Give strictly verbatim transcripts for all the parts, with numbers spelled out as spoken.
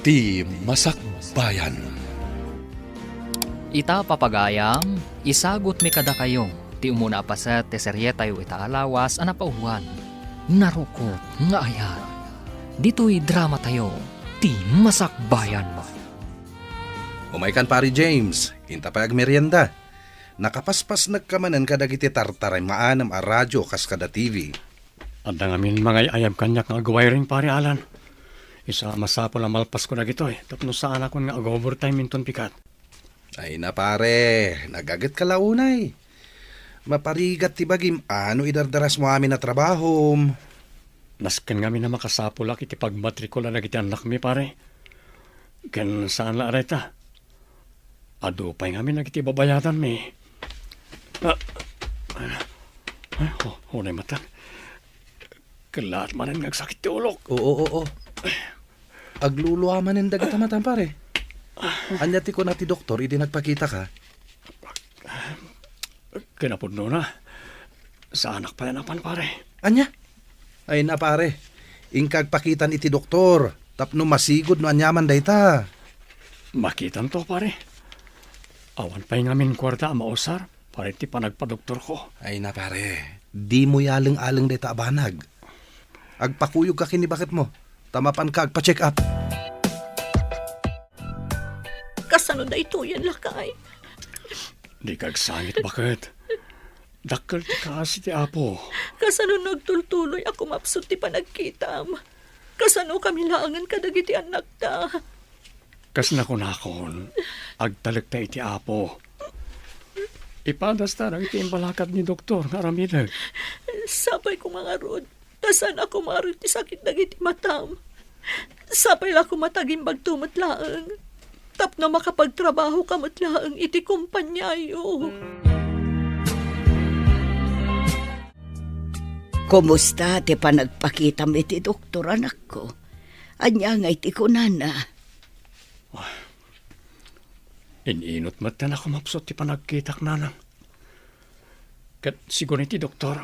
Ti Masakbayan. Ita, papagayam, isagutmi kadakayo ti umuna a paset ti serietayo ita a lawas a napauluan, Narukop nga Ayat. Ditoy dramatayo, Ti Masakbayan. Umaykan, Pare James, inta pay agmerienda. Nakapaspasnekka manen kadagiti tartaray maanem a radio kas kada T V. Adda ngamin mangay-ayab kaniak nga agwiring, Pare Alan. Isu a masapul a malpasko dagitoy tapno saanakon nga ag-overtime inton pikat. Ay na, pare, nagagetka la unay. Maparigat ti bagim a no idardarasmo amin a trabahom. Nasken ngamin a makasapulak iti pagmatrikula dagiti annakmi, pare. Ken saan la a dayta. Adu pay ngamin dagiti babayadanmi. Ah, ay, oh, unay matan. Kellaat manen nga agsakit ti ulok. Oo, oo. Aglulua manen dagita matan, pare. Ania ti kuna ti doktor idi nagpakitaka? Kinapudnona, saanak pay a napan, pare. Ania? Ay na, pare. Inka agpakitan iti doktor tapno masigud no aniaman dayta. Makitanto, pare. Awan pay ngamin kuarta a mausar para iti panagpadoktorko. Ay na, pare. Dimo yaleng-aleng dayta a banag. Agpakuyogka ken ni baketmo, ta mapanka agpa-check up. Kasano daytoyen, lakay? Dika agsangit, baket. Dakkel ti kaasi ti Apo. Kasano nagtultuloy a kumapsut ti panagkitam? Kasano kami laengen kadagiti annakta? Kas nakunakon, agtalekta iti Apo. Ipadasta dagiti imbalakad ni doktor nga aramidek. Sapay koma ngarud, ta saan a kumarog ti sakit dagiti matam. Sapay la koma ta agimbagto met laeng, tapno makapagtrabahoka met laeng iti kompaniayo. Kumusta ti panagpakitam iti doktor, anakko? Ania ngay ti kunana? Ah, in-inut met a kumapsut ti panagkitak, nanang. Ket sigun iti doktor,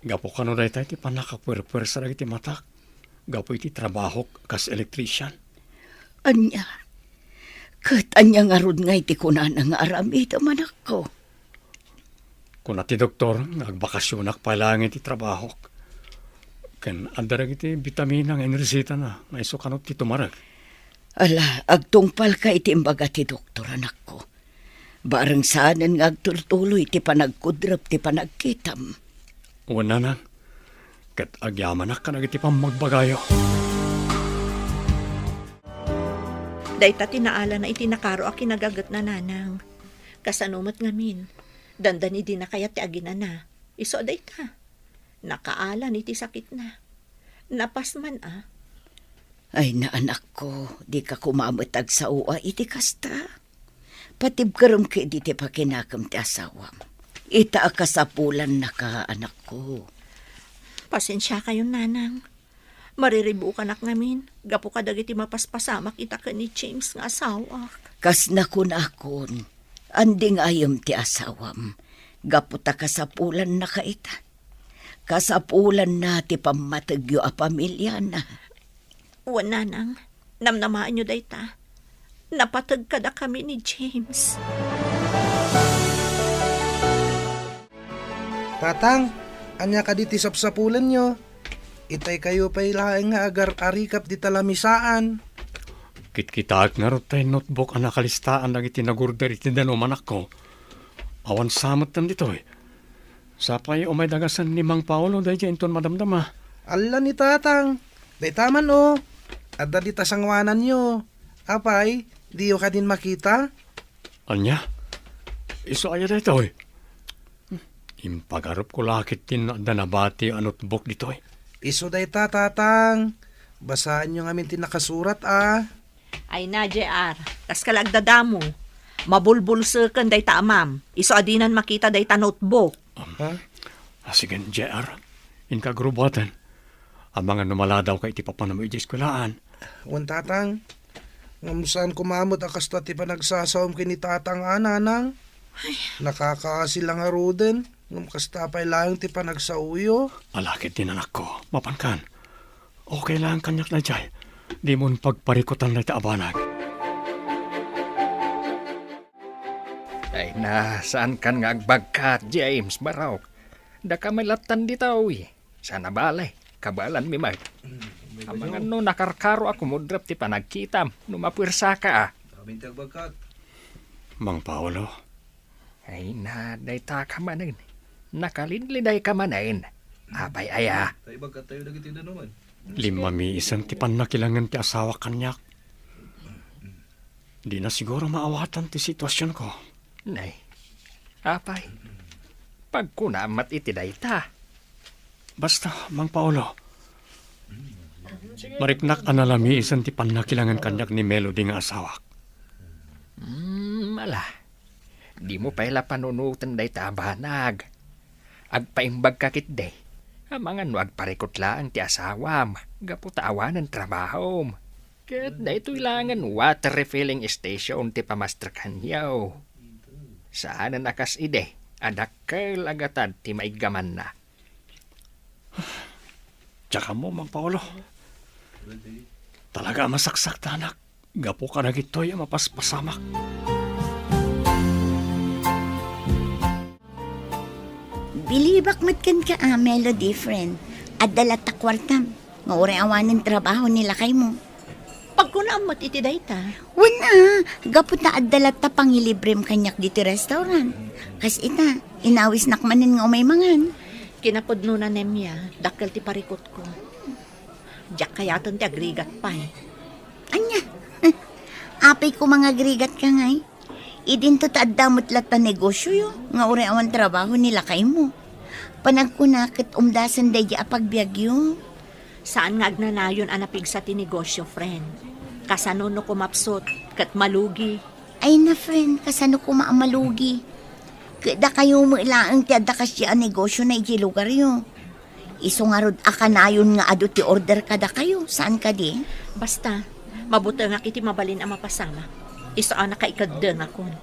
gapu kano dayta iti pannakapuerpuersa dagiti matak gapu iti trabahok kas electrician. Ania? Ket ania ngarud ngay ti kunana nga aramidem, anakko? Kuna ti doktor nga agbakasionak pay laeng iti trabahok. Ken adda dagiti bitamina nga inresitana nga isu kano ti tumarek. Ala, agtungpalka iti imbaga ti doktor, anakko. Bareng saanen nga agtultuloy ti panagkudrep ti panagkitam. Wen, nanang, ket agyamanak kadagiti pammagbagayo. Dayta ti naalana iti nakaro a kinagagetna, nanang. Kasano met ngamin? Dandani dina kayat ti aginana. Isu a dayta. Nakaalan iti sakitna. Napas man a. Ay, na, anakko, dika koma met agsao iti kasta. Patibkerem ketdi ti pakinakem ti asawam. Ita a kasapulannaka, anakko. Pasensiakayon, nanang. Mariribukanak ngamin gapu kadagiti mapaspasamak ita ken ni James nga asawak. Kas nakunakon, andi nga ayem ti asawam, gapu ta kasapulannaka ita. Kasapulanna ti pammategyo a pamiliana. Wen, nanang, namnamaenyo dayta. Napateg kadakami ni James. Tatang, ania kadi ti sapsapulenyo? Itaykayo pay laeng nga agar-arikap dita lamisaan. Kitkitaek ngarud tay notebook a nakalistaan dagiti nagorder iti danum, anakko. Awan sa metten ditoy. Sapay umay dagasen ni Mang Paolo daydiay inton madamdama. Alla ni Tatang. Dayta man, o. Adda dita sanguananyo. Apay, diyo kadin makita? Ania? Isu aya daytoy? Impagarupko la ketdin no adda nabati a notebook ditoy. Isu dayta, Tatang. Basaenyo ngamin ti nakasurat, a. Ay na, J R. Kaska la agdadamo. Mabulbulseken dayta amam. Isu a dinan makita dayta notebook. Um, Ha? Ah, sige, J R. Inka agrubuaten. Amangan no maladawka iti papanammo iti eskuelaan. Wen, Tatang. Ngem saan koma met a kasta ti panagsasaom ken ni Tatang a, Nanang. Ay. Nakakaasi la ngaruden. Ngem kasta pay laeng ti panagsaoyo. Ala ketdin, anakko. Mapankan. Okay lang kaniak daydiay. Dimon pagparikutan dayta a banag. Ay na, saankan nga agbagkat, James, barok. Daka met lattan ditoy. Saan a bale, kabaelanmi met. Amangan no nakarkaro a kumudrap ti panagkitam, no mapuersaka, a. Amin ti agbagkat. Mang Paolo. Ay na, dayta ka manen. Nakalidlidayka manen. Apay aya? Ta ibagkattayo dagiti danuman. Limmamiisen ti pannakilangen ti asawak kaniak. Dina siguro maawatan ti situasionko. Nay, apay, pagkunam met iti dayta. Basta, Mang Paolo, mariknak a nalamiisen ti pannakilangen kaniak ni Melody nga asawak. Hmm, ala. Dimo pay la panunoten dayta a banag. Agpaimbagka ketdi. Amangan no agparikut laeng ti asawam gapu ta awanen trabahom. Ket daytoy laengen water refilling station ti pamastrekanyo. Saanen a kas idi a dakkel a gatad ti maiggamanna. Diak ammo, Mang Paolo. Talaga a masaksaktanak gapu kadagitoy a mapaspasamak. Bilibak met kenka a, Melody, friend. Adda latta kuartam, nga uray awanen trabaho ni lakaymo. Pagkunam met iti dayta. Wen a, gapu ta adda latta pangilibrem kaniak ditoy restaurant. Kas ita, inawisnak manen nga umay mangan. Kinapudnona, Nemia, dakkel ti parikutko. Diak kayaten ti agrigat pay. Ania? Apay koma nga agrigatka ngay? Idinto ta adda met latta negosioyo nga uray awan trabaho ni lakaymo. Panagkuna ket umdasen daydi a pagbiagyo. Saan nga agnanayon a napigsa ti negosio, friend. Kasano no kumapsut ket malugi? Ay na, friend, kasano koma a malugi? Ket dakayo met laeng ti adda kasdi a negosiona idiay lugaryo. Isu ngarud a kanayon nga adu ti order kadakayo, saan kadi? Basta, mabutengak iti mabalin a mapasamak. Isu a nakaikeddengakon.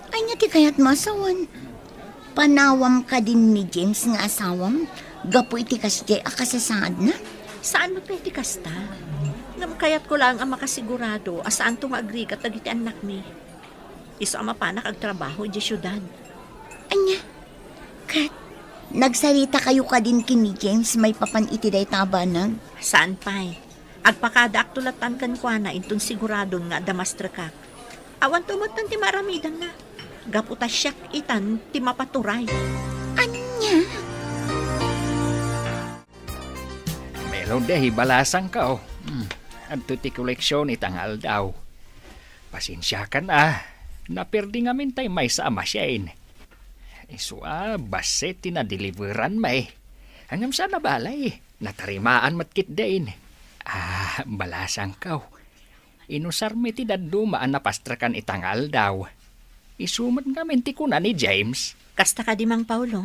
Ania ti kayatmo a sawen? Panawam kadin ni James nga asawam gapu iti kasdiay a kasasaadna? Saan met pay ti kasta. Ngem kayatko laeng a makasigurado a saanto nga agrigat dagiti annakmi. Isu a mapanak agtrabaho idiay siudad. Ania? Ket, nagsaritakayo kadin ken ni James maipapan iti dayta a banag? Saan pay. Agpakadaakto lattan kenkuana inton siguradon nga adda mastrekak. Awanto metten ti maaramidanna. Gapu ta siak itan ti mapaturay. Ania? Melody, balasangko. Hmm. Adto ti koleksion ita nga aldaw. Pasensiakan a, naperdi ngamin tay maysa a machine. Isu a, bassit ti nadeliveran mi. Ngem saan a bale, natarimaan met ketdin. Ah, balasangko. Inusarmi ti dadduma a napastrekan ita nga aldaw. Isu met ngamin ti kuna ni James. Kasta kadi, Mang Paolo?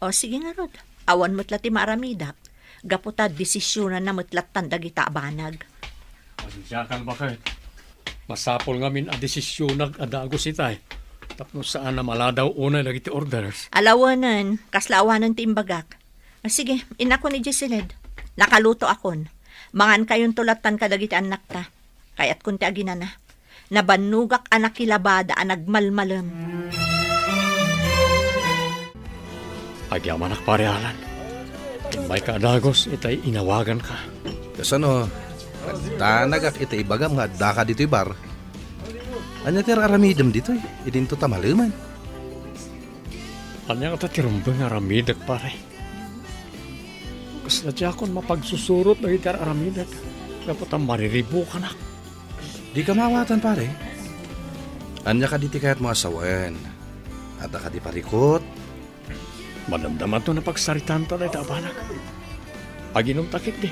O, sige ngarud. Awan met la ti maaramidak. Gapu ta desisionanna met lattan dagita a banag. Pasensiakan, baket. Masapul ngamin a desisionak a dagus itay. Tapno saan a maladaw unay dagiti orders. Alawenen, kasla awanen ti imbagak. Ah, sige, innakon idiay siled. Nakalutoakon. Mangankayonto lattan kadagiti annakta. Kayatkon ti aginana. Nabannogak a nakilabada a nagmalmalem. Agyamanak, Pare Alan. Immayka a dagus itay inawaganka. Kasano? Agdanagak iti ibagam nga addaka ditoy bar. Ania ti ar-aramidem ditoy? Idinto ta malemen. Ania ngata ti rumbeng nga aramidek, pare? Kasla diakon mapagsusurot dagiti ar-aramidek, gapu ta mariribukanak. Dika maawatan, pare. Ania kadi ti kayatmo a sawen? Adda kadi parikut? Madamdamato napagsaritaanta dayta a banag. Aginumta ketdi,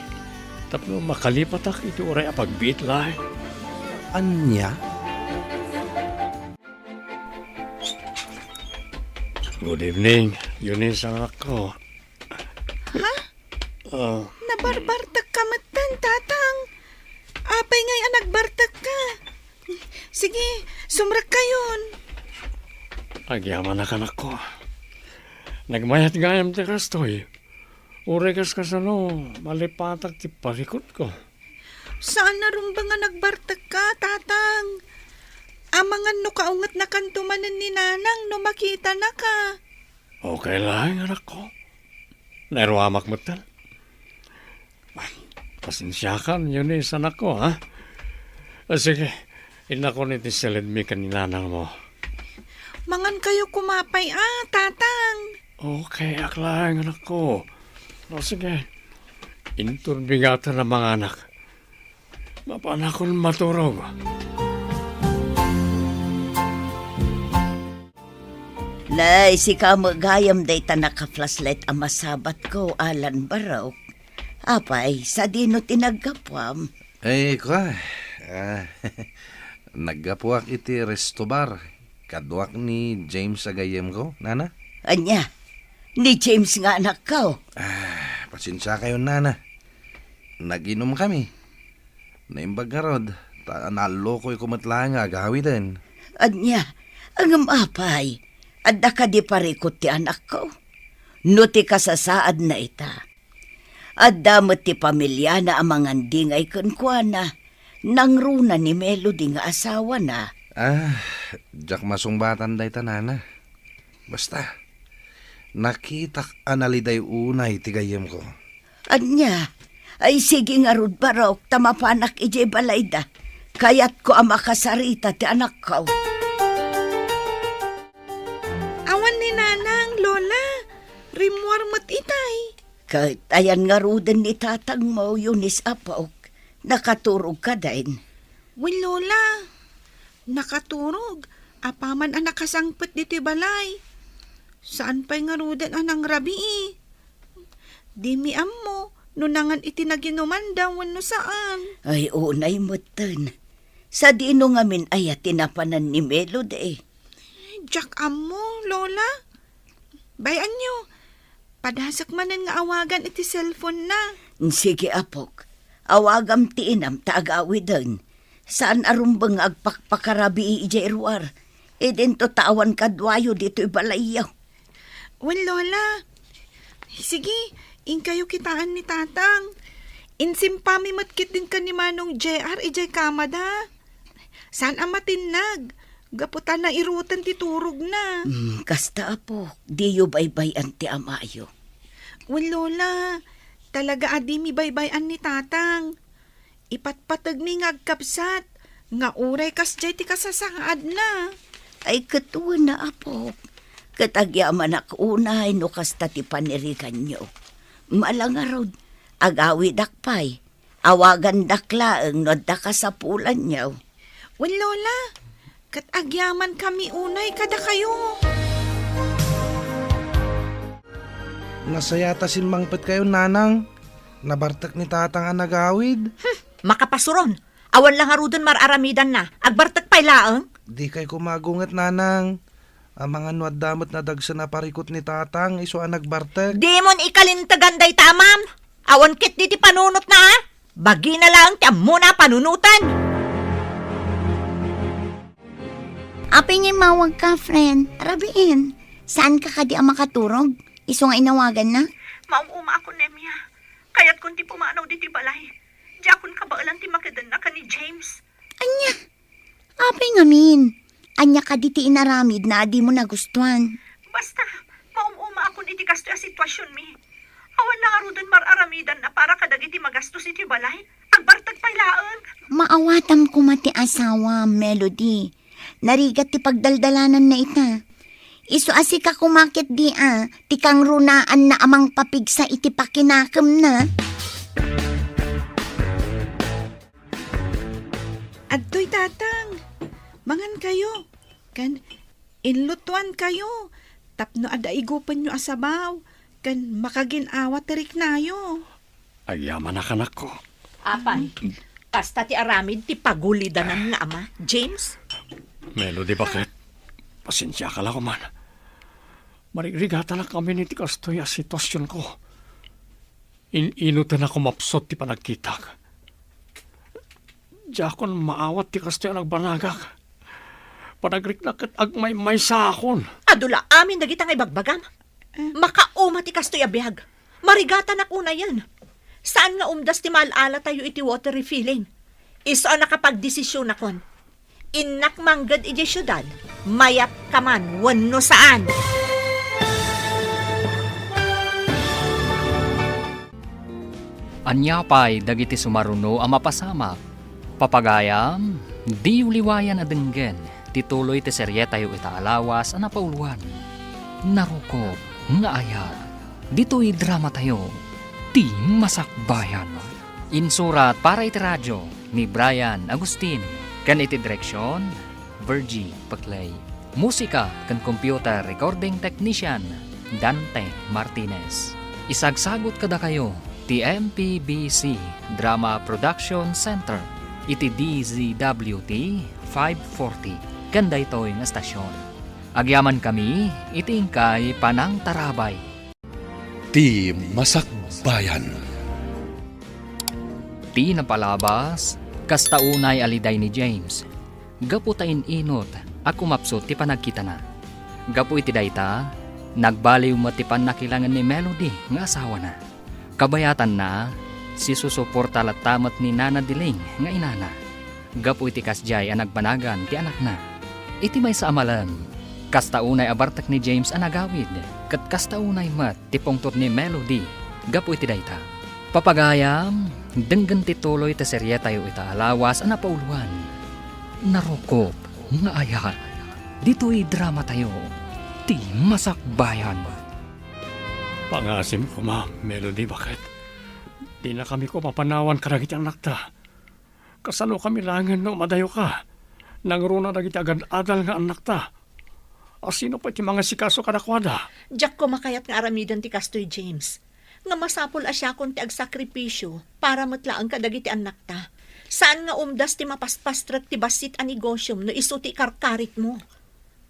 tapno makalipatak iti uray a pagbiit laeng. Ania? Good evening, Eunice, anakko. Ha? Ah. Nabarbartekka metten, Tatang. Apay ngay a nagbartekka? Sige, sumrekkayon. Agyamanak, anakko. Nagmayat gayam ti kastoy. Uray kas kasano, malipatak ti parikutko. Saan a rumbeng a nagbartekka, Tatang. Amangan no kaungetnakanto manen ni Nanang no makitanaka. Okay laeng, anakko. Nairuamak metten. Pasensiakan, Eunice, anakko, ha? Ah, sige, innakon iti silidmi ken ni nanangmo. Mangankayo koma pay, a, Tatang. Okay, ak laeng, anakko. O, sige. Inton bigaten a manganak, mapanakon maturog. Nay, sika met gayam dayta naka-flashlight a masabatko, Alan Barok. Apay, sadino ti naggapuam? Ay, kua, ah, naggapuak iti resto bar. Kaduak ni James a gayyemko, nana? Ania? Ni James nga anakko? Ah, pasensiakayon, nana. Nag-inumkami. Naimbag ngarud, ta naallokoyko met laeng nga agawiden. Ania? Ngem apay, adda kadi parikut ti anakko? No ti kasasaadna ita, adda met ti pamiliana a mangandingay kenkuana, nangruna ni Melody nga asawana. Ah, diak masungbatan dayta, nana. Basta, nakitak a naliday unay ti gayyemko. Ania? Ay, sige ngarud, Barok, ta mapanak idiay balayda. Kayatko a makasarita ti anakko. Awan ni Nanang, Lola. Rimmuar met itay. Ket ayan ngaruden ni tatangmo, Eunice, apok? Nakaturog kadin? Wen, Lola. Nakaturog. Apaman a nakasangpet ditoy balay. Saan pay ngaruden a nangrabii. Dimi ammo no nangan iti naginumanda wenno saan. Ay, unay metten. Sadino ngamin aya ti napanan ni Melody? Diak ammo, Lola. Bay-anyo, padasek manen nga awagan iti cellphone-na. Sige, apok. Awagam ti inam ta agawiden. Saan a rumbeng nga agpakpakarabii idiay ruar. Idinto ta awan kaduayo ditoy balayyo. Wen, Lola. Sige, inkayo kitaan ni Tatang. Insimpami met ketdin ken ni Manong J R idiay kamada. Saan a matinnag, gapu ta nairutan ti turogna. Hmm, kasta, apok, diyo baybay-an ti amayo. Wen, Lola, talaga a dimi baybay-an ni Tatang. Ipatpategmi nga agkabsat, nga uray kasdiay ti kasasaadna. Ay, ket wen a, apok. Ket agyamanak unay no kasta ti paniriganyo. Ala ngarud, agawidak pay. Awagandak laeng no adda kasapulanyo. Wen, Lola, ket agyamankami unay kadakayo. Nasayat a simmangpetkayo, Nanang. Nabartek ni Tatang a nagawid. Hmm, makapasuron. Awan la ngaruden mar-aramidanna. Agbartek pay laeng. Dikay koma agunget, Nanang. Amangan no adda met nadagsen a parikut ni Tatang, isu a nagbartek. Dimon ikalintegan dayta, Amam. Awan ketdi ti panunotna, a? Bagina laeng ti ammona a panunoten. Apay nga immawagka, friend? Rabiin, saanka kadi a makaturog? Isu nga inawaganna? Maum-uma ako, Nemia. Kayatkon ti pumanaw ditoy balay. Diakon kabaelan ti makedenna ken ni James. Ania? Apay ngamin? Ania kadi ti inaramidna a dimo nagustuan? Basta, maum-uma akon iti kastoy a situasionmi. Awan la ngaruden mar-aramidanna para kadagiti magastos iti balay. Agbartek pay laeng. Maawatam koma ti asawam, Melody. Narigat ti pagdaldalananna ita. Isu a sika koma ketdi a, ti kangrunaanna a mangpapigsa iti pakinakemna. Adtoy, Tatang. Mangankayo. Ken inlutoankayo tapno adda igupenyo a sabaw ken makagin-awa ti riknayo. Agyamanak, anakko. Apay, kasta ti aramid ti pagulidanan nga ama, James? Melody, baket? Pasensiaka la koman. Marigrigatanak amin iti kastoy a situasionko. In-inutan a kumapsut ti panagkitak. Diakon maawat ti kastoy a nagbanagak. Panagriknak ket agmaymaysaakon. Adu la amin dagita nga ibagbagam. Eh. Makauma ti kastoy a biag. Marigatanak unayen. Saan nga umdas ti maal-alatayo iti water refilling? Isu a nakapagdesisionakon. Innak mangged idiay siudad, mayat ka man wenno saan. Ania pay dagiti sumaruno a mapasamak? Papagayam, diyo liwayan a denggen ti tuloy ti serietayo ita a lawas a napauluan, Narukop nga Ayat. Ditoy dramatayo, Ti Masakbayan. Insurat para iti radio ni Brian Agustin, ken iti direksion, Virgie Paclay. Musika ken computer recording technician, Dante Martinez. Isagsagut kadakayo ti M P B C Drama Production Center iti D Z W T five forty ken daytoy nga estasion. Agyamankami iti inkay panangtarabay. Ti Masakbayan. Ti napalabas, kasta unay a liday ni James, gapu ta in-inut a kumapsut ti panagkitana. Gapu iti dayta, nagbaliw met ti pannakilangen ni Melody nga asawana. Kabayatanna, sisusuporta latta met ni Nana Diling nga inana. Gapu iti kasdiay a nagbanagan ti anakna. Iti maysa a malem, kasta unay a bartek ni James a nagawid, ket kasta unay met ti pungtot ni Melody gapu iti dayta. Papagayam, denggen ti tuloy ti serietayo ita a lawas a napauluan, Narukop nga Ayat. Ditoy dramatayo, Ti Masakbayan. Pangasim koma, Melody, baket. Dinakami koma panawan kadagiti annakta. Kasanokami laengen no madayoka? Nangruna dagiti agad-adal nga annakta. A sino pay ti mangasikaso kadakuada? Diak koma kayat nga aramiden ti kastoy, James. Nga masapul a siakon ti agsakripisio para met laeng kadagiti annakta. Saan nga umdas ti mapaspastrek ti bassit a negosiom no isu ti ikarkaritmo.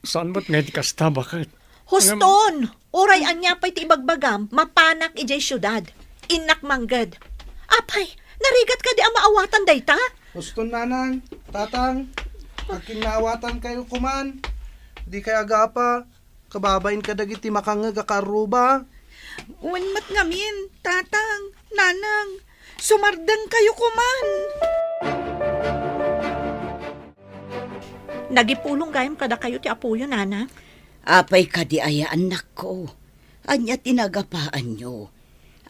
Saan met nga iti kasta, baket? Huston! Uray ania pay ti ibagbagam, mapanak idiay siudad. Innak mangged. Apay, narigat kadi a maawatan dayta? Huston, nanang, tatang, akin naawatankayo koman. Dikay agapa, kababain kadagiti makangngeg a kaarruba. Wen met ngamin, tatang, nanang, sumardengkayo koman. Nagipulong gayam kadakayo ti apoyo, nana. Apay kadi aya, annakko? Ania ti nagapaanyo?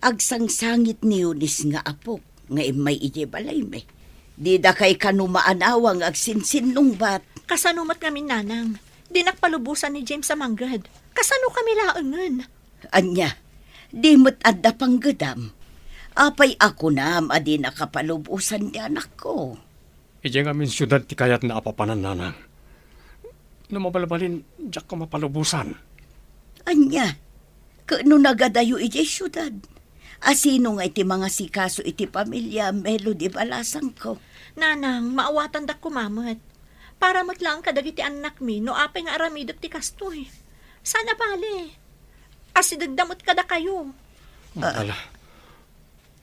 Agsangsangit ni Eunice nga apok nga immay idiay balaymi. Didakay kano maanawa nga agsinsinnungbat. Kasano met ngamin, nanang? Dinak palubosan ni James a mangged. Kasanokami laengen? Ania, di met adda panggedam? Apay a kunam a dinaka palubosan ni anakko? Idiay ngamin siudad ti kayatna a papanan, nanang. No mabalbalin, diakko mapalubosan. Ania? Ket no nagadayo idiay siudad, a sino ngay ti mangasikaso iti pamilia Melody Balasangko? Nanang, maawatandak koma met. Para met laeng kadagiti annakmi no apay nga aramidek ti kastoy. Saan a bale. Asidegda met kadakayo. Ah. Ala,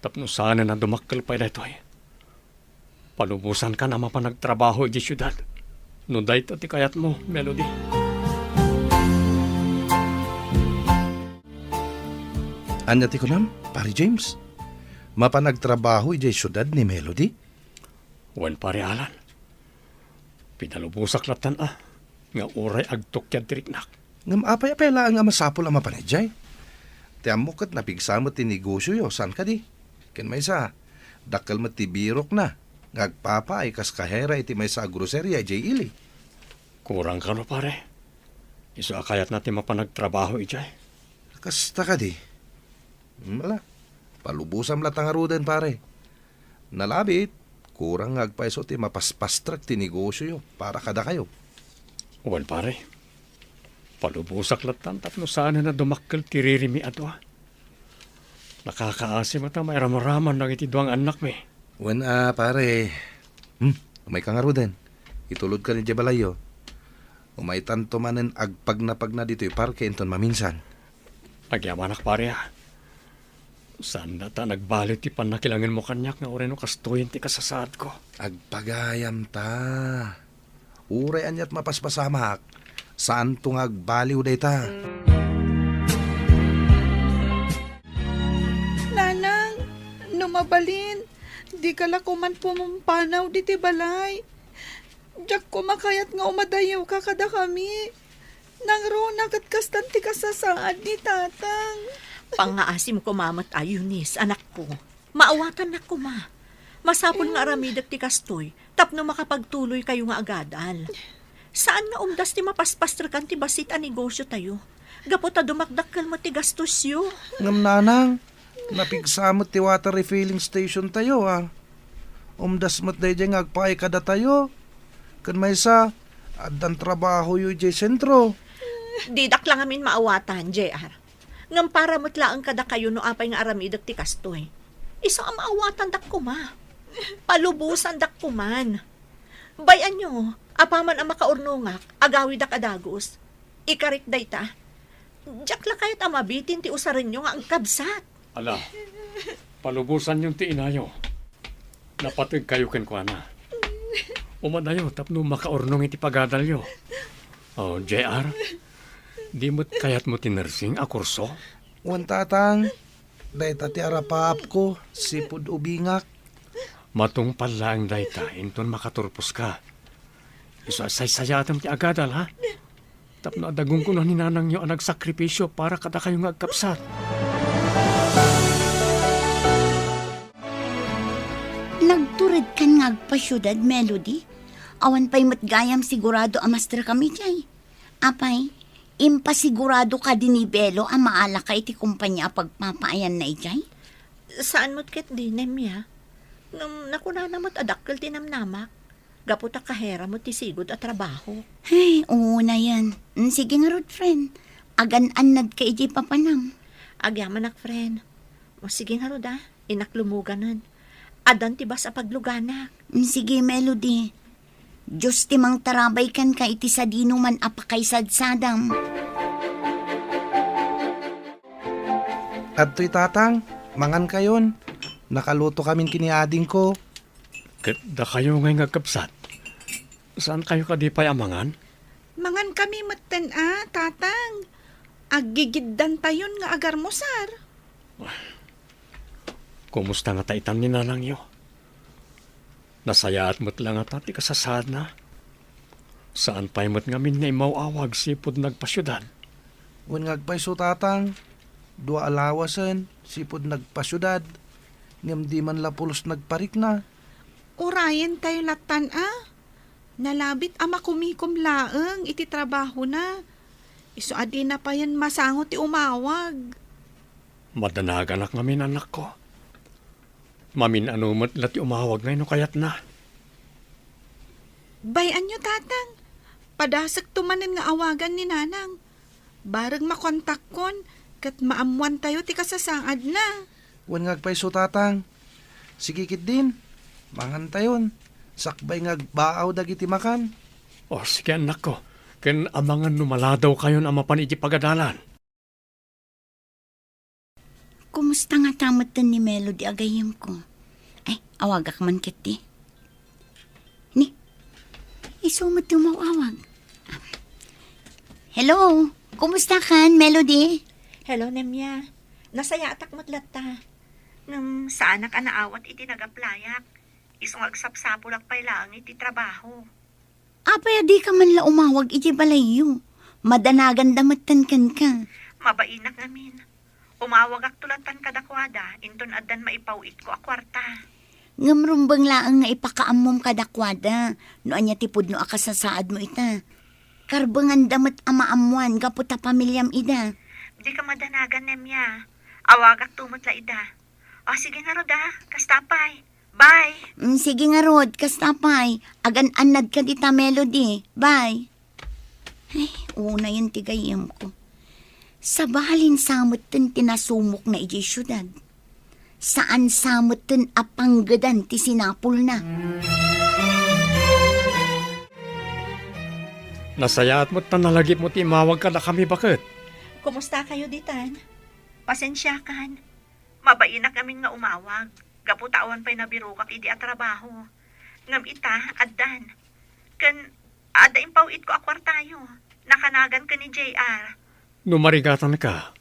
tapno saanen a dumakkel pay daytoy. Palubosankan a mapan agtrabaho idiay siudad. No dayta ti kayatmo, Melody. Ania ti kunam, Pare James? Mapan agtrabaho idiay siudad ni Melody? Wen, Pare Alan. Pinalubosak lattan a, nga uray agtukiad ti riknak. Ngem apay a pay laeng a masapul a mapan idiay? Ti ammok ket napigsa met ti negosioyo, saan kadi? Ken maysa, dakkel met ti birokna nga agpapaay kas kahera iti maysa a groceria idiay ili. Kurang kano, pare? Isu a kayatna ti mapan agtrabaho idiay. Kasta kadi? Hmm, ala, palubosam latta ngaruden, pare. Nalabit, kurang nga agpayso ti mapaspastrek ti negosioyo para kadakayo. Wen, pare. Palubosak lattan tapno saanen a dumakkel ti ririmi a dua. Nakakaasi met a mairamraman dagiti dua nga annakmi. Wen a, pare. Hmm, umayka ngaruden. Itulodkan idiay balayyo. Umaytanto manen agpagnapagna ditoy parke inton maminsan. Agyamanak, pare, a. Saan dayta a nagbaliw ti pannakilangenmo kaniak nga uray no kastoyen ti kasasaadko. Agpagayam ta. Uray aniat mapaspasamak, saanto nga agbaliw dayta. Nanang, no Mabalin, dika la koman pumampanaw diti balay. Diak koma kayat nga umadayewka kadakami. Nangruna ket kastan ti kasasaad ni Tatang. Pangngaasim koma met a, Eunice, anakko. Maawatannak koma. Masapul nga aramidek ti kastoy tapno makapagtuloykayo nga agadal. Saan nga umdas ti mapaspasrekan ti bassit a negosiotayo, gapu ta dumakdakkel met ti gastosyo. Ngem nanang, napigsa met ti water refilling stationtayo, a. Umdas met daydiay nga agpaay kadatayo. Ken maysa, addan trabahoyo idiay sentro. Didak la ngamin maawatan, J R. Ngem para met laeng kadakayo no apay nga aramidek ti kastoy. Isu a maawatandak koma. Palubosandak koman. Bay-anyo, apaman a makaurnongak, agawidak a dagus. Ikarik dayta. Diak la kayat a mabitin ti usarenyo nga agkabsat. Ala, palubosanyon ti inayo. Napategkayo kenkuana. Umadayo tapno makaurnong iti pagadalyo. Oh, J R, di met kayatmo ti nursing a kurso? Wen, Tatang, dayta ti arapaapko, sipud ubingak. Matungpal laeng dayta inton makaturposka. Isu a saysayaatem ti agadal, ha? Tapno adda gunggonan ni nanangyo a nagsakripisio para kadakayo nga agkabsat. Nagturedkan nga agpasiudad, Melody? Awan pay met gayam sigurado a masterkam idiay. Apay, impasigurado kadi ni Belo a maalaka iti kompania a pagpapaayanna idiay? Saan met ketdi, Nemia. Ngem nakunana met a dakkel ti namnamak, gapu ta kahera met ti sigud a trabaho. Ay, unayen. Mm, sige ngarud, friend. Agan-annadka idiay papanam. Agyamanak, friend. O, sige ngarud, a. Innak lumuganen. Addan ti bus a pagluganak. Mm, sige, Melody. Dios ti mangtarabay kenka iti sadinoman a pakaisadsadam. Adtoy, Tatang, mangankayon. Nakalutokamin ken ni adingko. Ket dakayo ngay nga agkabsat, saankayo kadi pay a mangan? Mangankami metten a, Tatang. Aggigiddantayon nga agarmusar. Kumusta ngata itan ni nanangyo? Nasayaat met la ngata ti kasasaadna? Saan pay met ngamin nga immaw-awag sipud nagpasiudad? Wen nga agpayso, Tatang, dua a lawasen sipud nagpasiudad, ngem di man la pulos nagparikna. Urayentayo lattan a. Nalabit a makumikom laeng iti trabahona. Isu a dina payen masango ti umawag. Madanaganak ngamin, anakko. Mamin-ano met la ti umawag ngay no kayatna. Bay-anyo, Tatang. Padasekto manen nga awagan ni Nanang. Bareng makontakkon ket maammoantayo ti kasasaadna. Wen nga agpayso, Tatang. Sige ketdin, mangantayon. Sakbay nga agbaaw dagiti makan. O, sige, annakko. Ken amangan no maladawkayon a mapan iti pagadalan. Kumusta ngata metten ni Melody a gayyemko? Ay, awagak man ketdi. Ni, isu met ti umaw-awag. Hello, kumusta kan, Melody? Hello, Nemia. Nasayaatak met latta. Ngem saanak a naawat iti nagaplayak. Isu nga agsapsapulak pay laeng iti trabaho. Apay a dika man la umawag iti balayyo? Madanaganda metten kenka. Mabainak ngamin. Umawagakto lattan kadakuada inton addan maipaw-itko a kuarta. Ngem rumbeng laeng nga ipakaammom kadakuada no ania ti pudno a kasasaadmo ita. Karbenganda met a maammoan gapu ta pamiliam ida. Dika madanagan, Nemia. Awagakto met la ida. O, sige ngarud, a. Kasta pay. Bye. Mm, sige ngarud, kasta pay. Agan-annad kadita, Melody. Bye. Ay, unayen ti gayyemko. Sabalin sa metten ti nasumokna idiay siudad. Saan sa metten a panggedan ti sinapulna. Nasayaat met ta nalagipmo ti imawag kadakami, baket. Kumusta kayo ditan? Pasensiakan. Mabainak ngamin nga umawag, gapu ta awan pay nabirokak idi a trabaho. Ngem ita, addan. Ken, adda impaw-itko a kuartayo. Nakanagan ken ni J R. No marigatanka,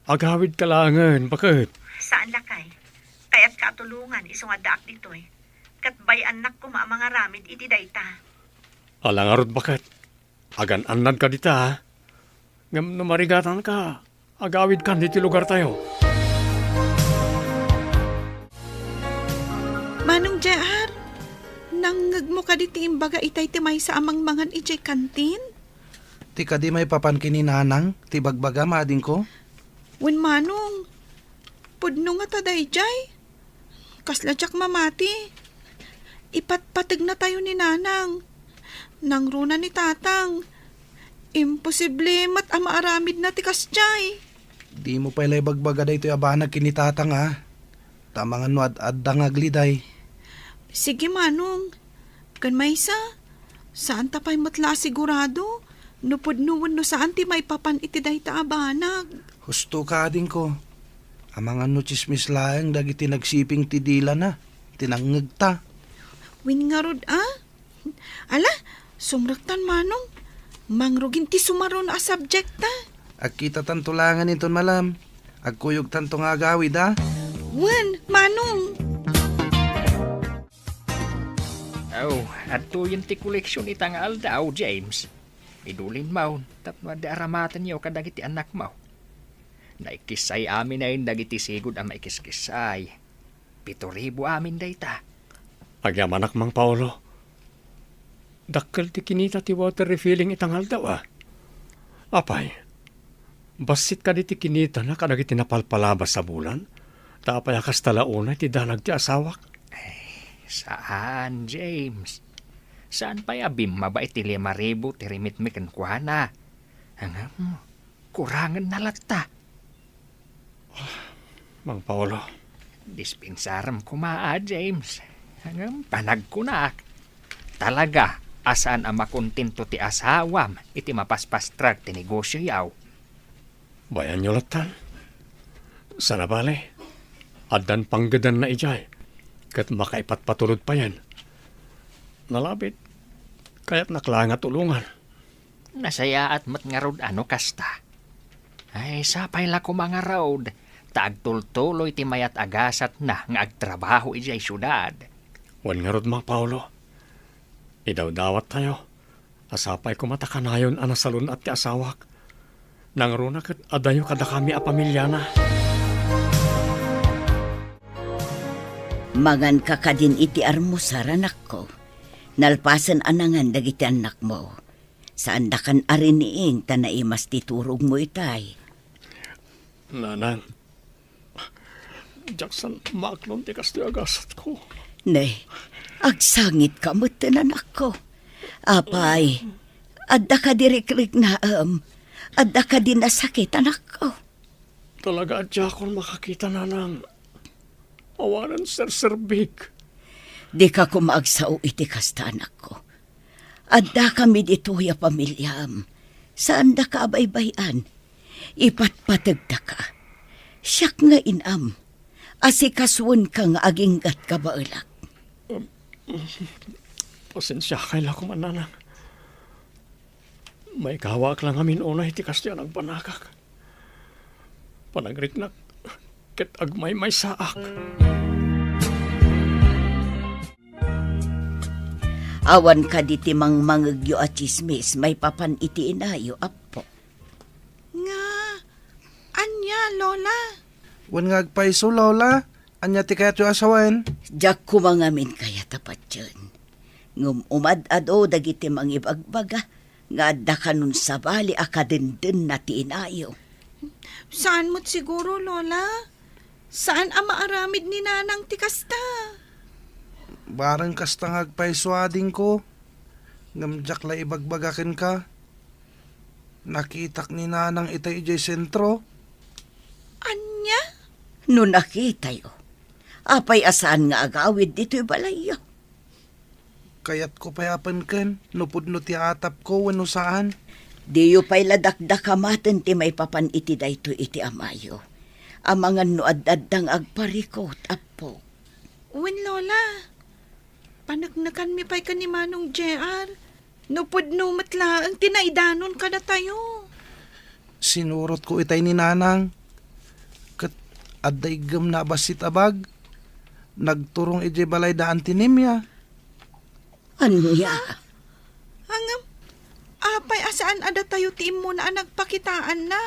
agawidka laengen, baket. Saan, lakay. Kayatka a tulongan isu nga addaak ditoy. Ket bay-annak koma a mangaramid iti dayta. Ala ngarud, baket. Agan-annadka dita, ha? Ngem no marigatanka, agawidkan ditoy lugartayo. Manong J R, nangngegmo kadi ti imbaga itay ti maysa a mangmangan idiay kantin? Ti kadi maipapan ken ni Nanang ti bagbagam, adingko? Wen, Manong, pudno ngata daydiay. Kasla diak mamati. Ipatpategnatayo ni Nanang. Nangruna ni Tatang. Imposible met a maaramidna ti kasdiay. Dimo pay la ibagbaga daytoy a banag ken ni Tatang, a. Ta amangan no ad-adda nga agliday. Sige, Manong. Ken maysa, saanta pay met la a sigurado no pudno wenno saan ti maipapan iti dayta a banag. Husto ka, adingko. Amangan no tsismis laeng dagiti nagsiping ti dilana, ti nangngegta. Wen ngarud, a? Ala, sumrektan, Manong. Mangrugin ti sumaruno a subject ta. Agkitatanto laengen inton malam. Agkuyogtanto nga agawid, a? Wen, Manong. Aw, adtoyen ti koleksion ita nga aldaw, James. Idulin maon tapno adda aramatenyo kadagiti annakmo. Naikissay amin dagiti sigud a maikiskissay. Pito ribu amin dayta. Agyamanak, Mang Paolo. Dakkel ti kinita ti water refilling ita nga aldaw, a. Apay, bassit kadi ti kinitana kadagiti napalpalabas a bulan? Ta apay a kasta la unay ti danag ti asawak? Ay, saan, James. Saan pay a bimmaba iti lima ribu ti rimitmi kenkuana? Ngem, kurangenna latta. Mang Paolo. Dispensarem koma, a, James. Ngem panagkunak, talaga a saan a makontento ti asawam iti mapaspastrag ti negosioyo. Bayanyo lattan. Sana bale, addan panggedanna idiay, ket makaipatpatulod payen. Nalabit, kayatnak laeng a tulongan. Nasayaat met ngarud a no kasta. Ay, sapay la koma ngarud, ta agtultuloy ti mayat a gasatna nga agtrabaho idiay siudad. Wen ngarud, Mang Paolo, idawdawattayo a sapay koma ta kanayon a nasalun-at ti asawak. Nangruna ket adayo kadakami a pamiliana. Manganka kadin iti armusar, anakko. Nalpasen a nangan dagiti annakmo. Saandakan a riniing ta naimas ti turogmo itay. Nanang, diak saan maaklon ti kastoy a gasatko. Ne, agsangitka metten, anakko. Apay, adda kadi rikriknaem? Adda kadi nasakit, anakko? Talaga a diakon makakita, nanang. Awanen serserbik. Dika koma agsao iti kasta, anakko. Addakami ditoy a pamiliam. Saandaka a baybay-an. Ipatpategdaka. Siak nga inam. Asikasuenka nga aginggat kabaelak. Pasensiakay la koma, nanang. Maikawaak la ngamin unay ti kastoy a nagbanagak. Panagriknak ket agmaymaysaak. Awan kadi ti mangmangegyo a tsismis maipapan iti inayo, Appo? Nga, ania, Lola? Wen nga agpayso, Lola. Ania ti kayatyo a sawen? Diak koma ngamin kayat a patien. Ngem umad-ado dagiti mangibagbaga nga adda kanon sabali a kadendenna ti inayo. Saan met siguro, Lola? Saan a maaramid ni Nanang ti kasta? Bareng kasta nga agpayso, adingko. Ngem diak la ibagbaga kenka. Nakitak ni Nanang itay idiay sentro. Ania? No nakitayo, apay a saan nga agawid ditoy balayyo? Kayatko pay a penken no pudno ti atapko wenno saan. Diyo pay la dakdakamaten ti maipapan iti daytoy iti amayo. Amangan no ad-adda nga agparikut, Appo. Wen, Lola. Paneknekanmi pay ken ni Manong J R no pudno met laeng ti naidanon kadatayo. Sinurotko itay ni Nanang. Ket adda iggemna a bassit a bag. nagturong idiay balay da Auntie Nemia. Ania? Ngem, apay a saan a datayo ti immuna a nagpakitaanna?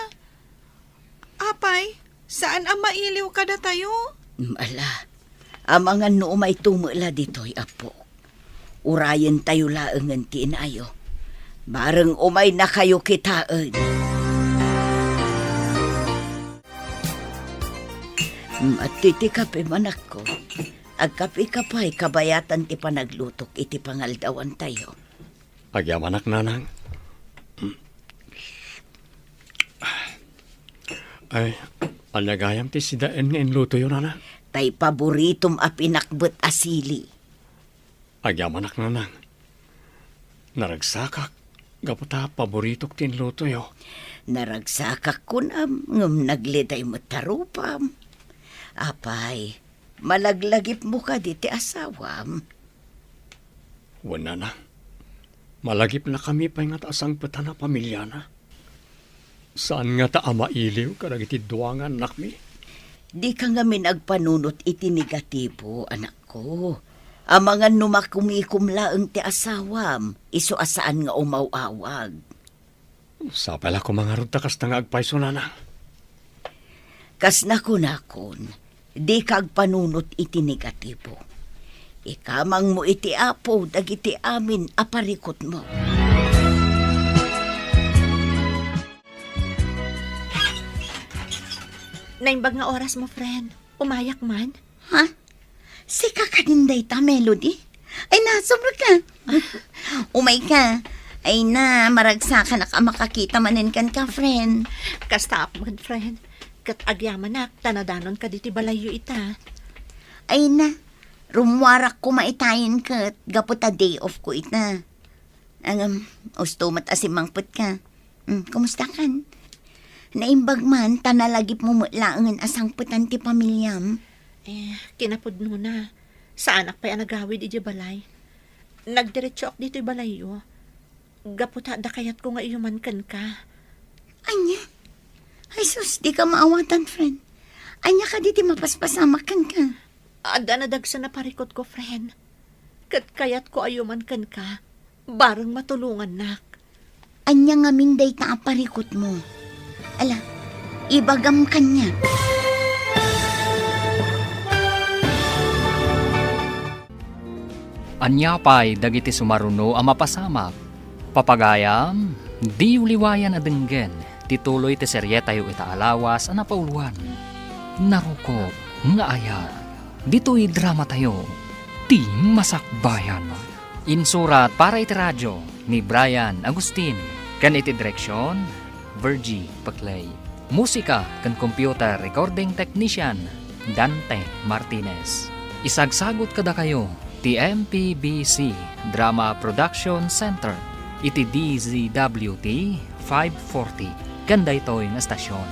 Apay, saan a mailiw kadatayo? Ala, amangan no umayto met la ditoy, Apo. Urayentayo laengen ti inayo. Bareng umaynakayo kitaen. Mati ti kape, manakko. Agkapeka pay kabayatan ti panaglutok iti pangaldawantayo. Agyamanak, nanang. Ay, ania gayam ti sidaen nga inlutoyo, nanang? Tay paboritom a pinakbet a sili. Agyamanak, nanang. Naragsakak gapu ta paboritok ti inlutoyo. Naragsakak kunam, ngem nagliday met ta rupam. Apay, malaglagipmo kadi ti asawam? Wen, nanang. Malagipnakami pay ngata a sangpetan a pamiliana. Saan ngata a mailiw kadagiti dua nga annakmi? Dika ngamin agpanunot iti negatibo, anakko. Amangan no makumikom laeng ti asawam, isu a saan nga umaw-awag. Sapay la koma ngarud ta kasta nga agpayso, nanang. Kas nakunakon, dika agpanunot iti negatibo. Ikamangmo iti Apo dagiti amin a parikutmo. Naimbag nga orasmo, friend. Umayak man. Ha? Sika kadin dayta, Melody? Ay, nasubra ka. Umayka. Ay na, maragsakanak a makakita manen kenka, friend. Kasta met, friend. Ket agyamanak, ta nadanonka ditoy balayyo ita. Ay na, rummuarak koma itayen ket gapu ta day off ko ita. Ngem, usto met a simmangpetka. Hmm, kumustakan? Naimbag man ta nalagipmo met laengen a sangpetan ti pamiliam. Eh, kinapudnona, saanak pay a nagawid idiay balay. Nagdiretsoak ditoy balayyo. Gapu ta adda kayatko nga iyuman kenka. Ania? Ay sus, dika maawatan, friend. Ania kadi ti mapaspasamak kenka? Adda nadagsen a parikutko, friend. Ket kayatko a iyuman kenka, bareng matulongannak. Ania ngamin dayta a parikutmo? Ala, ibagam kaniak. Ania pay dagiti sumaruno a mapasamak? Papagayam, diyo liwayan a denggen ti tuloy ti serietayo ita a lawas a napauloan, Narukop nga Ayat. Ditoy dramatayo, Ti Masakbayan. Insurat para iti radio ni Brian Agustin, ken iti direksion, Virgie Paclay. Musika ken computer recording technician, Dante Martinez. Isagsagut kadakayo ti M P B C Drama Production Center iti D Z W T five forty ken daytoy nga estasion.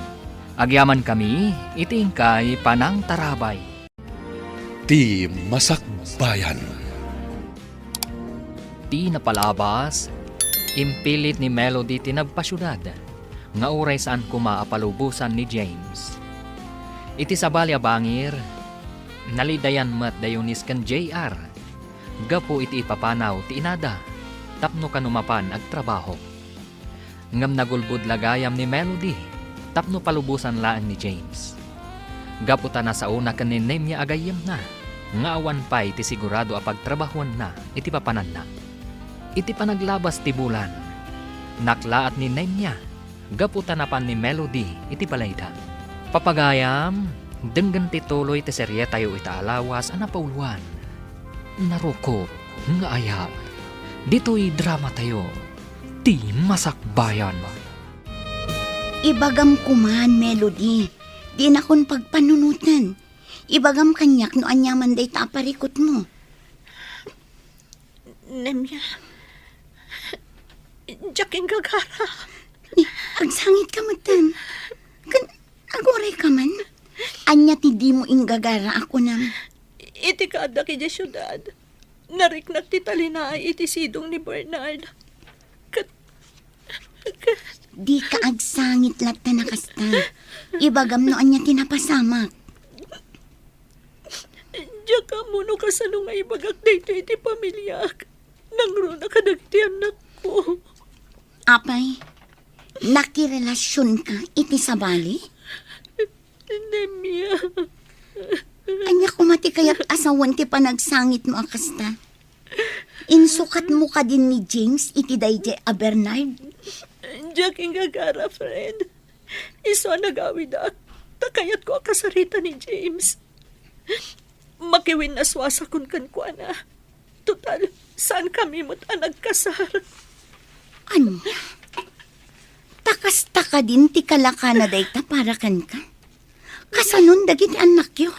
Agyamankami iti inkay panangtarabay. Ti Masakbayan. Ti napalabas, impilit ni Melody ti nagpasiudad, nga uray saan koma a palubosan ni James. Iti sabali a bangir, nalidayan met da Eunice ken J R gapu iti ipapanaw ti inada tapno kano mapan agtrabaho. Ngem nagulbod la gayam ni Melody tapno palubosan laeng ni James. Gapu ta nasaona ken ni Nemia a gayyemna, nga awan pay ti sigurado a pagtrabahuanna iti papananna. Iti panaglabas ti bulan, naklaat ni Nemia gapu ta napan ni Melody iti balayda. Papagayam, denggen ti tuloy ti serietayo ita a lawas a napauloan, Narukop nga Ayat. Ditoy dramatayo, Ti Masakbayan. Ibagam koman, Melody, dinakon pagpanunoten. Ibagam kaniak no aniaman dayta a parikutmo. Nemia, diak inggagara. Ni, agsangitka metten. Ken agurayka man. Ania ti dimo inggagara a kunam? Iti kaaddak idiay siudad, nariknak ti talinaay iti sidong ni Bernard. Ket, ket Dika agsangit latta a kasta. Ibagam no ania ti napasamak. Diak ammo no kasano nga ibagak daytoy iti pamiliak. Nangruna kadagiti annakko. Apay, nakirelasionka iti sabali? Nemia. Ania koma ti kayat a sawen ti panagsangitmo a kasta? Insukatmo kadin ni James iti daydiay a Bernard? Diak inggagara, Fred. Isu a nagawidak, ta kayatko a kasarita ni James. Makiwinnaswasakon kenkuana. Total, saankami met a nagkasar. Ania? Ta kasta kadin ti kalakana dayta para kenka? Kasanon dagiti annakyo?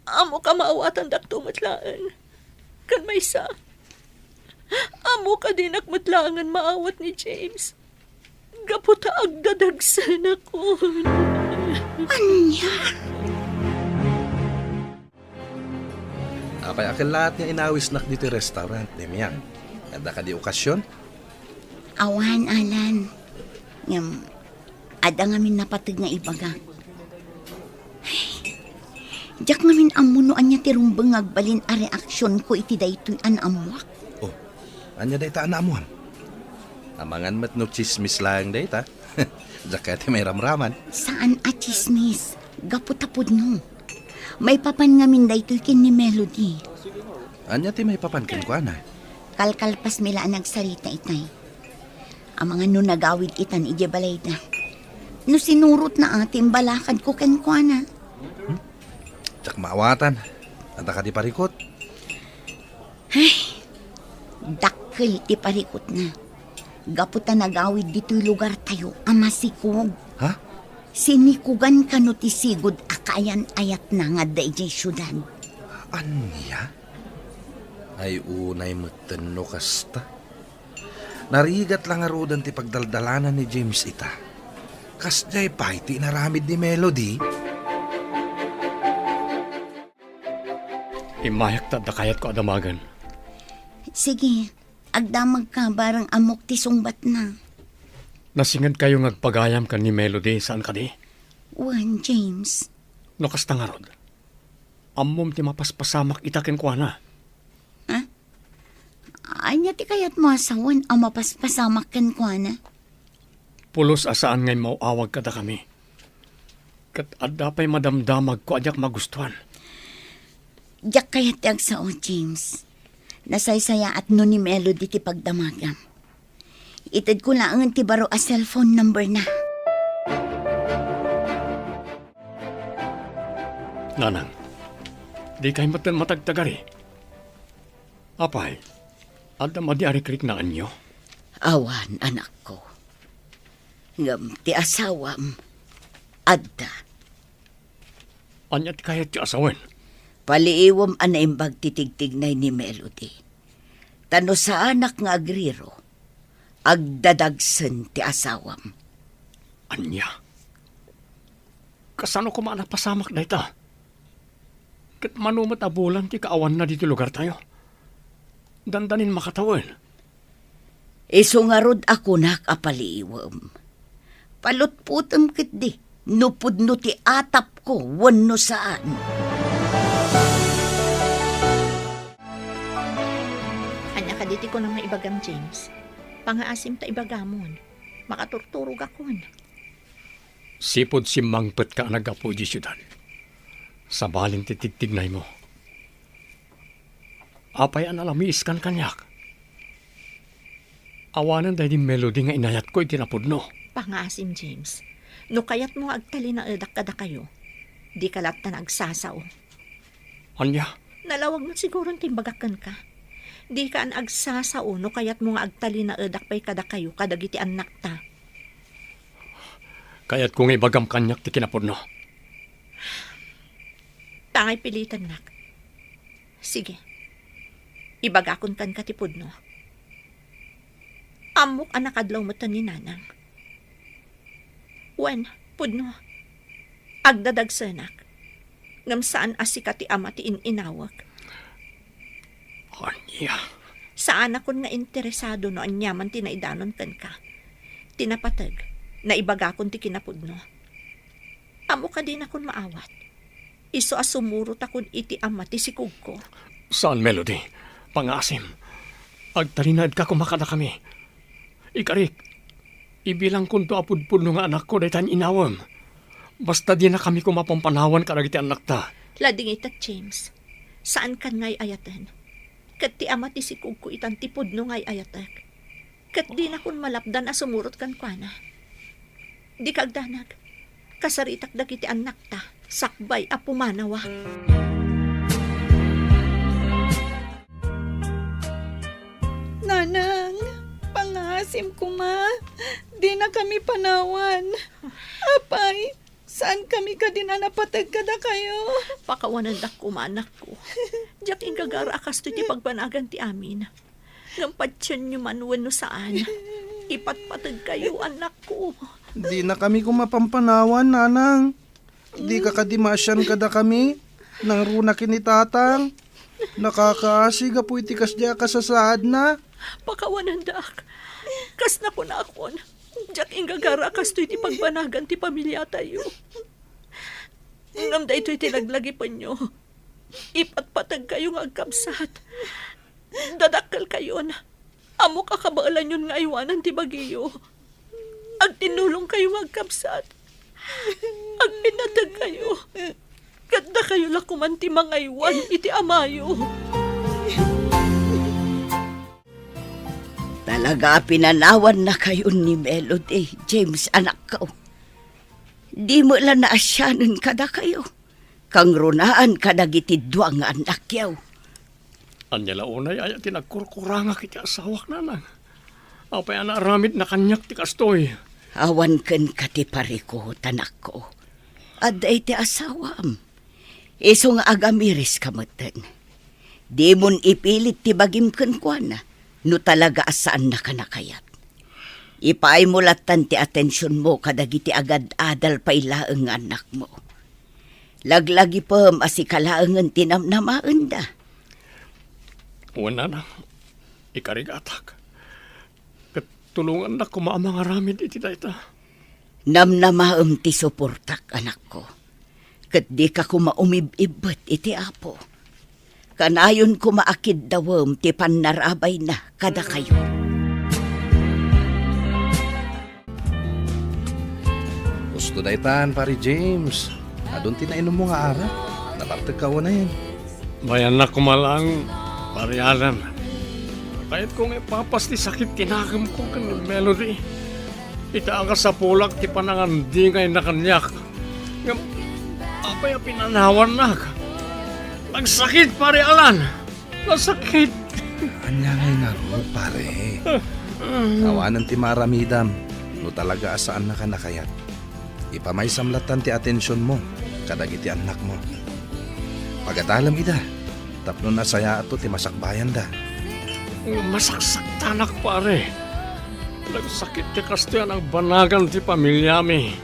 Ammok a maawatandakto met laeng. Ken maysa, ammok a dinak met laengen maawat ni James. Gapu ta agdadagsenakon. Ania? Apay a kellaat nga inawisnak ditoy restaurant, Nemia? Adda kadi okasion? Awan, Alan. Ngem, adda ngamin napateg nga ibagak. Ay, diak ngamin ammo no ania ti rumbeng nga agbalin a reaksionko iti daytoy a naammoak. Oh, ania dayta a naammoam? Amangan met no tsismis laeng dayta. Diak kayat ti mairamraman. Saan a tsismis. Gapu ta pudno. Maipapan ngamin daytoy ken ni Melody. Ania ti maipapan kenkuana? Kalkalpasmi la a nagsarita itay. Amangan no nagawid itan idiay balayda. No sinurotna a ti imbalakadko kenkuana. Hmm? Diak maawatan. Adda kadi parikut? Ay, dakkel ti parikutna. Gapu ta nagawid ditoy lugartayo a masikog. Ha? Sinikugan kano ti sigud a kaayan-ayatna nga adda idiay siudad. Ania? Ay, unay metten no kasta. Narigat la ngaruden ti pagdaldalanan ni James ita. Kasdiay pay ti inaramid ni Melody? Immayak ta adda kayatko a damagen. Sige, agdamagka bareng ammok ti sungbatna. Nasingedkayo nga agpagayam ken ni Melody, saan kadi? Wen, James. No kasta ngarud, ammom ti mapaspasamak ita kenkuana. Ha? Ania ti kayatmo a sawen a mapaspasamak kenkuana? Pulos a saan nga immaw-awag kadakami. Ket adda pay madamdamagko a diak magustuan. Diak kayat ti agsao, James. Nasaysayaat no ni Melody ti pagdamagam. Itedko laeng ti baro a cellphone number na. Nanang, dikay metten matagtagari. Apay, adda madi a rikriknaenyo? Awan, anakko. Ngem ti asawam, adda. Ania ti kayatyo a sawen? Paliiwem a naimbag ti tigtignay ni Melody. Ta no saanak nga agriro, agdadagsen ti asawam. Ania? Kasano koma a napasamak dayta? Ket mano met a bulan ti kaawanna ditoy lugartayo? Dandanin makatawen. Isu ngarud a kunak a paliiwem. Palutpotem ketdi no pudno ti atapko wenno saan. Ania kadi ti kunam nga ibagam, James? Pangaasim ta ibagamon. Makaturturogakon. Sipud simmangpetka a naggapu idiay siudad, sabalen ti tigtignaymo. Apay a nalamiiskan kaniak? Awanen daydi Melody nga inayatko iti napudno. Pangaasim, James. No kayatmo nga agtalinaedak kadakayo, dika latta nga agsasao. Ania? Nalawag met siguron ti imbagak kenka. Dika a agsasao no kayatmo nga agtalinaedak pay kadakayo kadagiti annakta. Kayatko nga ibagam kaniak ti kinapudno. Tangay pilitennak. Sige. Ibagakon kenka ti pudno. Ammok a nakadlaw metten ni Nanang. Wen, pudno. Agdadagsenak. Ngem saan a sika ti ama ti in-inawek. Ania? Saanakon nga interesado no aniaman ti naidanon kenka. Ti napateg, naibagakon ti kinapudno. Ammok a dinakon maawat. Isu a sumurotakon iti ama ti sikogko. Saan, Melody. Pangaasim. Agtalinaedka koma kadakami. Ikarik, ibilangkonto a pudpudno nga anakko dayta nga inawem. Basta dinakami koma pampanawan kadagiti annakta. Ladingitek, James. Saankan nga ay-ayaten. Ket ti ama ti sikogko itan ti pudno nga ay-ayatek. Ket dinakon malapdan a sumurot kenkuana. Dika agdanag. Kasaritak dagiti annakta sakbay a pumanawak. Nanang, pangaasim koma. Dinakami panawan. Apay, saankami kadin a napateg kadakayo? Pakawanendak koma, anakko. Diak inggagara a kastoy ti pagbanagan ti amin. Ngem patienyo man wenno saan, ipatpategkayo, anakko. Dinakami koma pampanawan, nanang. Dika kadi maasian kadakami? Nangruna ken ni tatang. Nakakaasi gapu iti kasdi a kasasaadna. Pakawanendak. Kas nakunakon, diak inggagara a kastoy ti pagbanagan ti pamiliatayo. Ngem daytoy ti laglagipenyo. Ipatpategkayo nga agkabsat. Dadakkelkayon. Ammok a kabaelanyon nga aywanan ti bagiyo. Agtinnulongkayo nga agkabsat. Agpinategkayo. Ket dakayo la koman ti mangaywan iti amayo. Talaga a pinanawannakayon ni Melody, James, anakko. Di met la naasianen kadakayo. Kangrunaan kadagiti dua nga annakyo. Ania la unay aya ti nagkurkurangak iti asawak, nanang? Apay a naaramidna kaniak ti kastoy? Awan kenka ti parikut, anakko. Adda iti asawam. Isu nga agamiriska metten. Dimon ipilit ti bagim kenkuana no talaga a saannaka nakayat. Ipaaymo lattan ti atensionmo kadagiti agad-adal pay laeng nga annakmo. Laglagipem a sika laengen ti namnamaenda. Wen, nanang, ikarigatak. Ket tulongannak koma a mangaramid iti dayta. Namnamaem ti suportak, anakko. Ket dika koma umib-ibbet iti Apo. Kanayon koma a kiddawem ti pannarabayna kadakayo. Husto daytan, Pari James. Adun ti nainummo nga arak. Nabartekka unayen. Mayannak koma laeng, Pari Alan. Kayatko nga ipapas ti sakit ti nakemko ken ni Melody. Ita a kasapulak ti panangandingayna kaniak. Ngem apay a pinanawannak? Nagsakit, Pari Alan! Nasakit! Ania ngay ngarud, pare? Awanen ti maaramidam no talaga a saannaka nakayat. Ipamaysam lattan ti atensionmo kadagiti annakmo. Pagadalem ida tapno nasayaatto ti masakbayanda. Masaksaktanak, pare. Nagsakit ti kastoy a nagbanagan ti pamiliami.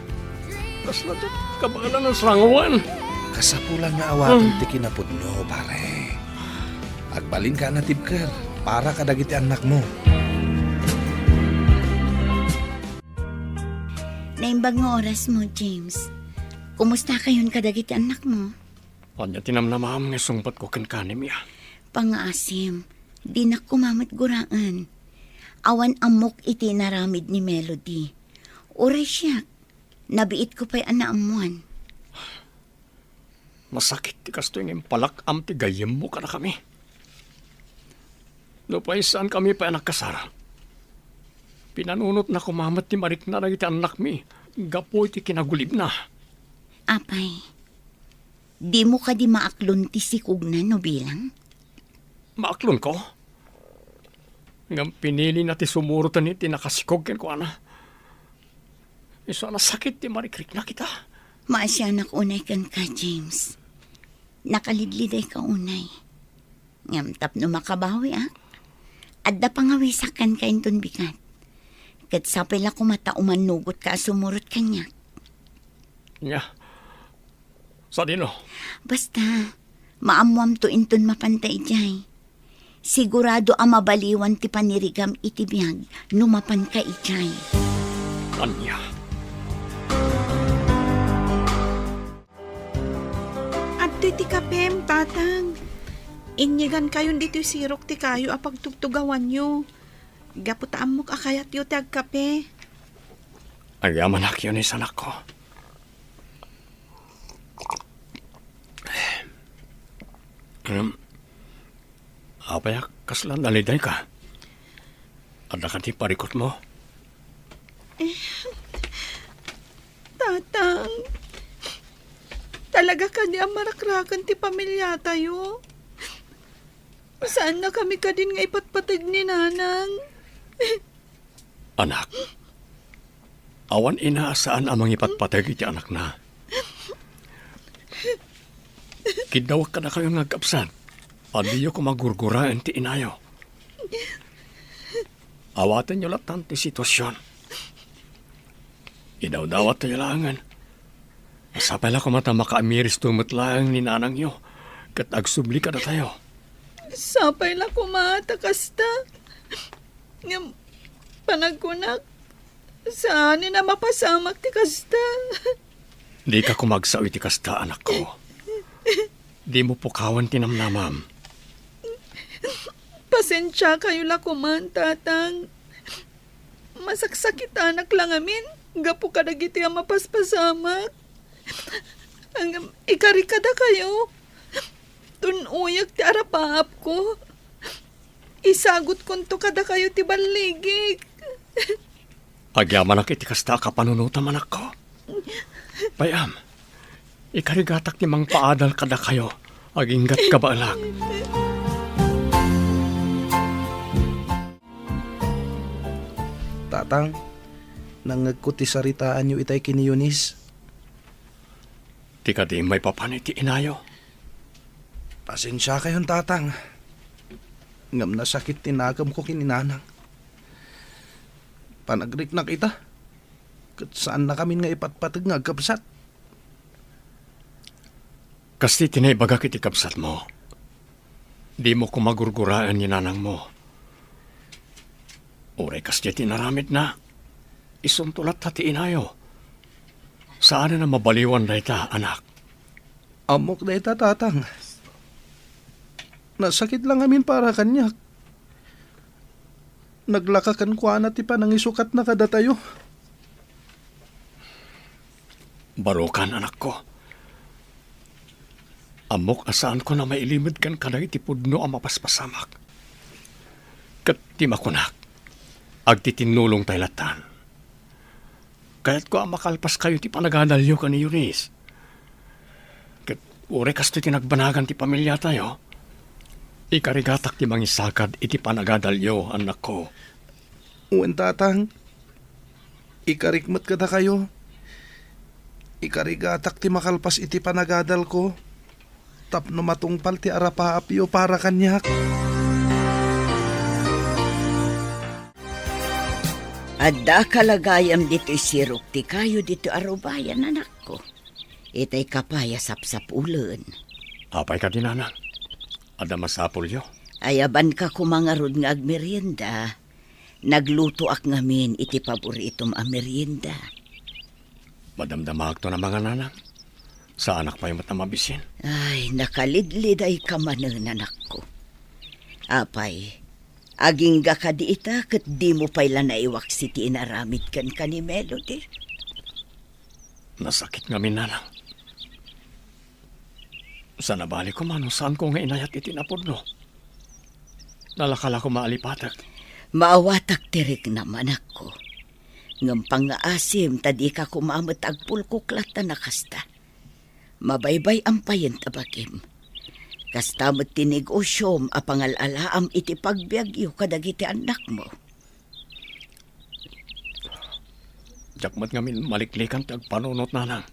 Kasla ti kabaelan a sangoen. Kasapulan nga awaten ti kinapudno, pare. Agbalinka a natibker para kadagiti annakmo. Naimbag nga orasmo, James. Kumustakayon kadagiti annakmo? Ania ti namnamaem nga isungbatko kenka ni Mia? Pangaasim, dinak koma met guraen. Awan ammok iti inaramid ni Melody. Uray siak, nabiitko pay a naammuan. Masakit ti kastoy nga impalak-am ti gayyemmo kadakami. Nupay saankami pay a nagkasar, pinanunotna koma met ti marikna dagiti annakmi gapu iti kinagulibna. Apay, dimo kadi maaklon ti sikogna no bilang? Maaklonko? Ngem pinilina ti sumuroten iti nakasikog kenkuana. Isu a nasakit ti marikrikna kita. Maasianak unay kenka, James. Nakalidlidayka unay. Ngem tapno makabawiak, adda pangawisak kenka inton bigat. Ket sapay la koma ta umannugotka a sumurot kaniak. Nya, sadino? Basta, maammoamto inton mapanta idiay. Sigurado a mabaliwan ti panirigam iti biag no mapanka idiay. Ania? A Ditoy ti kapem, Tatang. Inyigankayon ditoy sirok ti kayo a pagtugtugawanyo. Gapu ta ammok a kayatyo ti agkape. Agyamanak, Eunice, anakko. Em, apay a kasla nalidayka? Adda kadi parikutmo? Eh, Tatang, talaga kadi a marakrakan ti pamiliatayo? Saannakami kadin nga ipatpateg ni Nanang? Anak, awan ina a saan a mangipatpateg iti anakna. Kiddawak kadakayo nga agkabsat, a diyo koma gurguraen ti inayo. Awatenyo lattan ti situasion. Idawdawattayo laengen. Sapay la koma ta makaamiristo met laeng ni nanangyo ket agsubli kadatayo. Sapay la koma ta kasta. Ngem panagkunak, saanen a mapasamak ti kasta. Dika koma agsao iti kasta, anakko. Dimo pukawen ti namnamam. Pasensiakayo la koman, Tatang. Masaksakitanak la ngamin gapu kadagiti a mapaspasamak. Ngem ikarik kadakayo. Tun-oyak ti arapaapko. Isagutkonto kadakayo ti balligik. Agyamanak iti kasta a kapanunotam, anakko. Pay-am, ikarigatak ti mangpaadal kadakayo, aginggat kabaelag. Tatang, nangngegko ti saritaanyo itay ken ni Eunice. Ti kadi maipapan iti inayo. Pasensiakayon, Tatang. Ngem nasakit ti nakemko ken ni Nanang. Panagriknak ita, ket saannakamin nga ipatpateg nga agkabsat. Kastoy ti naibagak iti kabsatmo. Dimo koma gurguraen ni nanangmo. Uray kasdiay ti inaramidna, isunto latta ti inayo. Saanen a mabaliwan dayta, anak. Ammok dayta, Tatang. Nasakit la ngamin para kaniak. Naglaka kenkuana ti panangisukatna kadatayo. Barokan, anakko. Ammok a saanko a mailimed ken kadagiti pudno a mapaspasamak. Ket ti makunak, agtitinnulongtay lattan. Kayatko a makalpaskayo ti panagadalyo ken ni Eunice. Ket uray kastoy ti nagbanagan ti pamiliatayo, ikarigatak ti mangisakad iti panagadalyo, annakko. Wen, Tatang. Ikarik met kadakayo. Ikarigatak ti makalpas iti panagadalko tapno matungpal ti arapaapyo para kaniak. Adda kalagayam ditoy sirok ti kayo ditoy a rubayan, anakko. Itay ka pay a sapsapulen. Apay kadi, nanang? Adda masapulyo? Ayabanka koma ngarud nga agmerienda. Naglutoak ngamin iti paboritom a merienda. Madamdamaakton a mangan, nanang. Saanak pay met a mabisin. Ay, nakalidlidayka manen, anakko. Apay, agingga kadi ita ket dimo pay la naiwaksi ti inaramid kenka ni Melody? Nasakit ngamin, nanang. Saan a bali koma no saanko nga inayat iti napudno. Nalaka la koma a lipatek. Maawatak ti riknam, anakko. Ngem pangngaasim ta dika koma met agpulkok latta a kasta. Mabaybay-am payen ta bagim. Kasta met ti negosiom a pangal-alaam iti pagbiagyo kadagiti annakmo. Diak met ngamin maliklikan ti agpanunot, nanang.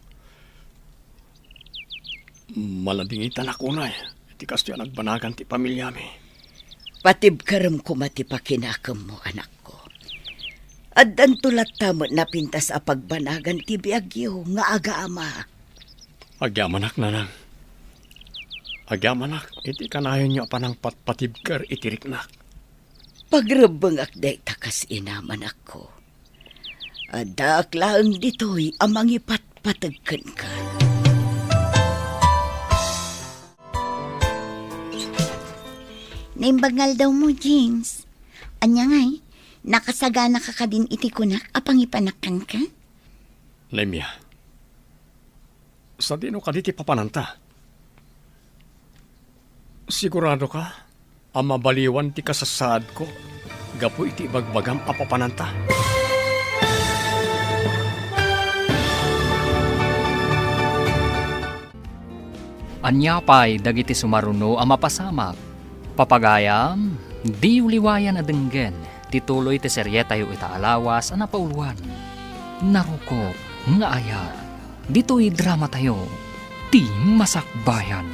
Maladingitanak unay iti kastoy a nagbanagan ti pamiliami. Patibkerem koma ti pakinakemmo, anakko. Addanto latta met napintas a pagbanagan ti biagyo nga agama. Agyamanak, nanang. Agyamanak iti kanayonyo a panangpatpatibker iti riknak. Pagrebbengak dayta kas inam, anakko. Addaak laeng ditoy a mangipatpateg kenka. Naimbag nga aldawmo, James. Ania ngay, nakasaganaka kadin iti kunak a pangipanak kenka? Nemia, sadino kadi ti papananta? Siguradoka a mabaliwan ti kasasaadko gapu iti ibagbagam a papananta? Ania pay dagiti sumaruno a mapasamak? Papagayam, diyo liwayan a denggen ti tuloy ti serietayo ita a lawas a napauluan, Narukop nga Ayat. Ditoy dramatayo, Ti Masakbayan.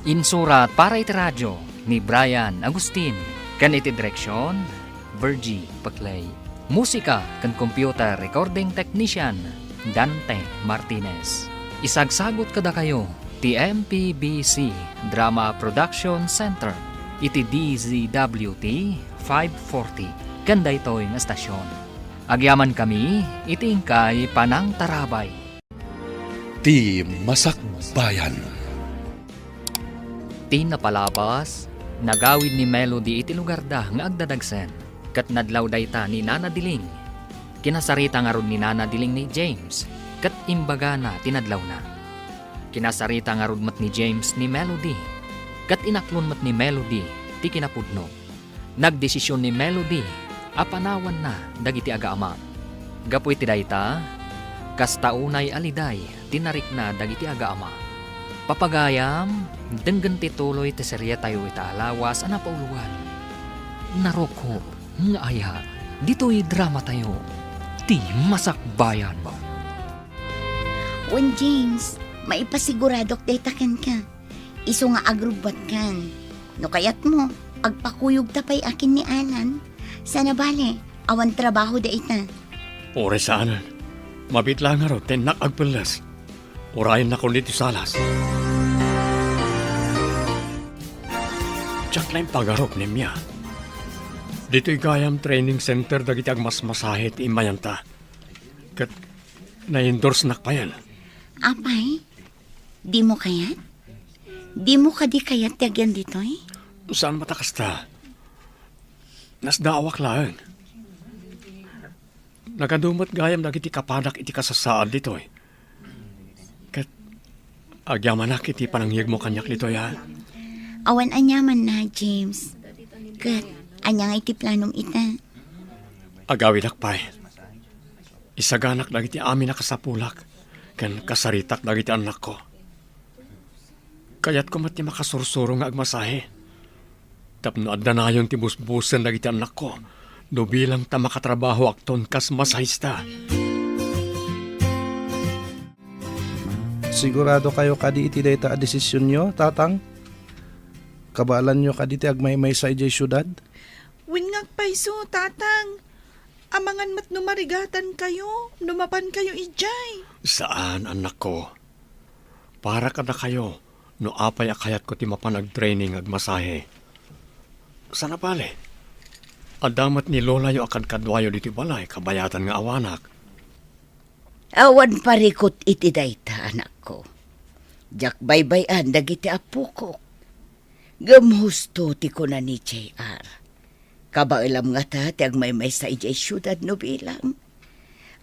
Insurat para iti radio ni Brian Agustin, ken iti direksion, Virgie Paclay. Musika ken computer recording technician, Dante Martinez. Isagsagut kadakayo ti M P B C Drama Production Center iti D Z W T five forty ken daytoy nga estasion. Agyamankami iti inkay panangtarabay. Ti Masakbayan. Ti napalabas, nagawid ni Melody iti lugarda nga agdadagsen, ket nadlaw dayta ni Nana Diling. Kinasarita ngarud ni Nana Diling ni James, ket imbagana ti nadlawna. Kinasarita ngarud met ni James ni Melody, ket inaklon met ni Melody ti kinapudno. Nagdesision ni Melody a panawanna dagiti agaama. Gapu iti dayta, kasta unay a liday ti narikna dagiti agaama. Papagayam, denggen ti tuloy ti serietayo ita a lawas a napauluan, Narukop nga Ayat. Ditoy dramatayo, Ti Masakbayan. Wen, James, maipasiguradok dayta kenka. Isu nga agrubbuatkan. No kayatmo, agpakuyogta pay a ken ni Alan. Sana bale, awan trabaho dayta. Uray saanen. Mabiit laeng ngarud ti innak agpelles. Urayennakon ditoy salas. Diak naimpagarup, Nemia. Ditoy gayam training center dagiti agmasmasahe ti immayanta. Ket na-endorsenak payen. Apay, dimo kayat? Dimo kadi kayat ti agyan ditoy? Saan met a kasta. Nasdaawak laeng. Nagadu met gayam dagiti kapadak iti kasasaad ditoy. Ket agyamanak iti panangngegmo kaniak ditoy, a? Awan aniamanna, James. Ket ania nga iti planom ita? Agawidak pay. Isaganak dagiti amin a kasapulak ken kasaritak dagiti annakko. Kayatko met ti makasursuro nga agmasahe tapno adda nayon ti busbusen dagiti annakko no bilang ta makatrabahoakton kas masahista. Siguradokayo kadi iti dayta a desisionyo, Tatang? Kabaelanyo kadi ti agmaymaysa idiay siudad? Wen nga agpayso, Tatang. Amangan met no marigatankayo no mapankayo idiay. Saan, annakko. Para kadakayo no apay a kayatko ti mapan agtraining agmasahe. Sana bale, adda met ni lolayo a kadkaduayo ditoy balay kabayatan nga awanak. Awan parikut iti dayta, anakko. Diak baybay-an dagiti appokok. Ngem husto ti kuna ni J R. Kabaelam ngata ti agmaymaysa idiay siudad no bilang.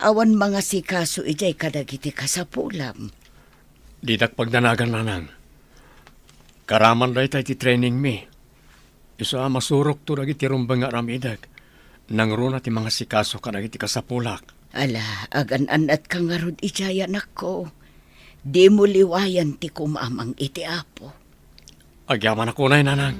Awan mangasikaso idiay kadagiti kasapulam. Didak pagdanagan, nanang. Karaman dayta iti trainingmi. Isu a masurokto dagiti rumbeng nga aramidek. Nangruna ti mangasikaso kadagiti kasapulak. Ala, agan-annatka ngarud idiay, anakko. Dimo liwayan ti kumamang iti Apo. Agyamanak unay, nanang.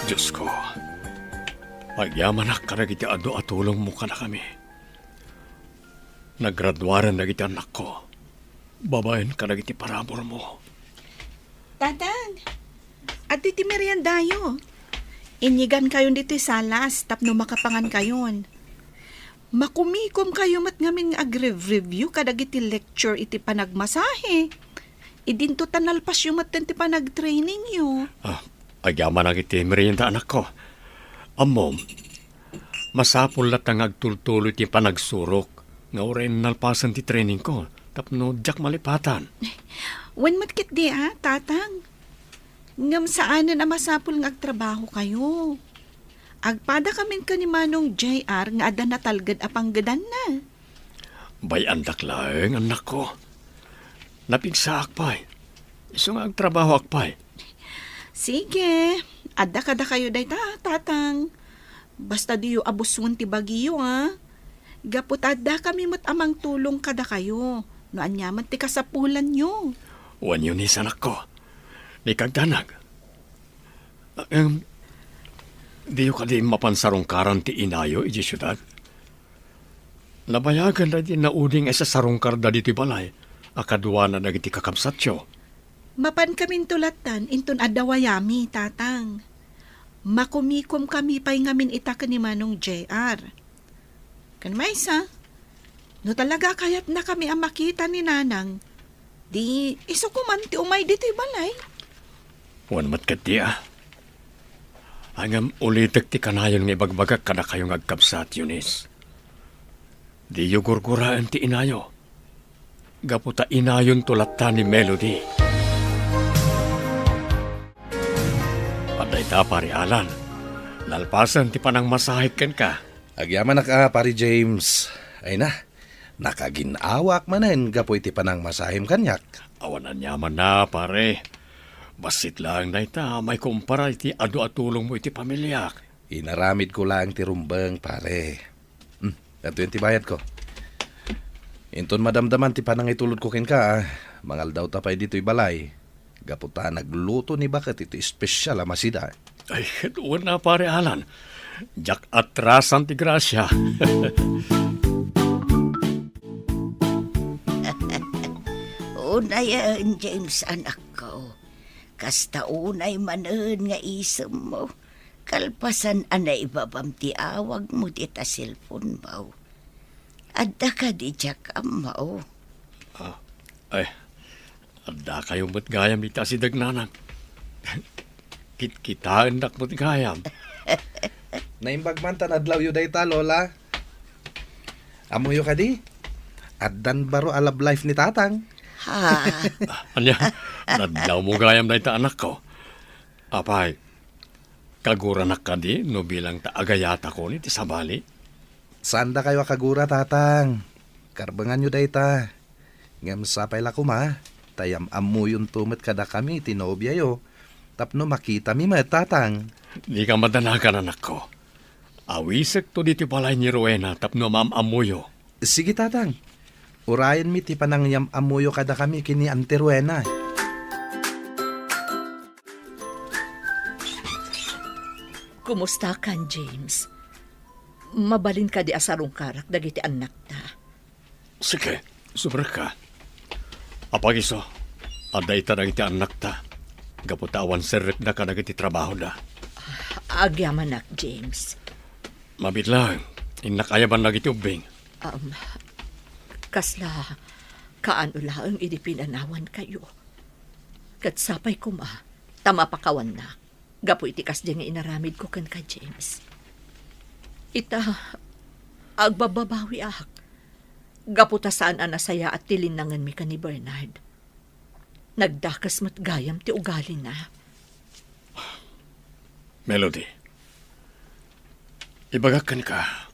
Diosko, agyamanak kadagiti adu a tulongmo kadakami. Nagraduaren dagiti annakko babaen kadagiti paraburmo. Tatang, adtoy ti meriendayo. Inyigankayon ditoy salas tapno makapangankayon. Makumikom kayo met ngamin nga agrev-review kadagiti lecture iti panagmasahe. Idinto ta nalpasyo met ti panagtrainingyo. Ah, agyamanak iti merienda, anakko. Ammom, masapul latta nga agtultuloy ti panagsurok nga uray nalpasen ti trainingko tapno diak malipatan. Wen met ketdi a, Tatang. Ngem saanen a masapul nga agtrabaho kayo. Agpada kamin ken ni Manong J R nga adda natalged a panggedanna. Bay-andak laeng, annakko. Napigsaak pay. Isu nga agtrabahoak pay. Sige, adda kadakayo dayta, Tatang. Basta diyo abusuen ti bagiyo, a. Gapu ta adda kami met a mangtulong kadakayo, no aniaman ti kasapulanyo. Wen, Eunice, anakko. Ni kagdanag. Em, diyo kadi mapan sarungkaran ti inayo iti siudad? Nabayagan dagiti naudi nga isasarungkarda ditoy balay a kaduana dagiti kakabsatyo. Mapan kaminto lattan inton adda wayami, Tatang. Makumikom kami pay ngamin ita ken ni Manong J R. Ken maysa, no talaga kayatna kami a makita ni Nanang, di isu koman ti umay ditoy balay. Wen met ketdi a. Ngem ulitek ti kanayon nga ibagbagak kadakayo nga agkabsat, Eunice. Diyo gurguraen ti inayo. Gapu ta inayonto latta ni Melody. Adda ita, Pare Alan. Nalpasen ti panangmasahek kenka. Agyamanak a, Pare James. Ay na, nakagin-awaak manen gapu iti panangmasahem kaniak. Awan aniamanna, pare. Bassit laeng dayta maikumpara iti adu a tulongmo iti pamiliak. Inaramidko laeng ti rumbeng, pare. Hmm, adtoyen ti bayadko. Inton madamdaman ti panangitulodko kenka, a, mangaldawta pay ditoy balay. Gapu ta nagluto ni baket iti espesial a masida. Ay, ket wen a, Pare Alan. Diak atrasan ti grasia. Unayen, James, anakko. Kasta unay manen nga isemmo, kalpasan a naibabam ti awagmo dita cellphone-mo. Adda kadi diak ammo? Ah, ay, adda kayo met gayam iti asideg, Nanang. Kitkitaendak met gayam. Naimbag man ta nadlawyo dayta, Lola. Ammoyo kadi? Addan baro a love life ni Tatang. Ha? Ania, nadlawmo gayam dayta, anakko. Apay, kaguranak kadi no bilang ta agayatakon iti sabali? Saandakayo a kagura, Tatang. Karbenganyo dayta. Ngem sapay la koma, ta yam-ammoyonto met kadakami ti nobiayo, tapno makitami met, Tatang. Dika madanagan, anakko. Awisekto ditoy balay ni Rowena tapno maam-ammoyo. Sige, Tatang. Urayenmi ti panangyam-ammoyo kadakami ken ni Auntie Rowena. Kumustakan, James? Mabalin kadi a sarungkarak dagiti annakta? Sige, sumrekka. Apag-isu, adda ita dagiti annakta, gapu ta awan serrekda kadagiti trabahoda. Agyamanak, James. Mabiit laeng, innak ayaban dagiti ubbing. Um, kasla kaano laeng idi pinanawankayo. Ket sapay koma, ta mapakawannak. Gapu iti kasdi nga inaramidko kenka, James. Ita, agbababawiak. Gapu ta saan a nasayaat ti linnangenmi ken ni Bernard. Nagdakes met gayam ti ugalina. Melody, ibagak kenka,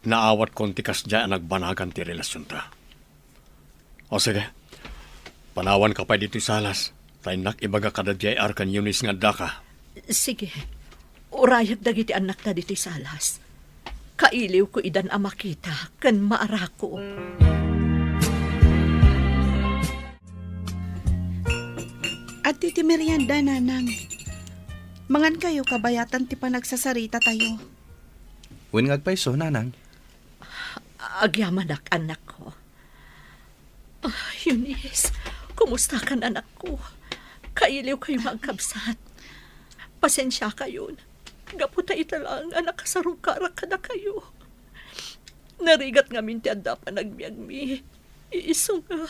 naawatkon ti kasdiay a nagbanagan ti relasionta. O sige, panawanka pay ditoy salas, ta innak ibaga kada J R ken Eunice nga addaka. Sige, urayak dagiti annakta ditoy salas. Kailiwko idan a makita ken maarako. Adtoy ti merienda, Nanang. Mangankayo kabayatan ti panagsasaritatayo. Wen nga agpayso, Nanang? Agyamanak, annakko. Ah, Eunice, kumustakan, anakko? Kailiwkayo nga agkabsat. Pasensiakayon, gapu ta ita laeng a nakasarungkarak kadakayo. Narigat ngamin ti adda panagbiagmi. Isu nga.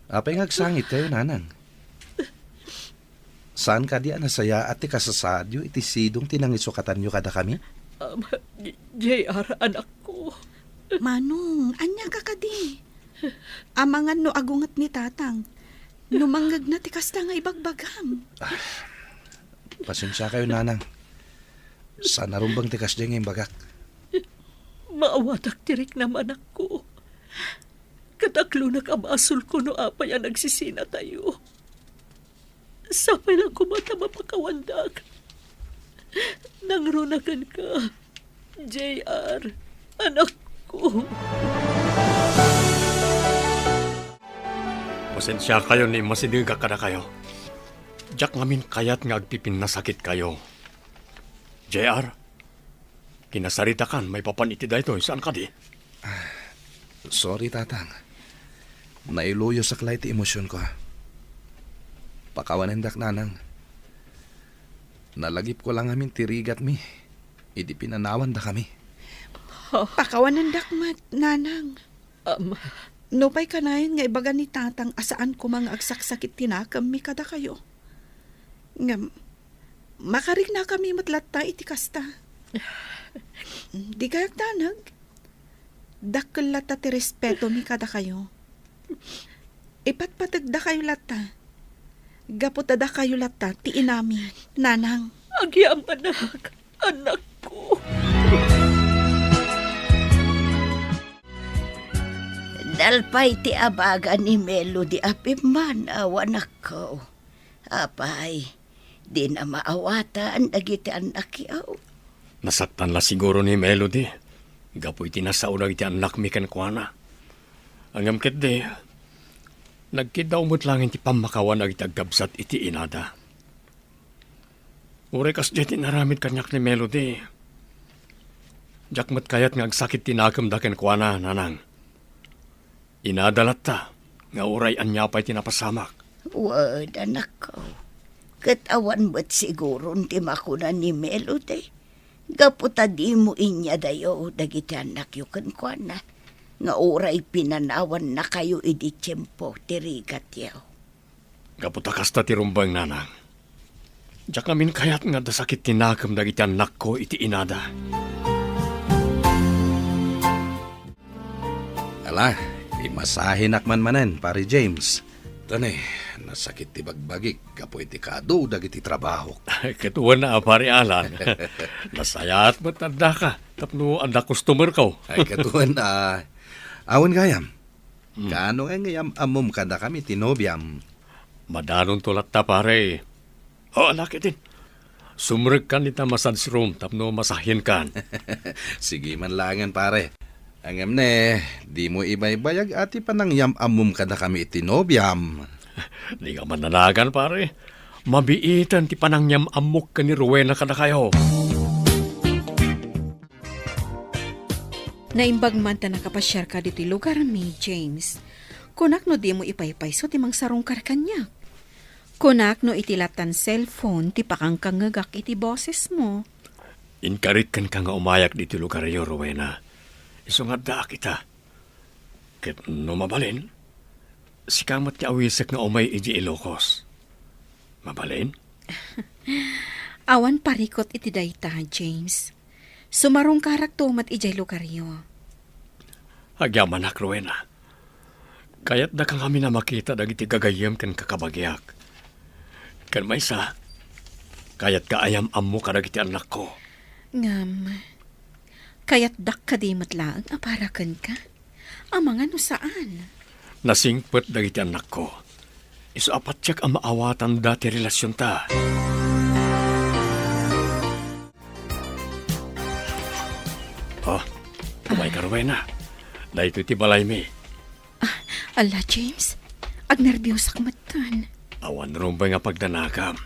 Apay nga agsangitkayo, nanang? Saan kadi a nasayaat ti kasasaadyo iti sidong ti nangisukatanyo kadakami? Um, J-, J R, anakko. Manong, ania ka kadi? Amangan no agunget ni Tatang. No mangngegna ti kasta nga ibagbagam. Ah, pasensiakayo, nanang. Saan a rumbeng ti kasdiay nga imbagak. Maawatak ti riknam, anakko. Ket aklonak a basolko no apay a nagsisinatayo. Sapay la koma ta mapakawandak. Nangruna kenka, J R, anakko. Pasensiakayo no immasidegak kadakayo. Diak ngamin kayat nga agpipinnasakitkayo. J R, kinasaritakan maipapan iti daytoy, saan kadi? Ah, sorry, Tatang. Nailuyosak la iti emosionko. Pakawanendak, Nanang. Nalagipko la ngamin ti rigatmi idi pinanawandakami. Pakawanendak met, Nanang. Am. Nupay kanayon nga ibaga ni Tatang a saan koma nga agsaksakit ti nakemmi kadakayo. Ngem, makariknakami met latta iti kasta. Dikay agdanag. Dakkel latta ti respetomi kadakayo. Ipatpategdakayo latta. Gapu ta dakayo latta ti inami, Nanang. Agyamanak, anakko. Nalpay ti abaga ni Melody a pimmanaw, anakko. Apay, dina maawatan dagiti annakyo. Nasaktan la siguro ni Melody gapu iti nasao dagiti annakmi kenkuana. Ngem ketdi, nagkiddaw met laeng ti pammakawan dagiti agkabsat iti inada. Uray kasdiay ti inaramid kaniak ni Melody, diak met kayat nga agsakit ti nakemda kenkuana, Nanang. Inada latta nga uray ania pay ti napasamak. Wen, anakko. Ket awan met siguron ti makuna ni Melody, gapu ta dimo inyadayo dagiti annakyo kenkuana, nga uray pinanawannakayo idi tiempo ti rigatyo. Gapu ta kasta ti rumbeng, Nanang. Diak ngamin kayat nga adda sakit ti nakem dagiti annakko iti inada. Ala, imasahinak man manen, Pare James. Tani, nasakit ti bagbagik gapu iti kaadu dagiti trabahok. Ket wen a, Pare Alan. Nasayaat met addaka tapno adda customerko. Ay, ket wen a, awan gayam. Hmm. Kaano ngay nga iyam-ammom kadakami ti nobiam? Madanonto latta, pare. O, ala ketdin. Sumrekkan ita massage room tapno masahenkan. Sige man laengen, pare. Ngem ne, dimo ibaybayag a ti panangyam-ammom kadakami iti nobiam. Dika mannanagan, pare. Mabiiten ti panangyam-ammok ken ni Rowena kadakayo. Naimbag man ta nakapasiarka ditoy lugarmi, James. Kunak no dimo ipaypayso ti mangsarungkar kaniak. Kunak no iti lattan cellphone ti pakangkangngegak iti bosesmo. Inkarik kenka nga umayak ditoy lugaryo, Rowena. Isu nga addaak ita. Ket no mabalin, sika met ti awisek nga umay idiay Ilocos. Mabalin? Awan parikut iti dayta, James. Sumarungkarakto met idiay lugaryo. Agyamanak, Rowena. Kayatdaka ngamin a makita dagiti gagayyem ken kakabagiak. Ken maysa, kayatka a yam-ammo kadagiti annakko. Ngem, kayatdak kadi met laeng a para kenka? Amangan no saan? Nasingpet dagiti annakko. Isu a patiek a maawatanda ti relasionta. Oh, umayka, Rowena. Daytoy ti balaymi. Ah, ala, James. Agnerbiosak metten. Awan rumbeng a pagdanakam.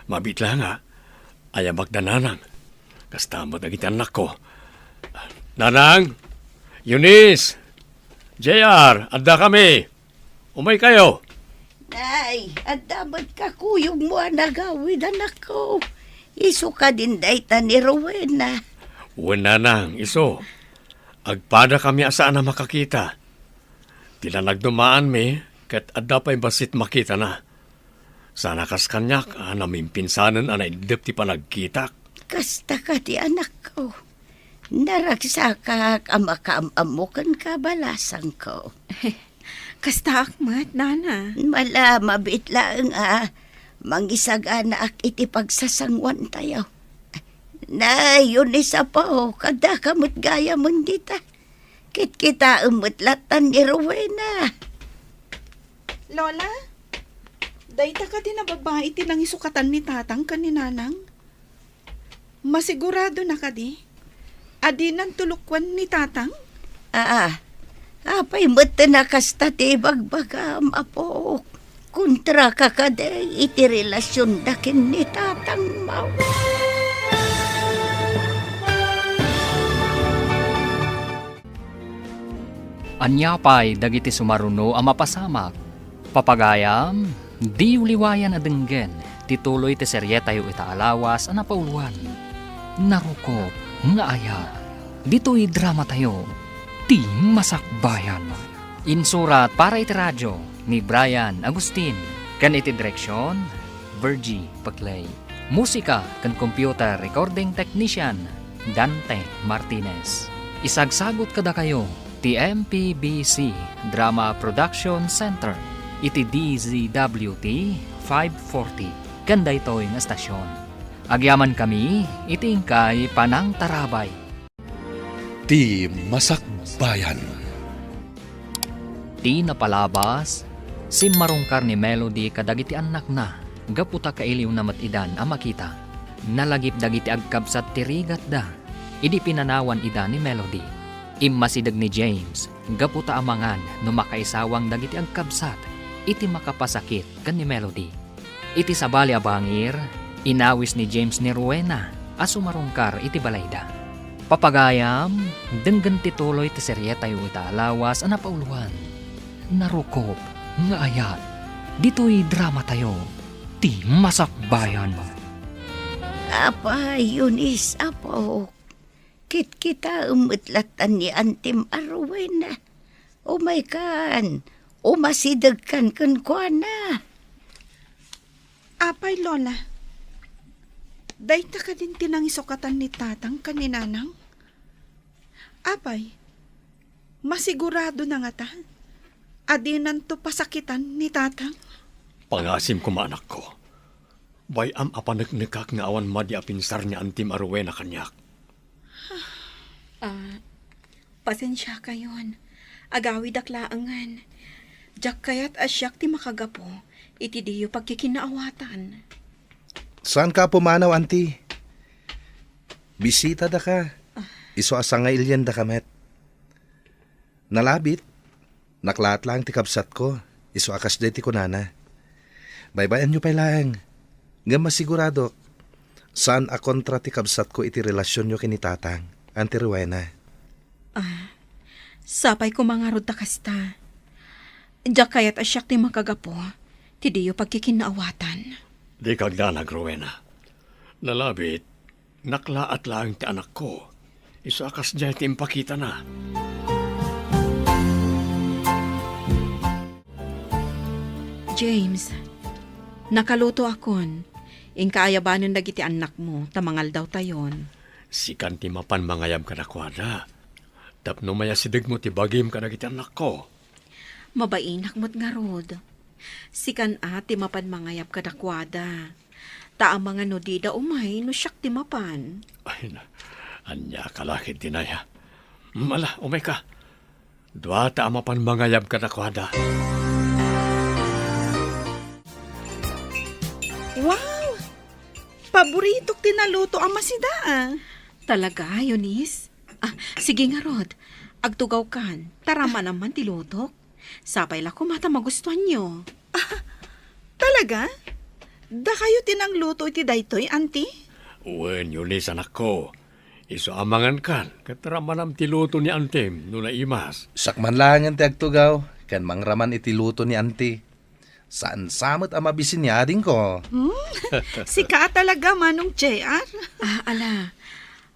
Mabiit la nga, ayamak da Nanang. Kasta met dagiti annakko. Nanang! Eunice! J R, addakami! Umaykayo! Nay, adda met kakuyogmo a nagawid, anakko. Isu kadin dayta ni Rowena. Wen, Nanang, isu. Agpadakami a saan a makakita. Ti lanag dumaanmi, ket adda pay bassit makitana. Saan a kas kaniak a namimpinsanen a naiddep ti panagkitak. Kasta kadi, anakko. Naragsakak a makaam-ammo ken kabalasangko. Kastaak met, nana. Mala, mabiit laeng a mangisaganaak iti pagsasanguantayo. Nay, Eunice, apo, kaddaka met gayamen dita. Kitkitaem met lattan ni Rowena. Lola, dayta kadi a babai ti nangisukatan ni Tatang ken ni Nanang? Masiguradona kadi a dinanto lukoen ni Tatang? Aa, apay met a kasta ti ibagbagam, apok? Kontraka kadi iti relasionda ken ni Tatangmo? Ania pay dagiti sumaruno a mapasamak? Papagayam, diyo liwayan a denggen ti tuloy ti serietayo ita a lawas a napauloan, Narukop nga Ayat. Ditoy dramatayo, Ti Masakbayan. Insurat para iti radio ni Brian Agustin, ken iti direksion, Virgie Paclay. Musika ken computer recording technician, Dante Martinez. Isagsagut kadakayo ti M P B C Drama Production Center iti D Z W T five forty ken daytoy nga estasion. Agyamankami iti inkay panangtarabay. Ti Masakbayan. Ti napalabas, simmarungkar ni Melody kadagiti annakna gapu ta kailiwna met idan a makita. Nalagip dagiti agkabsat ti rigatda idi pinanawan ida ni Melody. Immasideg ni James gapu ta amangan no makaisawang dagiti agkabsat iti makapasakit ken ni Melody. Iti sabali a bangir, inawis ni James ni Rowena a sumarungkar iti balayda. Papagayam, denggen ti tuloy ti serietayo ita a lawas a napauloan, Narukop nga Ayat. Ditoy dramatayo, Ti Masakbayan. Apay, Eunice, apo, kitkitaem met lattan ni Antim a Rowena. Umaykan, umasidegkan kenkuana. Apay, Lola, dayta kadin ti nangisukatan ni Tatang ken ni Nanang? Apay, masiguradona ngata a dinanto pasakitan ni Tatang? Pangasim koma, anakko. Bay-am a paneknekak nga awan madi a pinsar ni Antim a Rowena kaniak. Ah, pasensiakayon. Agawidak laengen. Diak kayat a siak ti makagapu iti diyo pagkikinnaawatan. Saanka a pumanaw, Anti. Bisitadaka. Ah. Isu a sangailiandaka met. Nalabit, naklaat laeng ti kabsatko, isu a kasdiay ti kunana. Baybay-anyo pay laeng, ngem masiguradok, saan a kontra ti kabsatko iti relasionyo ken ni Tatang, Anti Rowena. Ah, sapay koma ngarud ta kasta. Diak kayat a siak ti makagapu ti diyo pagkikinnaawatan. Dika agdanag, Rowena. Nalabit, naklaat laeng ti anakko. Isu a kasdiay ti impakitana. James, nakalutoakon. Inka ayabanen dagiti annakmo ta mangaldawtayon. Sikan ti mapan mangayab kadakuada. Tapno mayasidegmo ti bagim kadagiti annakko. Mabainak met ngarud. Sikan a ti mapan mangayab kadakuada. Ta amangan no dida umay no siak ti mapan. Ay, na, ania ka la ket, Dinaya? Mala, umayka. Duata a mapan mangayab kadakuada. Wow! Paboritok ti naluto a masida, ah. Talaga, Eunice? Ah, sige ngarud. Agtugawkan, ta ramanam man ti lutok. Sapay la koma ta magustuanyo. Ah, talaga? Dakayo ti nangluto iti daytoy, Anti? Wen, Eunice, anakko. Isu a mangankan, ket ramanam ti luto ni Antim no naimas. Siak man laengen ti agtugaw, ken mangraman iti luto ni Anti. Saan sa met a mabisin ni adingko. Hmm? Sika a talaga, Manong J R? Ah, ala.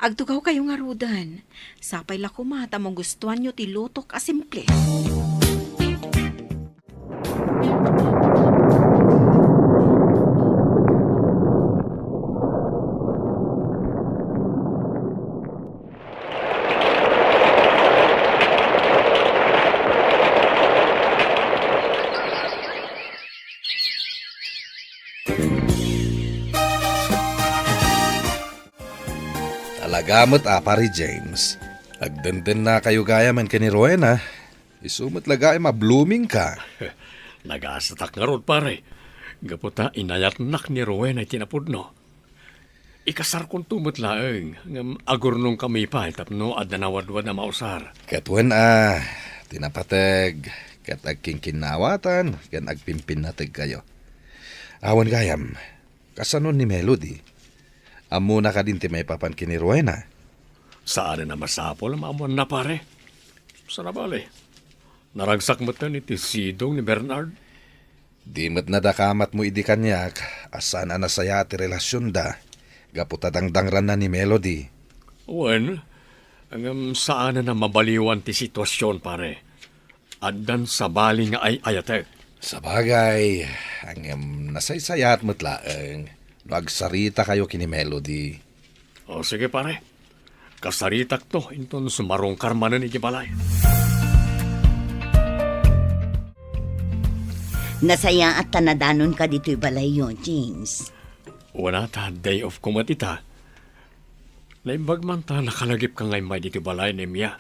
Agtugawkayo ngaruden. Sapay la koma ta magustuanyo ti lutok a simple. Talaga met a, Pare James. Agdendennakayo gayamen ken ni Rowena. Isu met la gayam a blooming ka. Nagasatak ngarud, pare. Gapu ta inayatnak ni Rowena iti napudno. Ikasarkonto met laeng, ngem agurnongkami pay tapno adda nawadwad a mausar. Ket wen a, ti napateg, ket agkinkinnawatan, ken agpimpinnategkayo. Awan gayam, kasano ni Melody? Ammona kadin ti maipapan ken ni Rowena? Saanen a masapul a maammoanna, pare. Sana bale, naragsak metten iti sidong ni Bernard. Di met nadakamatmo idi kaniak a saan a nasayaat ti relasionda gapu ta dangrangranna ni Melody. Wen, ngem saanen a mabaliwan ti situasion, pare. Addan sabali nga ay-ayatek. Sabagay, ngem nasaysayaat met laeng no agsaritakayo ken ni Melody. O, sige, pare. Kasaritakto inton sumarungkar manen iti balay. Nasayaat ta nadanonka ditoy balayyo, James. Wen a ta day off ko met ita. Naimbag man ta nakalagipka nga immay ditoy balay, Nemia.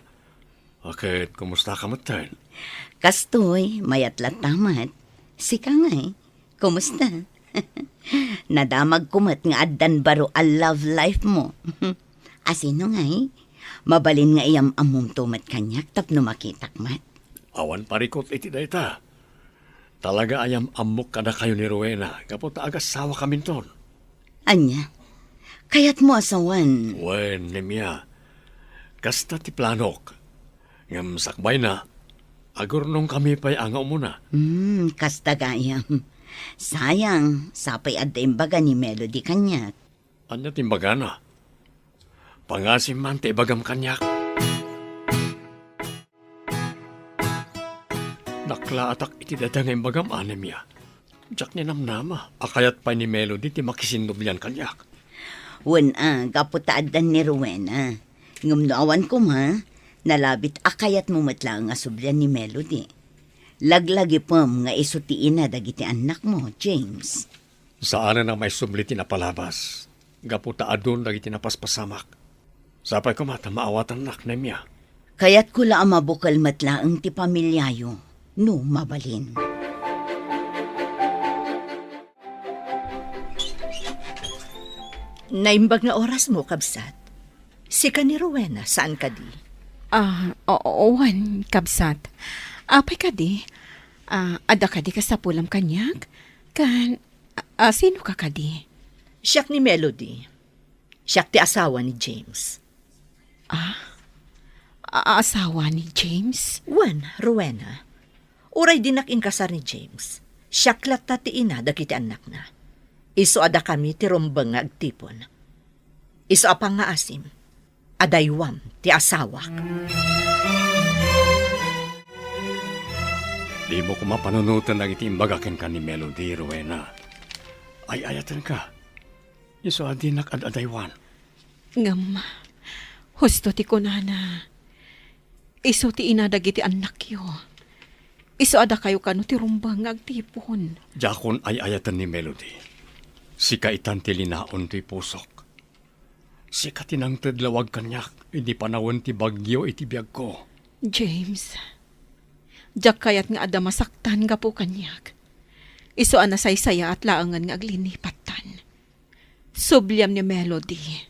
A, ket kumustaka metten? Kastoy, mayat latta met. Sika ngay, kumusta? Nadamagko met nga addan baro a love life mo. Asino ngay? Mabalin nga iyam-ammomto met kaniak tapno makitak met. Awan parikut iti dayta. Talaga a yam-ammok kadakayo ni Rowena gapu ta agassawakaminton. Ania? Kayatmo a sawen? Wen, Nemia. Kasta ti planok. Ngem sakbayna, agurnongkami pay a nga umuna. Hmm, kasta gayam. Sayang, sapay adda imbaga ni Melody kaniak. Ania ti imbagana? Pangasim man ti ibagam kaniak. Naklaatak iti dayta nga imbagam, Nemia. Diak ninamnama a kayat pay ni Melody ti makisinnublian kaniak. Wen a, gapu ta addan ni Rowena. Ngem no awan koma, nalabit a kayatmo met laeng a sublian ni Melody. Laglagipem nga isu ti ina dagiti annakmo, James. Saanen a maisubli ti napalabas, gapu ta adun dagiti napaspasamak. Sapay koma ta maawatannak, Nemia. Kayatko la a mabukel met laeng ti pamiliayo, no mabalin. Naimbag nga orasmo, kabsat. Sika ni Rowena, saan kadi? Ah, oo, wen, kabsat. Apay kadi? Ah, adda kadi kasapulam kaniak? Kan, ah, sino ka kadi? Siak ni Melody. Siak ti asawa ni James. Ah? A-, asawa ni James? Wen, Rowena. Uray dinak inkasar ni James, siak latta ti ina dagiti annakna. Isu a dakami ti rumbeng nga agtipon. Isu a pangngaasim, adaywam ti asawak. Dimo koma panunoten dagiti imbaga kenka ni Melody, Rowena. Ay-ayatenka. Isu a dinak ad-adaywan. Ngem, husto ti kunana, isu ti ina dagiti annakyo. Isu a dakayo kano ti rumbeng nga agtipon. Diakon ay-ayaten ni Melody. Sika itan ti linaon ti pusok. Sika ti nangted lawag kaniak idi panawen ti bagyo iti biagko. James, diak kayat nga adda masaktan gapu kaniak. Isu a nasaysayaat laengen nga aglinipattan. Subliam ni Melody,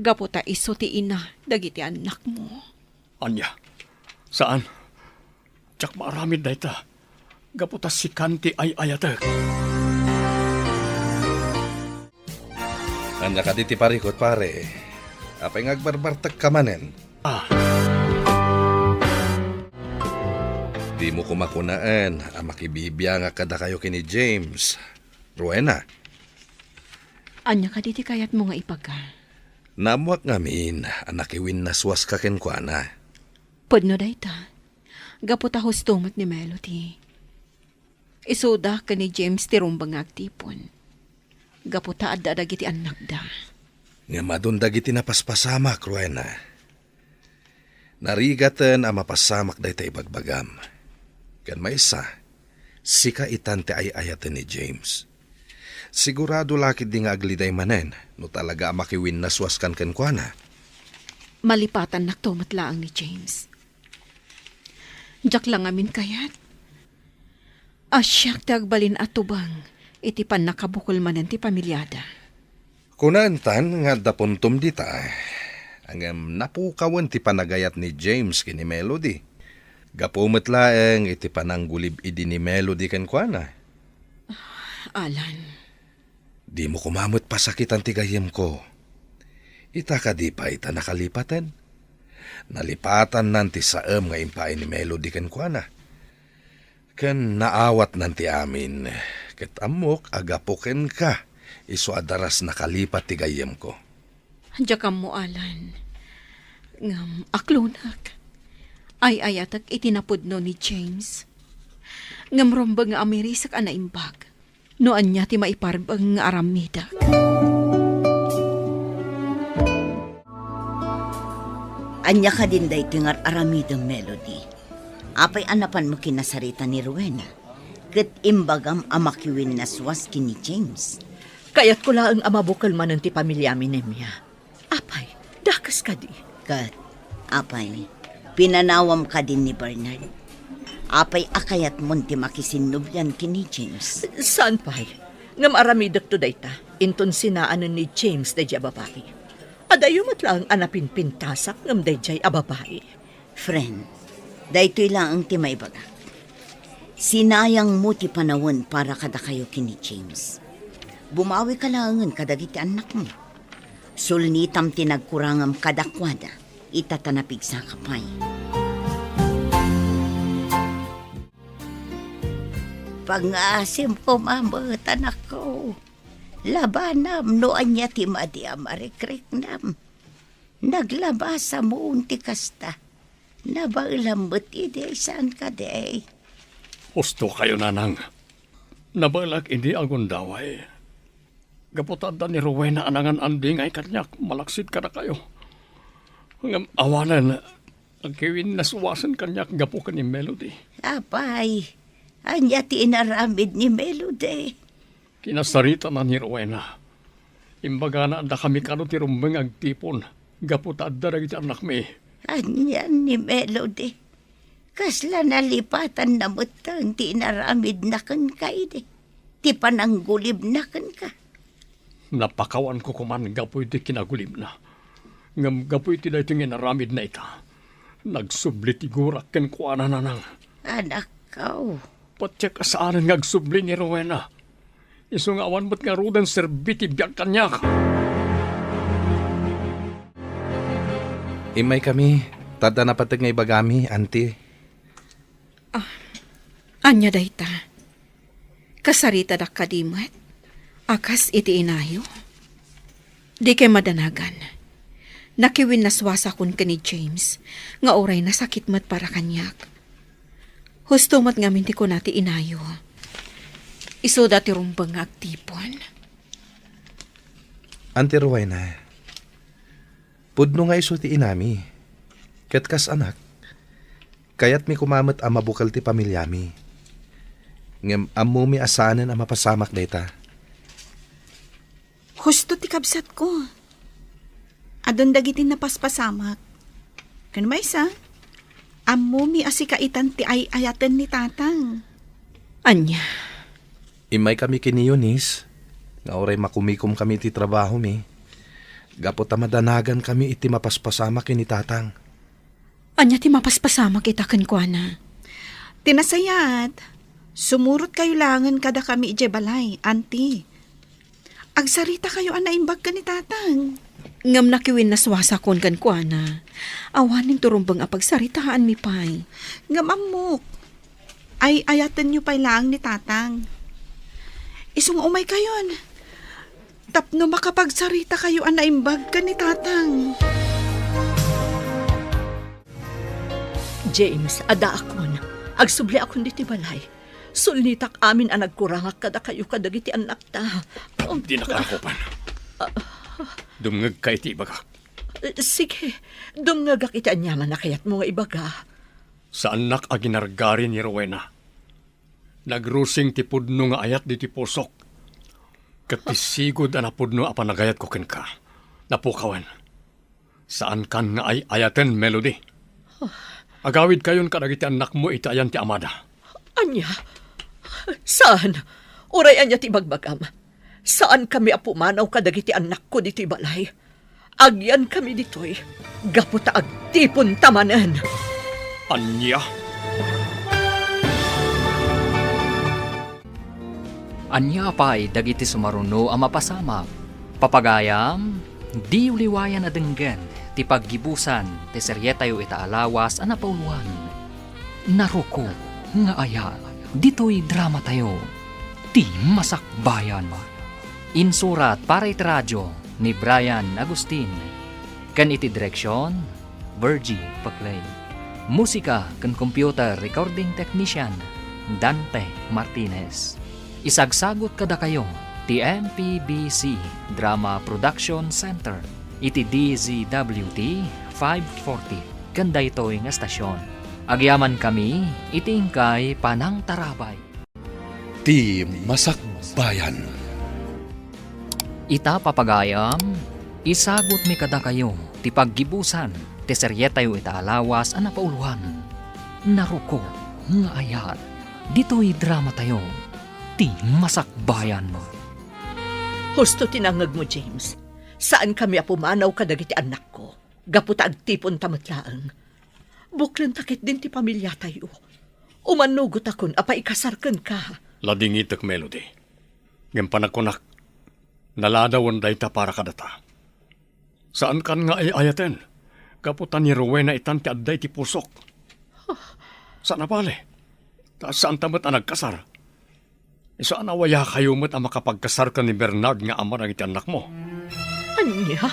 gapu ta isu ti ina dagiti annakmo. Ania? Saan? Diak maaramid dayta, gapu ta sikan ti ay-ayatek. Ania kadi ti parikut, pare? Apay nga agbarbartekka manen? Ah. Dimo koma kunaen a makibibiangak kadakayo ken ni James. Rowena. Ania kadi ti kayatmo nga ibaga? Naammoak ngamin a nakiwinnaswaska kenkuana. Pudno dayta, gapu ta husto met ni Melody. Isuda ken ni James ti rumbeng nga agtipon, gapu ta adda dagiti annakda. Ngem adun dagiti napaspasamak, Rowena. Narigaten a mapasamak dayta ibagbagam. Ken maysa, sika itan ti ay-ayaten ni James. Sigurado la ketdi nga agliday manen no talaga a makiwinnaswaskan kenkuana. Malipatannakto met laeng ni James. Diak la ngamin kayat a siak ti agbalin a tubeng iti pannakabukel manen ti pamiliada. Kunaentan nga adda puntom dita, ngem napukawen ti panagayat ni James ken ni Melody. Gapu met laeng iti pananggulib idi ni Melody kenkuana. Alan. Dimo koma met pasakitan ti gayyemko. Ita kadi pay ta nakalipaten? Nalipatannan ti saem nga impaay ni Melody kenkuana. Ken naawatnan ti amin, ket ammok a gapu kenka, isu a daras nakalipat ti gayyemko. Diak ammo, Alan. Ngem aklonak. Ay-ayatek iti napudno ni James. Ngem rumbeng nga amirisek a naimbag no ania ti maiparbeng nga aramidek. Ania kadin daytoy nga ar-aramidem, Melody? Apay a napanmo kinasarita ni Rowena, ket imbagam a makiwinnaswas ken ni James? Kayatko laeng a mabukel manen ti pamiliami, Nemia. Apay, dakes kadi? Ket, apay, pinanawam kadin ni Bernard? Apay a kayatmon ti makisinnublian ken ni James? Saan pay? Ngem aramidekto dayta, inton sinaanen ni James daydiay a babai. Adayo met laeng a napinpintasak ngem daydiay a babai. Friend, daytoy laeng ti maibagak. Sinayangmo ti panawen para kadakayo ken ni James. Bumawika laengen kadagiti annakmo. Sulnitam ti nagkurangam kadakuada, ita ta napigsaka pay. Pangngaasim koma met, anakko. Labanam no ania ti madi a marikriknam. Naglabasamon ti kasta. Nabaelam met idi, saan kadi? Husto kayo, nanang. Nabaelak idi agundaway. Gapu ta adda ni Rowena a nangan-andingay kaniak malaksid kadakayo. Ngem awanen, nagkiwinnaswasen kaniak gapu ken ni Melody. Apay, ania ti inaramid ni Melody? Kinasaritana ni Rowena. Imbagana a dakami kano ti rumbeng nga agtipon gapu ta adda dagiti annakmi. Anian ni Melody? Kasla nalipatanna metten ti inaramidna kenka idi, ti pananggulibna kenka? Napakawanko koman gapu iti kinagulibna. Ngem gapu iti daytoy nga inaramidna ita, nagsubli ti gurak kenkuana, nanang. Anakko. Patiek a saanen nga agsubli ni Rowena. Isu nga awan met ngaruden serbi ti biag kaniak. Immaykami, ta adda napateg nga ibagami, Auntie. Ah, ania dayta? Kasaritadak kadi met a kas iti inayo? Dikay madanagan. Nakiwinnaswasakon ken ni James nga uray nasakit met para kaniak. Husto met ngamin ti kuna ti inayo. Isuda ti rumbeng nga agtipon. Auntie Rowena, pudno nga isu ti inami. Ket kas anak, kayatmi koma met a mabukel ti pamiliami. Ngem ammomi a saanen a mapasamak dayta. Husto ti kabsatko. Adun dagiti napaspasamak. Ken maysa, ammomi a sika itan ti ay-ayaten ni Tatang. Ania? Immaykami ken ni Eunice, nga uray makumikomkami iti trabahomi, gapu ta madanagankami iti mapaspasamak ken ni Tatang. Ania ti mapaspasamak ita kenkuana? Ti nasayaat, sumurotkayo laengen kadakami idiay balay, Auntie. Agsaritakayo a naimbag ken ni Tatang. Ngem nakiwinnaswasakon kenkuana. Awanen ti rumbeng a pagsaritaanmi pay. Ngem ammok, ay-ayatenyo pay laeng ni Tatang. Isu nga umaykayon. Tapno makapagsarita kayo a naimbag ken ni Tatang. James, addaakon. Agsubli akon ditoy balay. Sulnitak amin a nagkurangak kadakayo kadagiti annakta. Oh. Dinaka akopan. Dumngegka iti ibagak. Eh, sige, dumngegak iti aniaman a kayatmo nga ibaga. Saannak a ginargari ni Rowena. Nagrusing ti pudno nga ayat ditoy pusok. Ket ti sigud a napudno a panagayatko kenka, napukawen. Saankan nga ay-ayaten, Melody. Agawidkayon kadagiti annakmo iti ayan ti amada. Ania? Saan? Uray ania ti ibagbagam? Saankami a pumanaw kadagiti annakko ditoy balay. Agyankami ditoy gapu ta agtiponta manen. Ania? Ania pay dagiti sumaruno a mapasamak? Papagayam, diyo liwayan a denggen ti paggibusan ti serietayo ita a lawas a napauloan. Narukop nga ayat ditoy dramatayo, Ti Masakbayan. Insurat para iti radio ni Brian Agustin, ken iti direksion, Virgie Paclay. Musika ken computer recording technician, Dante Martinez. Isagsagut kadakayo ti M P B C Drama Production Center iti D Z W T five forty ken daytoy nga estasion. Agyamankami iti inkay panangtarabay. Ti Masakbayan. Ita, papagayam, isagutmi kadakayo ti paggibusan ti serietayo ita a lawas a napauloan. Narukop nga ayat ditoy dramatayo, Ti Masakbayan. Husto ti nangngegmo, James. Saankami a pumanaw kadagiti annakko gapu ta agtiponta met laeng. Buklenta ketdin ti pamiliatayo. Umannugotakon a paikasar kenka. Ladingitek, Melody. Ngem panagkunak, naladawen dayta para kadata. Saankan nga ay-ayaten, gapu ta ni Rowena itan ti adda iti pusok. Saan a bale, ta saanta met a nagkasar. Saan a wayakayo met a makapagkasar ken ni Bernard nga ama dagiti annakmo? Ania?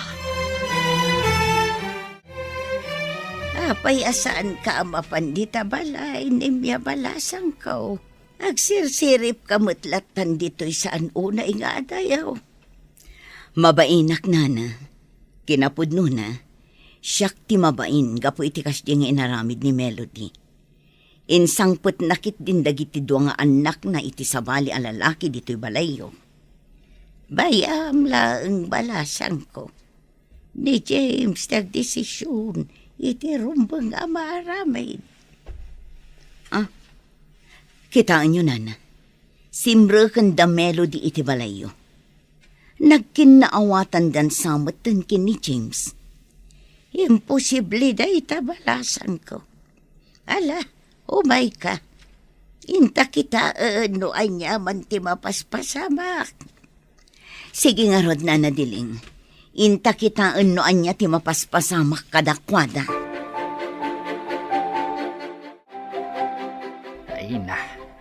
Apay a saanka a mapan dita balay, Nimia balasangko? Agsirsiripka met lattan ditoy saan unay nga adayo. Mabainak, nana. Kinapudnona, siak ti mabain gapu iti kasdi nga inaramid ni Melody. Insangpetna ketdin dagiti dua nga annakna iti sabali a lalaki ditoy balayyo. Bayam laeng, balasangko. Ni James ti agdesision iti rumbeng a maaramid. Ah, kitaenyo, nana. Simreken da Melody iti balayyo. Nagkinnaawatandan sa metten ken ni James. Imposible dayta, balasangko. Ala, umayka. Inta kitaen no aniaman ti mapaspasamak. Sige ngarud, Nana Diling. Inta kitaen no ania ti mapaspasamak kadakuada. Ay na,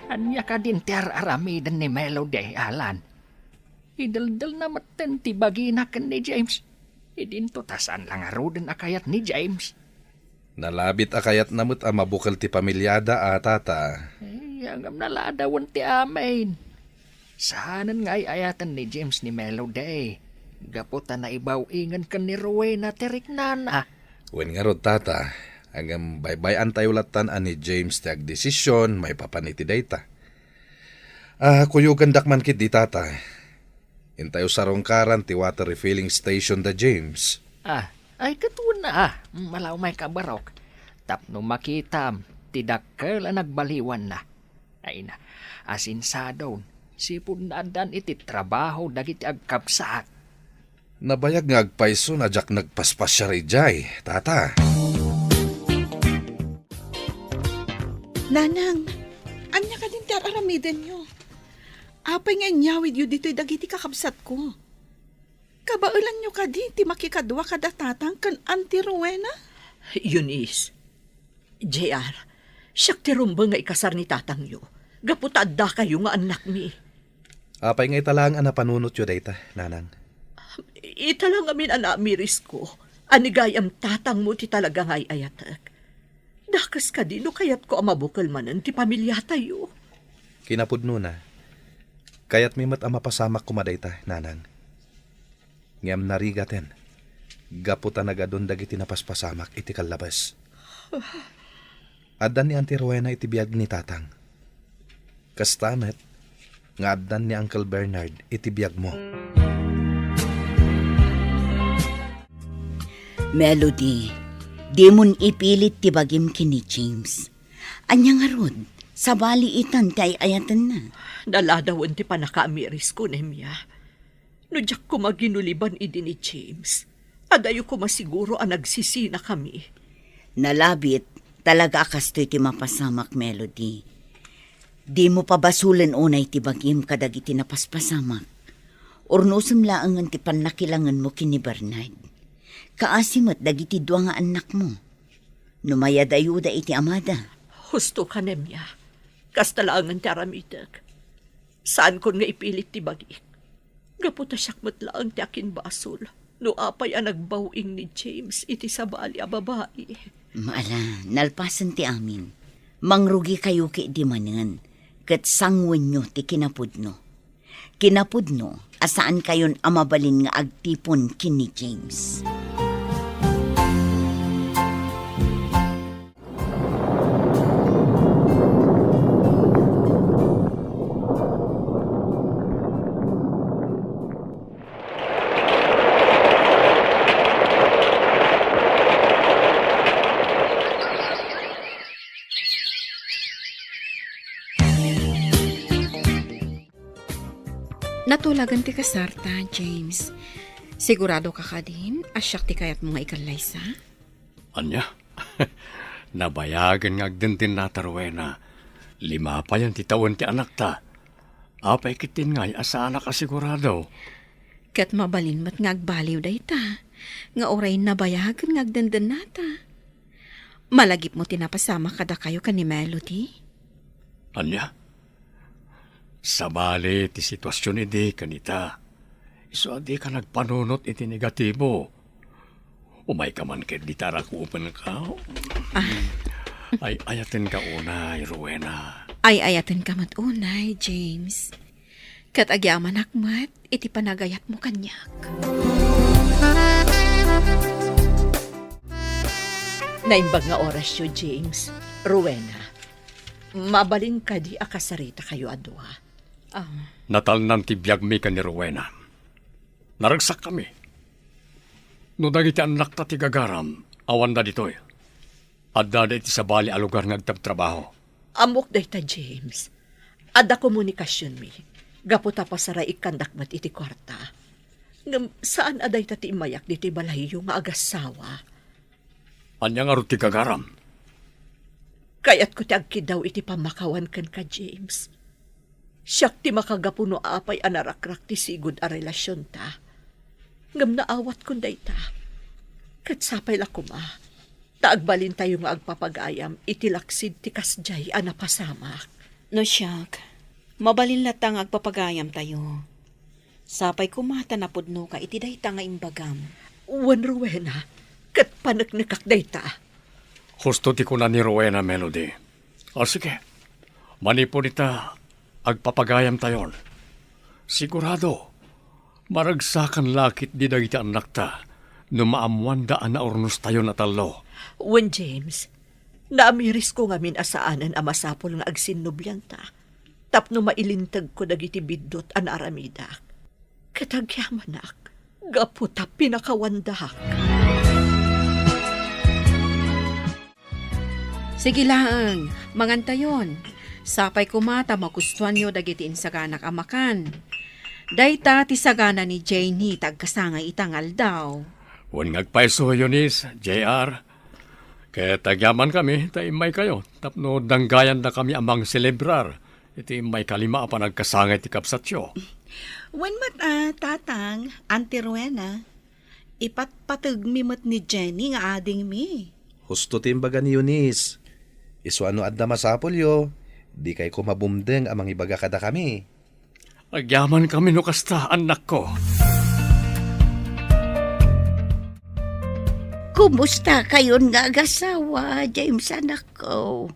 ania kadin ti ar-aramiden ni Melody, Alan? Ideldelna metten ti bagina ken ni James. Idinto ta saan la ngaruden a kayat ni James. Nalabit a kayatna met a mabukel ti pamiliada a, tata. Ay, ngem naladawen ti amin. Saanen nga ay-ayaten ni James ni Melody gapu ta naibaw-ingen ken ni Rowena ti riknana. Wen ngarud, tata, ngem baybay-antayo lattan a ni James ti agdesision maipapan iti dayta. Ah, kuyogandak man ketdi, tata. Intayo sarungkaran ti water refilling station da James. Ah, ay, ket wen a, ah. Malaw may kabarok. Tapno makitam ti dakkel a nagbaliwanna. Ay na, asinsadon, sipud naaddaan iti trabaho dagiti agkabsat. Nabayag nga agpayso a diak nagpaspasiar idiay, tata. Nanang, ania kadin ti ar-aramidenyo? Apay nga inyawidyo ditoy dagiti kakabsatko? Kabaelanyo kadi ti makikadua kada tatang ken Auntie Rowena? Eunice, J R, siak ti rumbeng nga ikasar ni tatangyo, gapu ta addakayo nga annakmi. Apay nga ita laeng a napanunotyo dayta, nanang? Ita la ngamin a naamirisko a ni gayam tatangmo ti talaga nga ay-ayatek. Dakes kadi no kayatko a mabukel manen ti pamiliatayo. Kinapudnona, kayatmi met a mapasamak koma dayta, nanang. Ngem narigaten, gapu ta nagadun dagiti napaspasamak iti kallabes. Addan ni Auntie Rowena iti biag ni Tatang. Kasta met nga addan ni Uncle Bernard iti biagmo. Melody, dimon ipilit ti bagim ken ni James. Ania ngarud, sabali itan ti ay-ayatenna. Naladawen ti pannakaamirisko, Nemia. No diak koma ginuliban idi ni James, adayo koma siguro a nagsisinakami. Nalabit, talaga a kastoy ti mapasamak, Melody. Dimo pabasolen unay ti bagim kadagiti napaspasamak. Urnosem laengen ti pannakilangenmo ken ni Bernard. Kaasi met dagiti dua nga annakmo. No mayadayuda iti amada. Husto ka, Nemia. Kasta laengen ti aramidek. Saankon nga ipilit ti bagik. Gapu ta siak met laeng ti akinbasol no apay a nagbaw-ing ni James iti sabali a babai. Ala, nalpasen ti amin. Mangrugikayo ketdi manen, ket sanguenyo ti kinapudno. Kinapudno a saankayon a mabalin nga agtipon ken ni James. Natulagan ti kasarta, James. Sigurado ka kadin a siak ti kayatmo nga ikallaysa? Ania? Nabayagen nga agdendennata, Rowena. Lima payen ti tawen ti anakta. Apay ketdin ngay a saanak a sigurado? Ket mabalin met nga agbaliw dayta, nga uray nabayagen nga agdendennata. Malagipmo ti napasamak kadakayo ken ni Melody? Ania? Sabali ti situasion idi ken ita. Isu a dika nagpanunot iti negatibo. Umayka man ket dita rakupenka. Ah. Ay-ayatenka unay, Rowena. Ay-ayatenka met unay, James. Ket agyamanak met iti panagayatmo kaniak. Naimbag nga orasyo, James. Rowena, mabalin kadi a kasaritakayo a dua? Ah. Natalnan ti biagmi ken ni Rowena. Naragsakkami. No dagiti annakta ti gagaram, awanda ditoy. Addada iti sabali a lugar nga agtrabtrabaho. Ammok dayta, James. Adda komunikasionmi. Gapu ta pasaraikkandak met iti kuarta. Ngem saan a dayta ti immayak ditoy balayyo nga agassawa. Ania ngarud ti gagaram? Kayatko ti agkiddaw iti pammakawan kenka, James. Siak ti makagapu no apay a narakrak ti sigud a relasionta. Ngem naawatkon dayta. Ket sapay la koma, ta agbalintayo nga agpapagayam iti laksid ti kasdiay a napasamak. No siak, mabalin latta nga agpapagayamtayo. Sapay koma ta napudnoka iti dayta nga imbagam. Wen, Rowena, ket paneknekak dayta. Husto ti kuna ni Rowena, Melody. O sige, manipud ita, agpapagayamtayon. Sigurado, maragsakan la ketdi dagiti annakta no maammoanda a naurnostayon a tallo. Wen, James, naamirisko ngamin a saanen a masapul nga agsinnublianta tapno mailintegko dagiti biddut a naaramidak. Ket agyamanak, gapu ta pinakawandak. Sige laeng, mangantayon. Sapay koma ta magustuanyo dagiti insaganak a makan. Dayta ti sagana ni Janie ta agkasangay ita nga aldaw. Wen nga agpayso, Eunice, J R. Ket agyamankami ta immaykayo tapno danggayandakami a mangselebrar iti immaykalima a panagkasangay ti kabsatyo. Wen met a, Tatang, Auntie Rowena, ipatpategmi met ni Jenny nga adingmi. Husto ti imbaga ni Eunice. Isu a no adda masapulyo, dikay koma bumdeng a mangibaga kadakami. Agyamankami no kasta, annakko. Kumustakayon nga agasawa, James, anakko?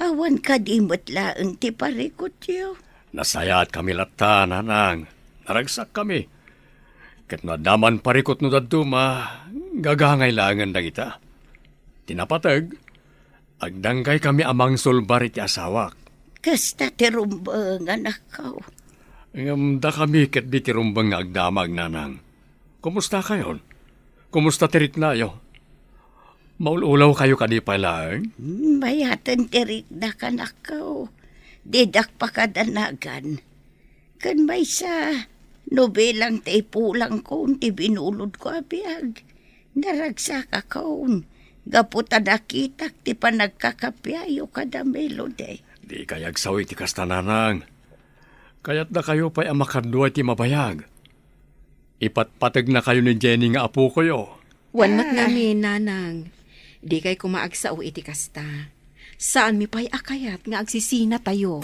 Awan kadi met laeng ti parikutyo? Nasayaatkami latta, nanang. Naragsakkami. Ket no adda man parikut no dadduma, gagangay laengen dagita. Ti napateg, agdanggaykami a mangsulbar iti asawak. Kasta ti rumbeng, anakko. Ngem dakami ketdi ti rumbeng nga agdamag, nanang. Kumustakayon? Kumusta ti riknayo? Maul-ulawkayo kadi pay laeng? Hmm, mayaten ti riknak, anakko. Didak pakadanagan. Ken maysa, no bilang ti ipulangkon ti binulodko a biag, naragsakakon gapu ta nakitak ti panagkakapiayo kada Melody. Dikay agsaw iti kasta, nanang. Kayatdakayo pay a makadua iti mabayag. Ipatpategnakayo ni Jenny nga apokoyo. Wen met ngamin, nanang. Dikay koma agsao iti kasta. Saanmi pay a kayat nga agsisinatayo.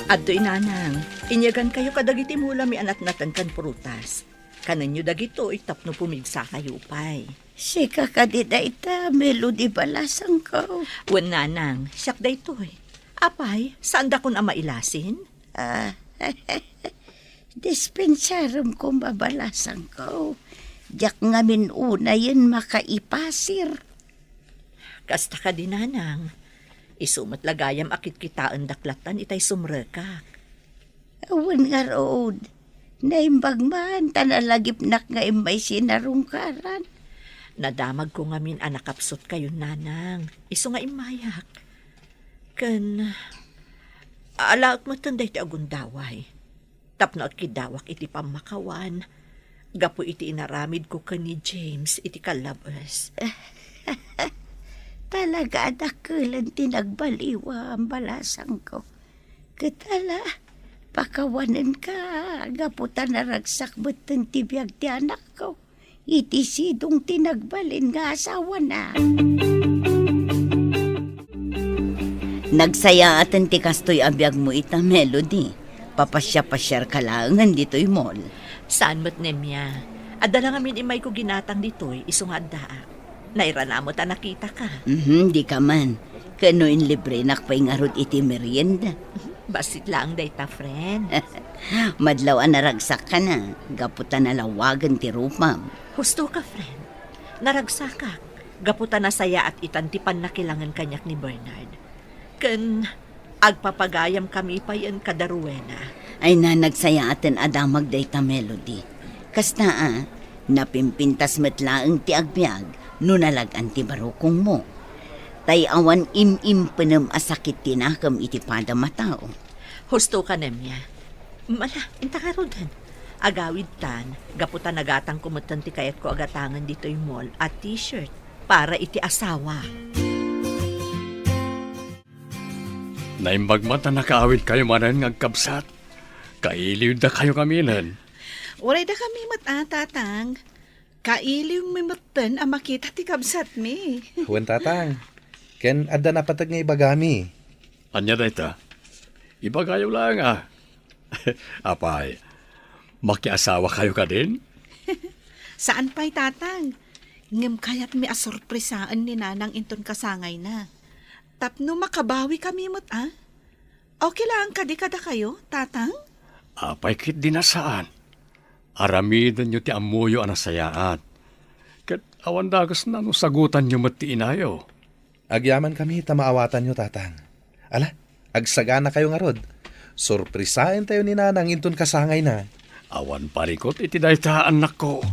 Adtoy, nanang, inyagankayo kadagiti mulami a natnateng ken prutas. Kanenyo dagitoy tapno pumigsakayo pay. Sika kadi dayta, Melody, balasangko? Wen, nanang, siak daytoy. Apay, saandakon a mailasin? Ah, dispensarem koma, balasangko. Diak ngamin unayen makaipasir. Kasta kadi, nanang. Isu met la gayam a kitkitaendak lattan itay sumrekak. Wen ngarud, naimbag man ta nalagipnak nga immay sinarungkaran. Nadamagko ngamin a nakapsutkayon, nanang, isu nga immayak. Ken alaek metten daytoy a gundaway tapno agkiddawak iti pammakawan gapu iti inaramidko ken ni James iti kallabes. Talaga a dakkelen ti nagbaliwam, balasangko. Ket ala, pakawanenka, gapu ta naragsak metten ti biag ti anakko iti sidong ti nagbalin nga asawana. Nagsayaaten ti kastoy a biagmo ita, Melody. Papasiapasiarka laengen ditoy mall. Saan met, Nemia. Adda la ngamin immayko ginatang ditoy, isu nga addaak. Nairana met a nakitaka. Mhm, dika man. Ken no inlibrenak pay ngarud iti merienda. Bassit laeng dayta, friend. Madlaw a naragsakka na, gapu ta nalawagen ti rupam. Husto ka, friend. Naragsakak, gapu ta nasayaat itan ti pannakilangen kaniak ni Bernard. Ken agpapagayamkami payen kada Rowena. Ay na, nagsayaaten a damag dayta, Melody. Kasta a, napimpintas met laeng ti agbiag no nalag-an ti barukongmo. Tay awan im-impenem a sakit ti nakem iti padam a tao. Husto ka, Nemia. Mala, inta ngaruden. Agawidtan, gapu ta nagatangko metten ti kayatko a gatangen ditoy mall a t-shirt para iti asawa. Naimbag met a nakaawidkayo manen nga agkabsat. Kailiwdakayo ngaminen. Uray dakami met a, Tatang. Kailiwmi metten a makita ti kabsatmi. Wen, Tatang. Ken adda napateg nga ibagami. Ania dayta? Ibagayo laeng a. Apay, makiasawakayo kadin? Saan pay, Tatang. Ngem kayatmi a sorpresaen ni Nanang inton kasangayna. Tapno makabawikami met a. Okay laeng kadi kadakayo, Tatang? Apay ketdi a saan. Aramidenyo ti ammoyo a nasayaat. Ket awan dagesna no sagutanyo met ti inayo. Agyamankami ta maawatanyo, Tatang. Ala, agsaganakayo ngarud. Sorpresaentayo ni Nanang inton kasangayna. Awan parikut iti dayta, annakko.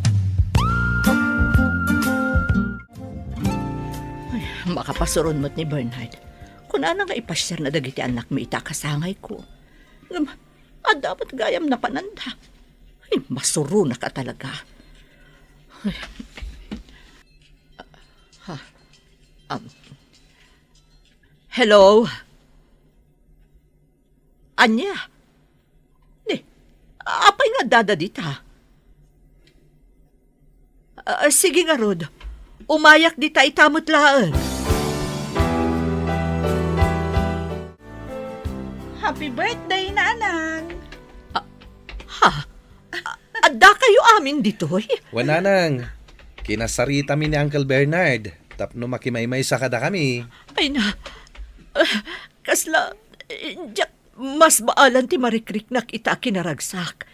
Ay, makapasuron met ni Bernard. Kunana nga ipasiarna dagiti annakmi ita kasangayko. Ngem, adda met gayam napananda. Ay, masuronak a talaga. Ay. Ha? Um, hello? Ania? Ni, apay nga addada dita? Ah, sige ngarud. Umayak dita ita met laeng. Happy birthday, Nanang! Ah, ha? Ah, Dakayo amin ditoy? Wen, nanang, kinasaritami ni Uncle Bernard tapno makimaymaysa kadakami. Ay na, ah, kasla, eh, diak, mas baalan ti marikriknak ita a kinaragsak.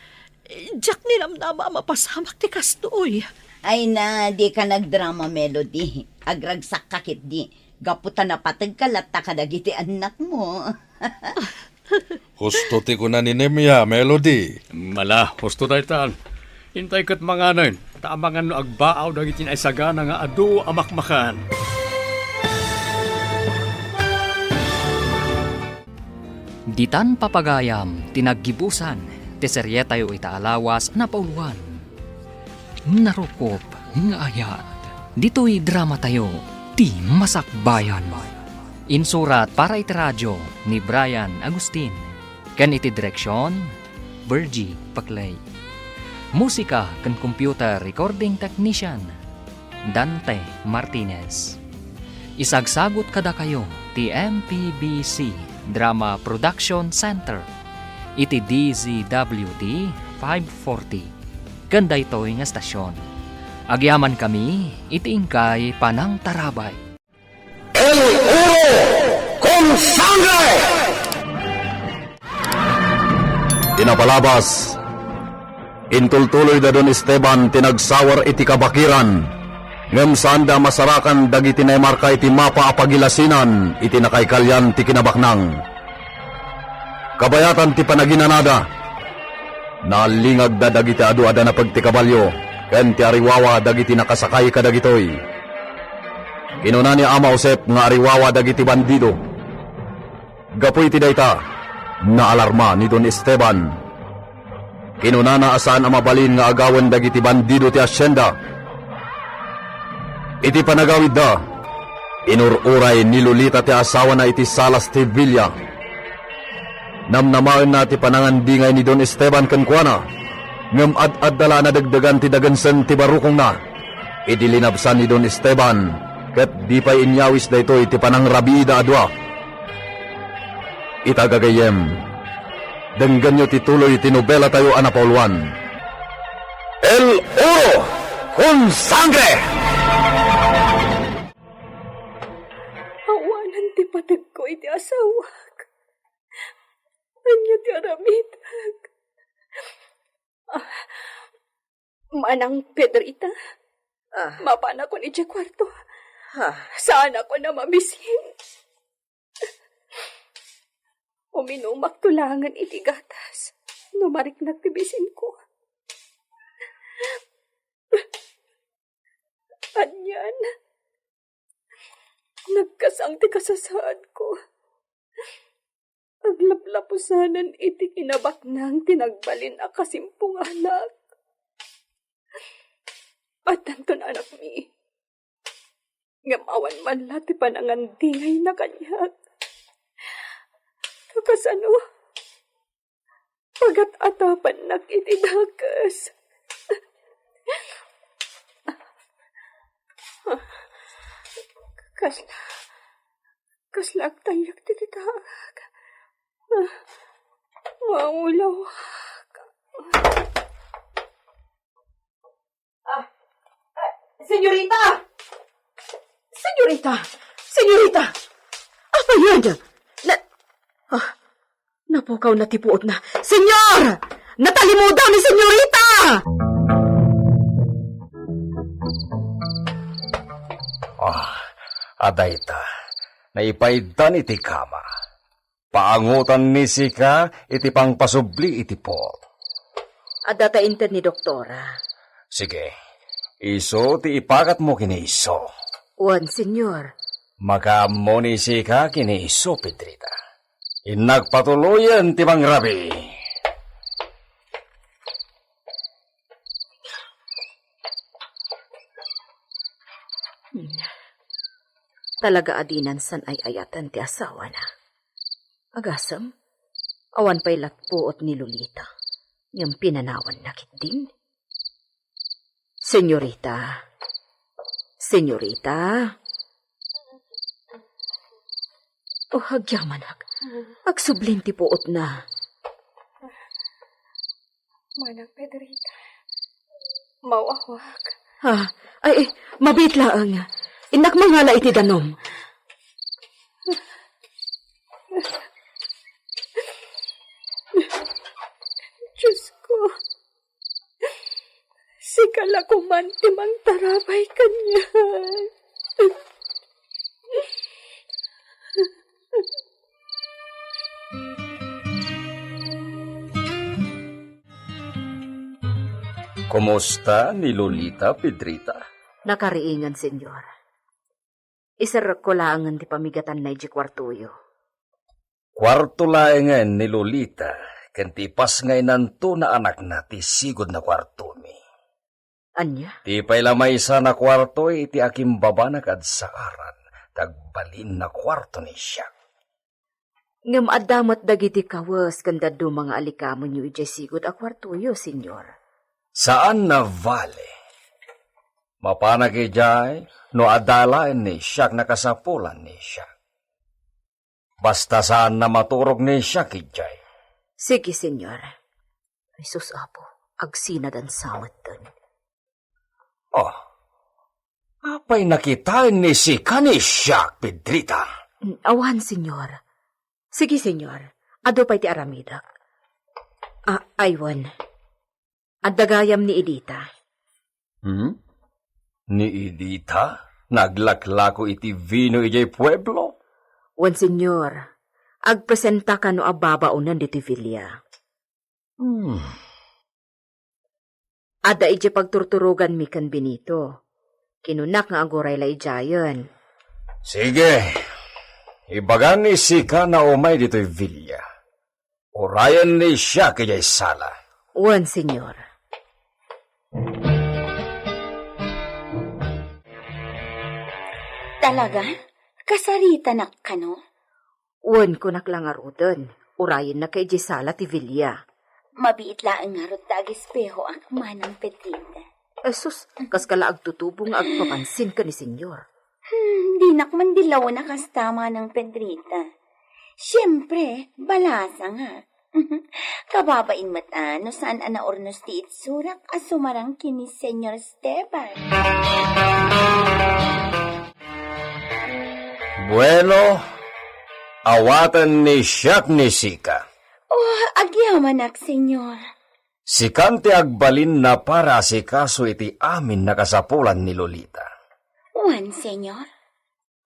Eh, diak ninamnama a mapasamak ti kastoy. Ay na, dika nagdrama, Melody. Agragsakka ketdi. Gapu ta napategka latta kadagiti annakmo. Husto ti kuna ni Nemia, Melody. Ala, husto daytan. Intay ket manganen, ta amangan no agbaaw dagiti naisagana nga adu a makmakan. Ditan papagayam ti naggibusan ti serietayo ita a lawas a napauluan. Narukop nga ayat. Ditoy dramatayo, Ti Masakbayan. Insurat para iti radio ni Brian Agustin. Ken iti direksion, Virgie Paclay. Musika ken computer recording technician, Dante Martinez. Isagsagut kadakayo ti M P B C Drama Production Center iti D Z W T five forty. Ken daytoy nga estasion, agyamankami iti inkay panangtarabay. El oro con sangre! Ti napalabas, intultuloy da Don Esteban ti nagsawer iti kabakiran, ngem saanda a masarakan dagiti naimarka iti mapa a pagilasinan iti nakaikalian ti kinabaknang. Kabayatan ti panaginanada, naalingagda dagiti adu a danapeg ti kabalio ken ti ariwawa dagiti nakasakay kadagitoy. Kinuna ni Ama Josep nga ariwawa dagiti bandido. Gapu iti dayta, naalarma ni Don Esteban. Kinunana a saan a mabalin nga agawen dagiti bandido ti asienda. Iti panagawidda, inur-uray ni Lolita ti asawana iti salas ti villa. Namnamaenna ti panangandingay ni Don Esteban kenkuana, ngem ad-adda la a nadegdegan ti dagensen ti barukongna idi linabsan ni Don Esteban ket di pay inyawis daytoy ti panangrabiida a dua. Ita gagayyem, denggenyo ti tuloy ti nobelatayo a napauluan, El Oro con Sangre! Awanen ti pategko iti asawak. Ania ti aramidek? Ah, Manang Pedrita, ah, mapanakon idiay kuarto. Ah. Saanakon a mabisin. Uminumakto laengen iti gatas no mariknak ti bisinko. Anian, nagkasang ti kasasaadko. Aglaplapusanen iti kinabaknang ti nagbalin a kasimpunganak. Addanton anakmi, ngem awan man la ti panangandingayna kaniak. Ta kasano pagat-atapannak iti dakes? Kasla, kasla agtalek ti kitaek. Maulawak. Ah, ah, senyorita! Senyorita! Senyorita! Apay aya? Na, ah, napukaw na ti puotna. Senyor! Natalimudaw ni senyorita! Ah, adayta. Naipaiddan iti kama. Paangotan ni sika iti pangpasubli iti puot. Adda ta inted ni doktora. Sige. Isu ti ipakatmo ken ni isu. Wen, senyor. Makaammo ni sika ken ni isu, Pedrita. Innak patuloyen ti mangrabii. Hmm. Talaga a dinan san ay-ayaten ti asawana. Agasem, awan pay latpuot ni Lolita, ngem pinanawanna ketdin. Senyorita. Senyorita. Oh, agyamanak. Agsublin ti puotna. Manang Pedrita, Mawawak. Ah, ay, ay, mabiit laeng. Innak mangala iti danum. Diyos ko, sika la koman ti mangtarabay kaniak. Kumusta ni Lolita, Pedrita? Nakariingen, Señor. Iserrekko laengen ti pamigatanna idiay kuartoyo. Kuarto laengen ni Lolita ken ti ipasngaynanto nga anakna ti sigud a kuartomi. Ania? Ti pay la maysa a kuarto iti akimbabana kad saaran, ti agbalin a kuarto ni siak. Ngem adda met dagiti kawes ken dadduma nga alikamenyo idiay sigud a kuartoyo, Señor. Saan a vale. Mapanak idiay no adda laeng ni siak a kasapulan ni siak. Basta saan a maturog ni siak idiay. Sige, Señor. Jesus, Apo, agsinadan sa metten. Oh, apay nakitaen ni sika ni siak, Pedrita? Mm, awan, Señor. Sige, Señor. Adu pay ti aramidek. Ah, aywan. Adda gayam ni Edita. Hmm? Ni Edita? Naglaklako iti vino idiay pueblo? Wen, Señor. Agpresenta kano a babaonen ditoy villa. Hmm. Adda idiay pagturturoganmi ken Benito. Kinunak nga aguray la idiayen. Sige. Ibagan ni sika a umay ditoy villa. Urayen ni siak idiay sala. Wen, Señor. Talaga? Kasaritanak kano? Wen, kunak la ngaruden. Urayennak idiay sala ti villa. Mabiit laeng ngarud ta agespehoak, Manang Pedrita. Jesus, kaska la agtutubo nga agpapansin ken ni Señor. Hmm, dinak man dilawen a kasta, Manang Pedrita. Siempre, balasangak. Kababain met a no saan a naurnos ti itsurak a sumarang ken ni Señor Esteban. Bueno, awaten ni siak ni sika. Oh, agyamanak, Señor. Sikan ti agbalin a para asikaso iti amin a kasapulan ni Lolita. Wen, Señor.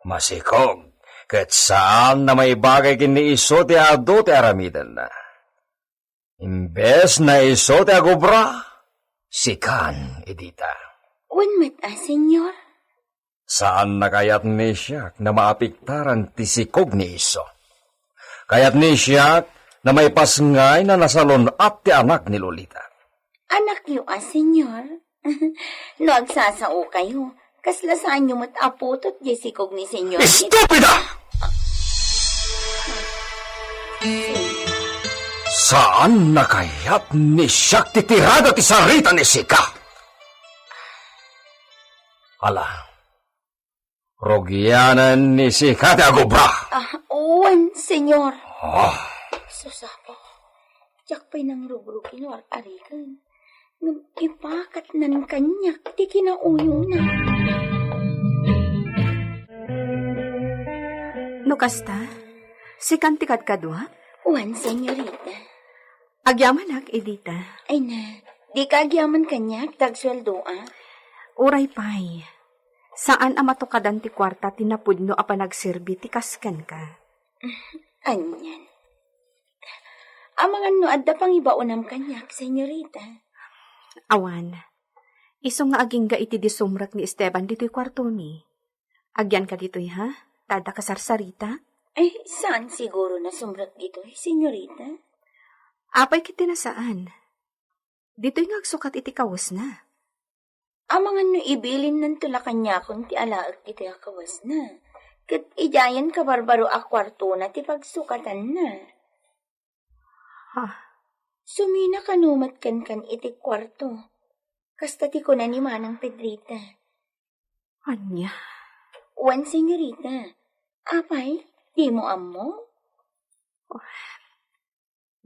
Masikog, ket saan a maibagay ken ni isu ti adu ti aramidenna. Imbes a isu ti agubra, sikan, Edita. Wen met a, Señor. Saan a kayat ni siak a maapektaran ti sikog ni isu. Kayat ni siak a maipasngay a nasalun-at ti anak ni Lolita. Anakyo a, Señor? No agsasaokayo, kasla saanyo met a putot diay sikog ni Señor. Estupida! Saan a kayat ni siak ti tirada ti sarita ni sika. Ala, rugianen ni sika ti agubra. Ah, wen, Señor. Ah. Sus, Apo. Diak pay nangrugrugi no ar-ariken. Ngem ipakatnan kaniak ti kinauyona. No kasta, sikan ti kadkadua? Wen, señorita. Agyamanak, Edita. Ay na, dika agyaman kaniak, ta agsueldoak. Uray pay. Saan a matukadan ti kuarta ti napudno a panagserbi ti kas kenka. Anian. Amangan no adda pangibaonam kaniak, señorita. Awan. Isu nga agingga iti disumrek ni Esteban ditoy kuartomi. Agyanka ditoy, ha? Ta adda kasarsarita? Ay, saan siguro a sumrek ditoy, señorita? Apay ket ti saan. Ditoy nga agsukat iti kawesna. Amangan no ibilinnanto la kaniakon ti alaek ditoy a kawesna. Ket idiayen kabarbaro a kuartona ti pagsukatanna. Ha? Sumina kano met kenkan iti kuarto. Kasta ti kuna ni Manang Pedrita. Ania? Wen, señorita. Apay, dimo ammo?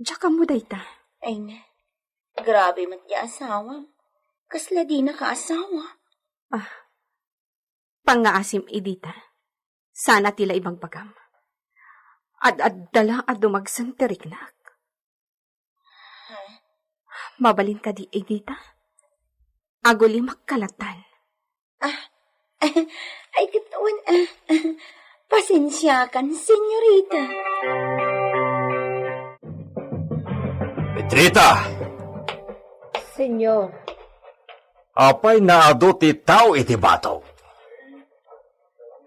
Diak ammo dayta. Ay na. Grabe met ti asawam. Kasla di nakaasawa. Ah, pangngaasim, Edita. Sana ti la ibagbagam. Ad-adda la a dumagsen ti riknak. Mabalin kadi, Edita? Agulimak kalatan. Ah, ay, ket wen, ah, ah, pasensiakan, senyorita. Petrita! Senyor. Apay naadu ti tao iti batok?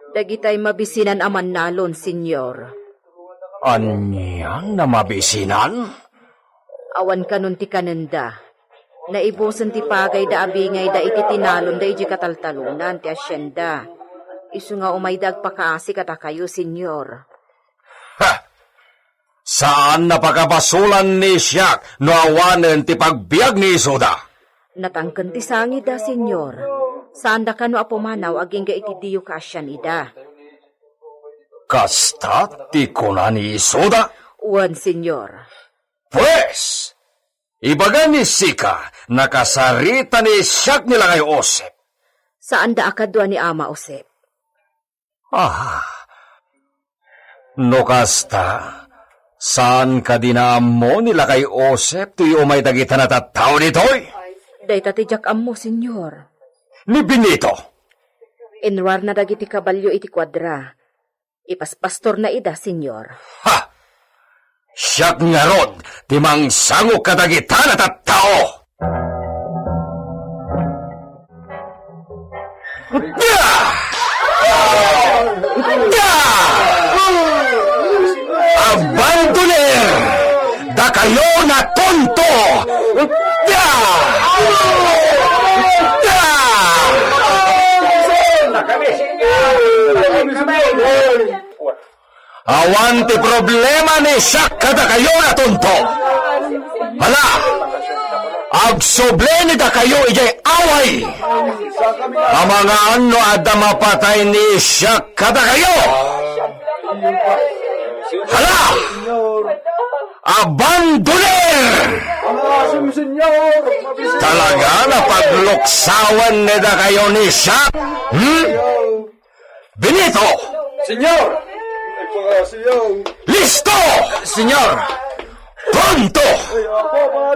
Dagitay mabisinan a mannalon, Senyor. Anian a mabisinan? Awan kanon ti kanenda. Naibusen ti pagayda a bingayda iti tinalonda idiay kataltalonan ti asienda. Isu nga umayda agpakaasi kadakayo, Senyor. Ha! Saan a pakabasolan ni Isiak no awanen ti pagbiag ni Isuda. Natangken ti sangida, Senyor. Saanda kano a pumanaw agingga iti diyo kaasian ida. Kasta ti kuna ni Isuda? Wen, Senyor. Pues, ibaga ni sika, nakasarita ni Isiak ni lakay Josep. Saanda a kadua ni Ama Josep. Ah, no kasta, saan kadi naammo ni lakay Josep ti umay dagita a tattao ditoy? Dayta ti diak ammo, Senyor. Ni Benito? Inruarna dagiti kabalio iti kuadra. Ipaspastorna ida, Senyor. Ha! Siak ngarud ti mangsangok kadagita a tattao! Da! Da! Abandoner! Dakayo a tonto! Da! Da! Awan ti problema ni Isiak kadakayo a tonto. Hala, agsubli ni dakayo idiay away. Amangan no adda mapatay ni Isiak kadakayo. Hala, abandoner! Talaga a pagluksawen ni dakayo ni Isiak? Hmm? Benito! Senyor! Listo! Senyor! Pronto!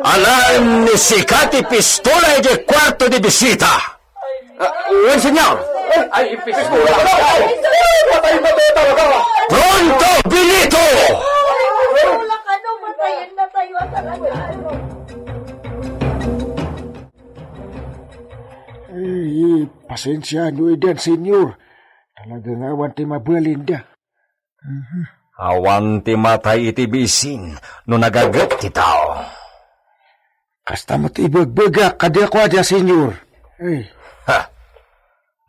Alaen ni sika ti pistola idiay kuarto di bisita. Ah, wen, senyor. Ay, pistola. Pronto, Benito! Wala ka nung matayin na tayo at alam mo. Ay, pasensiayo idan, senyor. Talaga nga awan ti mabalinda. Mhm. Awan ti matay iti bisin no nagaget ti tao. Kasta met ti ibagbagak kadi a kuada, senyor. Ay. Ha!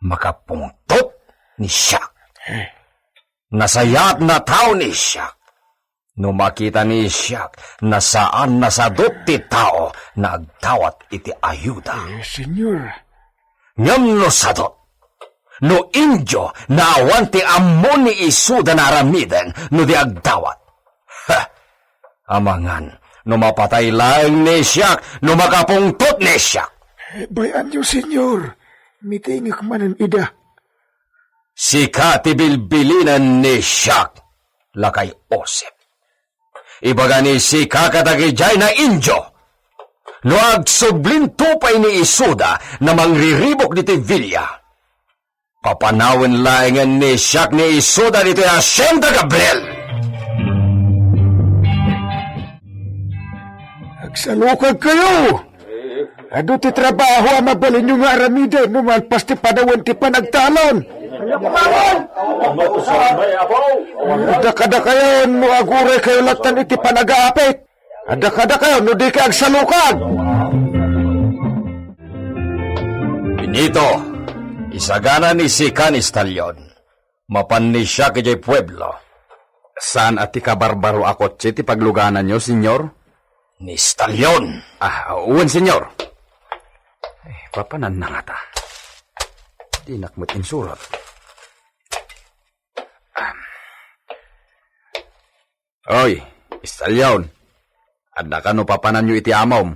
Makapungtot ni Isiak. Eh. Nasayaat a tao ni Isiak. No makita ni Isiak a saan a sadut ti tao nga agdawat iti ayuda. Eh, senyor. Ngem no sadut, no indio nga awan ti ammo ni Isuda nga aramiden no di agdawat. Ha! Amangan, no mapatay laeng ni Isiak, no makapungtot ni Isiak. Eh, bay-anyo, senyor. Mitingek manen ida. Sika ti bilbilinen ni Isiak, lakay Josep. Ibaga ni sika kadagidiay nga indio, no agsublinto pay ni Isuda nga mangriribuk ditoy villa, papanawen laengen ni Isiak ni Isuda ditoy Hacienda Gabriel. Agsalukagkayo! Adu ti trabaho a mabalinyo nga aramiden no malpas ti panawen ti panagtalon. Adda kadakayo no aguraykayo latta iti panagaapit. Adda kadakayo no dika agsalukag. Benito, isagana ni sika ni Stallion. Mapan ni Isiak idiay pueblo. Saan a ti kabarbaro a kotse ti paglugananyo, senyor? Ni Stallion. Ah, wen, senyor. Eh, papananna ngata. Dinak met insurat. Am. Oy, Stallion. Adda kano papananyo iti amom?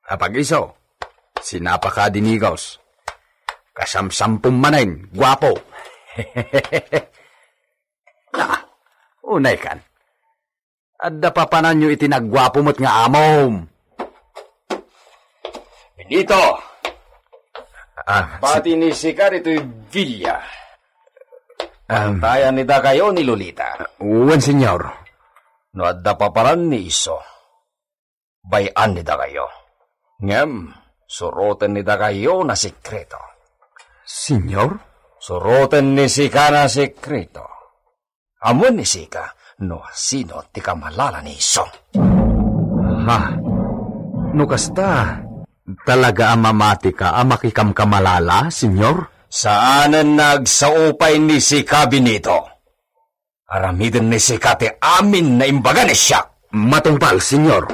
Apag-iso. sinapaka, Dinigos. Kasamsampom manen, guapo. Na, unay kan. Adda papananyo iti nagguapo met nga amom. Benito! Ah, si- Bati ni sika ditoy villa. Um, Tayan ni dakayo ni Lolita. Wen, senyor. No adda papanan ni iso, bay-an ni dakayo. Ngem, suroten ni dakayo na sekreto. Senyor? Suroten ni sika na sekreto. Amuen ni sika no sino ti kamalala ni iso. Ha? No kasta, talaga a mamatika a makikamkamalala, senyor? Saanen nga agsao pay ni sika, Benito. Aramiden ni sika ti amin nga imbaga ni siak. Matungpal, senyor.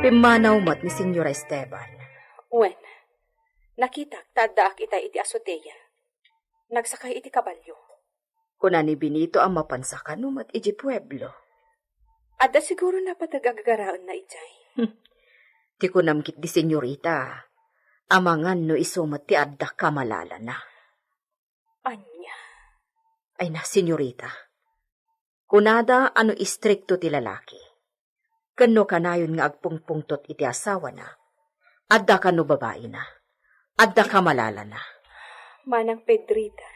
Pimmanaw met ni Senyora Esteban. Wen, nakitak ta addaak itay iti azotea. Nagsakay iti kabalio. Kuna ni Benito a mapan sakano met idiay pueblo. Adda siguro napateg a gagaraenna idiay. Hmm. Ti kunam ketdi, senyorita, amangan no isu met ti adda kamalalana. Ania? Ay na, senyorita. Kunada a no istrikto ti lalaki, ken no kanayon nga agpungpungtot iti asawana, adda kano babaina, adda kamalalana. Manang Pedrita,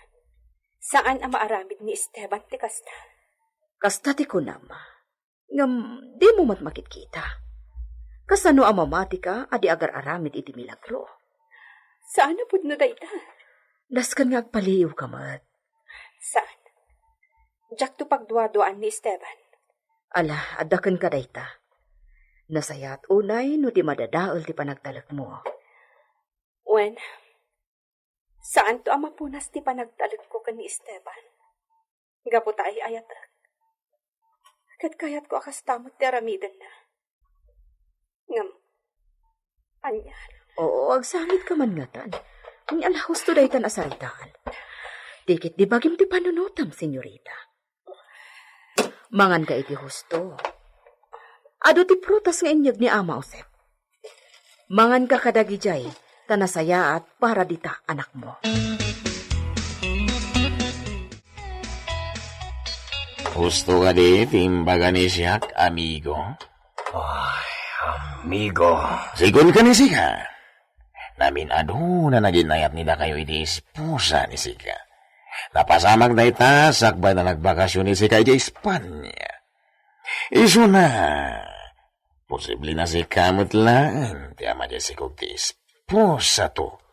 saan a maaramid ni Esteban ti kasta. Kasta ti kunam. Ngem dimo met makitkita. Kasano a mamatika a di agar-aramid iti milagro? Saan a pudno dayta? Dasken nga agpaliiwka met. Saan? Diakto pagduaduaan ni Esteban. Ala, adda kenka dayta. Nasayaat unay no di madadael ti panagtalekmo. Wen, saanto a mapunas ti panagtalekko ken ni Esteban. Gapu ta ay-ayatek. Ket kayatko a kasta met ti aramidenna. Ngem, ania? Oo, agsangit ka man ngatan. Ania la husto daytan a saritaan. Ti ketdi bagim ti panunotam, senyorita. Mangan ka iti husto. Adu ti prutas nga inyeg ni Ama Josep. Mangan ka kadagidiay, ta nasayaat para dita anakmo. Husto kadi ti imbaga ni siak, amigo? Ay, amigo. Sigun ka ni sika. Namin-adu na naginayat ni dakayo iti esposa ni sika. Napasamak dayta sakbay na nagbakasyon ni sika iti Espanya. Isuna, posible na sika met laeng ti ama diay sikog ti esposato.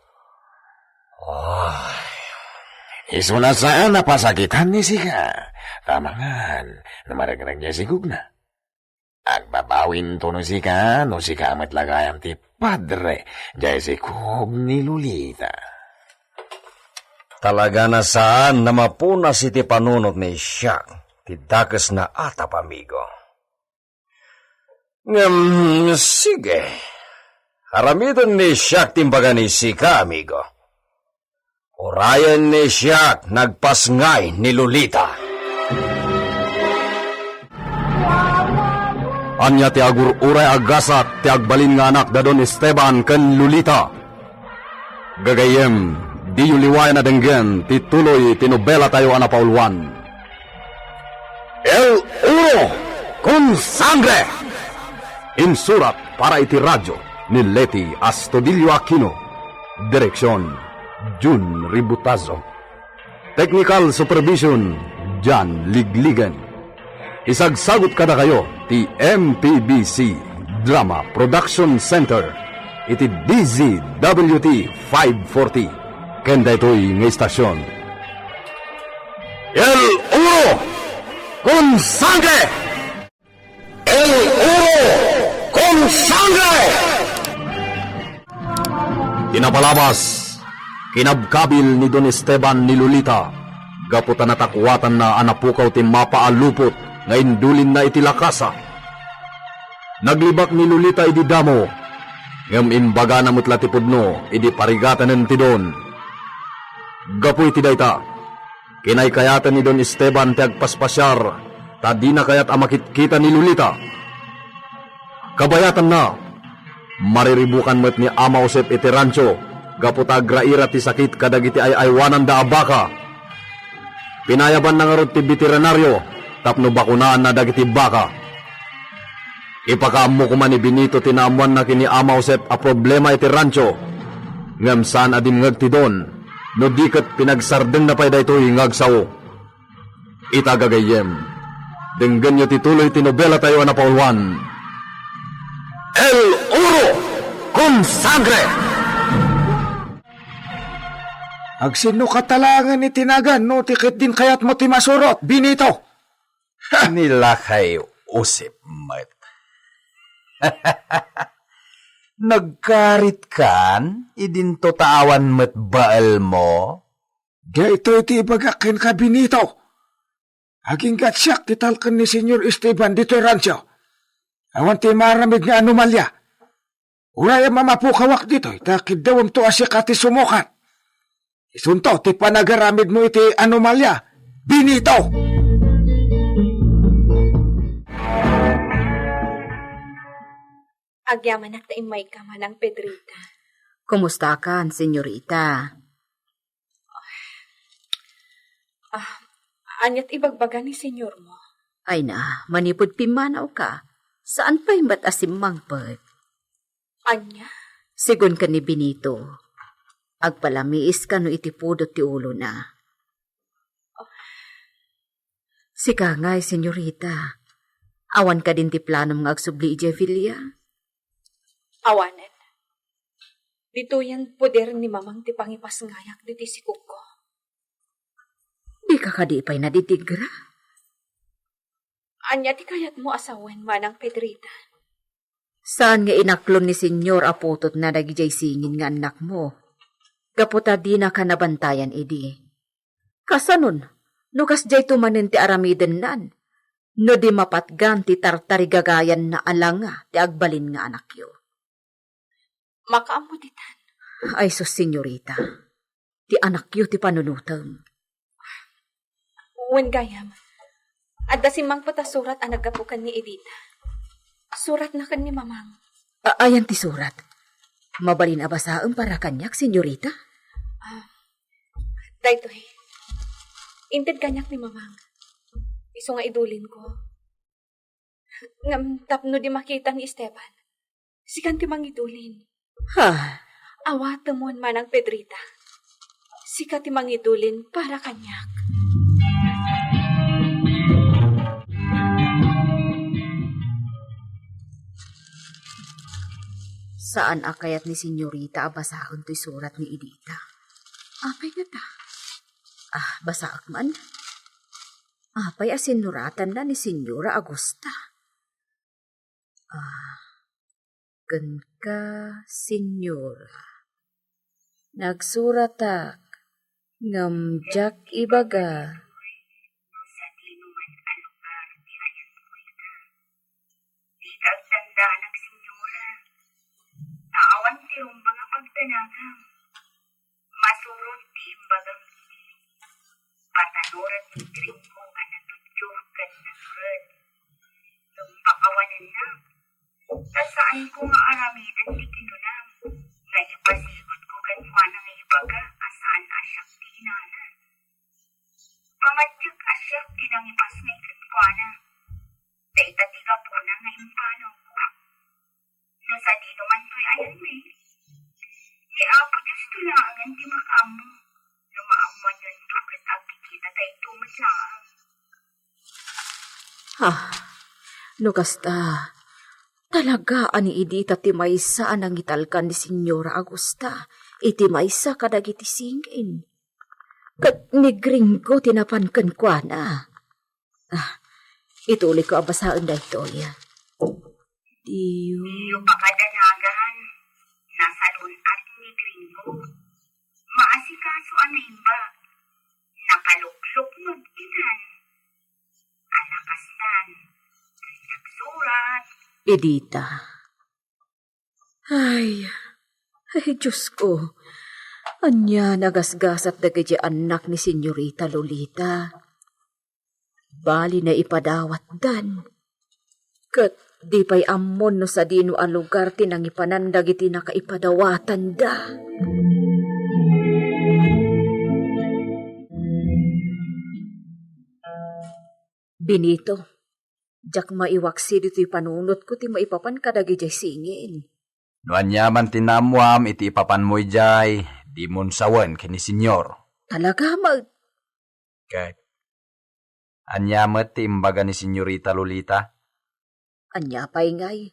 Ay. Isuna saan a pasakitan ni sika. Tamangan, no maregreg diay sikogna. Agbabawinto no sika, no sika met la gayam ti padre diay sikog ni Lolita. Talaga na saan a mapunas iti panunot ni siak ti dakes na atap, amigo. Ngem, sige. Aramiden ni siak ti imbaga ni sika, amigo. Urayen ni siak nagpasngay ni Lolita. Ania ti agur-uray a gasat ti agbalin nga anak da Don Esteban ken Lolita? Gagayyem, diyo liwayan a denggen ti tuloy ti nobelatayo a napauluan. El Oro con Sangre! Insurat para iti radyo ni Leti Astudillo Aquino. Direksyon, Jun Ributazo. Technical supervision, Jan Ligligan. Isagsagut kadakayo ti M P B C Drama Production Center iti D Z W T five forty. Ken daytoy nga istasyon. El Oro con Sangre! El Oro con Sangre! Ti napalabas, kinabkabil ni Don Esteban ni Lolita gapu ta natakuatanna a napukaw ti mapa a lupot nga indulinna iti lakasa. Naglibak ni Lolita idi damo, ngem imbagana met la ti pudno idi parigatanen ti Don. Gapu iti dayta, kinaykayatan ni Don Esteban ti agpaspasiar ta dina kayat a makitkita ni Lolita. Kabayatanna, mariribukan met ni Ama Josep iti rancho gapu ta agraira ti sakit kadagiti ay-aywananda a baka. Pinayabanna ngarud ti beterinario tapno bakunaanna dagiti baka. Ipakaammo koma ni Benito ti naammoanna ken ni Ama Josep a problema iti rancho, ngem saan a dimngeg ti don, no di ket pinagsardengna pay daytoy nga agsao. Ita gagayyem, denggenyo ti tuloy ti nobelatayo a napauluan, El Oro con Sangre! Agsinno ka talaangen iti nagan no ti ket din kayatmo ti masurot, Benito? Ni Lakay Josep met. Nagkaritkan idinto ta awan met baelmo? Daytoy ti ibagak kenka, Benito. Aginggatsiak ti talken ni Señor Esteban ditoy rancho. Awan ti maaramid nga anomalia. Uray a mamapukawak ditoy, ta kiddawemto a sika ti sumukat. Isunto ti panagaramidmo iti anomalia, Benito! Agyamanak ta immayka, Manang Pedrita. Kumustakan, senyorita? Ah, aniat ibagbaga ni senyormo? Ay na, manipud pimmanawka, saan pay met a simmangpet. Ania? Sigun ken ni Benito, agpalamiis kano iti pudot ti ulona. Sika ngay, senyorita, awan kadin ti planom nga agsubli idiay Villa? Awanen. Ditoyen puder ni Mamang ti pangipasngayak ditoy sikogko. Dika kadi pay nadidigra? Ania ti kayatmo a sawen, Manang Pedrita? Saan nga inaklon ni Señor a putotna dagidiay singin nga annakmo, gapu ta dinaka nabantayan idi. Kasanon, no kasdiayto manen ti aramidennan, no di mapatgan ti tartarigagayanna a langa ti agbalin nga anakyo? Makaammo ditan. Ay sus, senyorita, ti anakyo ti panunotem. Wen gayam, adda simmangpet a surat a naggapu ken ni Edita. Suratna ken ni Mamang. A-, ayan ti surat? Mabalin a basaem para kaniak, senyorita? Ah, daytoy. Inted kaniak ni Mamang. Isu nga idulinko. Ngem tapno di makita ni Esteban, sikan ti mangidulin. Ha? Awatemon, Manang Pedrita. Sika ti mangidulin para kaniak. Saan a kayat ni senyorita a basaen toy surat ni Edita. Apay ngata? Ah, basaek man. Apay a sinuratanna ni Señora Augusta? Ah, kenka, Señora. Nagsuratak, ngem diak ibaga. Dika agdandanak, Señora. Ta awan ti rumbeng a pagdanagam. Masurot ti imbagam idi. Patanoran ti Gringo a natudyo ken nasured. Ngem pakawanennak, ta saanko nga aramiden ti kinunam, nga ipasigudko kenkuana nga ibaga a saan a siak ti inana. Pamatiek a siak ti nangipasngay kenkuana. Dayta ti gapuna nga impanawko. No sadino man toy ayanmi, ni Apo Dios to laengen ti makaammo. No maammoanyonto ket agkikita dayto met laeng. Ah, no kasta, talaga a ni Edita ti maysa a nangitalkan ni Señora Augusta iti maysa kadagiti singin. Ket ni Gringo ti napan kenkuana. Ah, itulidko a basaen daytoy. Diyo. Diyo pakadanagan, nasalun-at ni Gringo. Maasikaso a naimbag. Nakaluklok no agbinan. Alakastan. Nagsurat. Edita. Ay, ay, Diyos ko. Ania nagasgasat dagiti annak ni Senyorita Lolita? Bali na ipadawatdan. Ket Di pay ammon no sadino a lugar ti nangipanan dagiti nakaipadawatanda. Benito, diak maiwaksi ditoy panunotko ti maipapan kadagidiay singin. No aniaman ti naammuam iti ipapanmo idiay, dimon sawen ken ni Senyor. Talaga met? Ket ania met ti imbaga ni Senyorita Lolita? Ania pay ngay?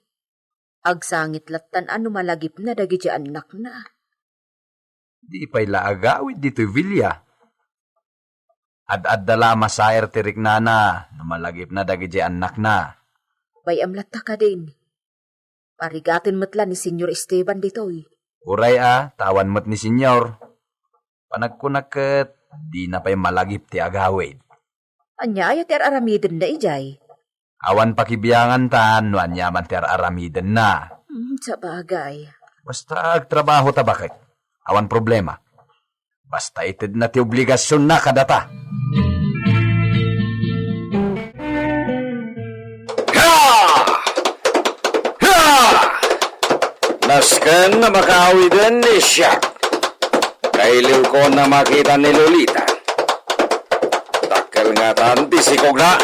Agsangit lattan a no malagipna dagiti annakna. Di pay la agawid ditoy villa. Ad-adda la a masair ti riknana no malagipna dagiti annakna. Bay-am latta kadin. Parigaten met la ni Senyor Esteban ditoy. Uray a, ta awan met ni Senyor. Panagkunak ket, dina pay malagip ti agawid. Ania aya ti ar-aramidenna idiay? Awan pakibiangantan no aniaman ti ar-aramidenna. Hmm, sabagay. Basta agtrabaho ta baket. Awan problema. Basta itedna ti obligasionna kadata. Ha! Ha! Nasken a makaawiden ni Siak. Kailiwkon a makita ni Lolita. Dakkel ngatan ti sikogna.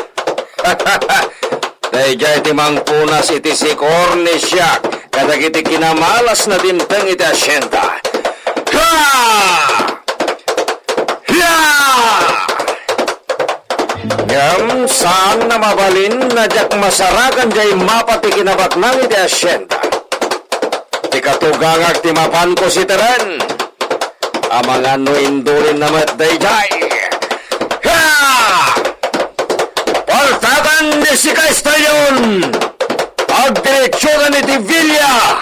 Daydiay ti mangpunas iti sikor ni Siak kadagiti kinamalas na dimteng iti asienda. Ha! Hia! Ngem saan a mabalin a diak masarakan diay mapa ti kinabaknang iti asienda. Ti katugangak ti mapanko siteren. Amangan no indulinna met daydiay. Ha! Paltakan ni Sika Estalyon! Agdiretsodan iti villa!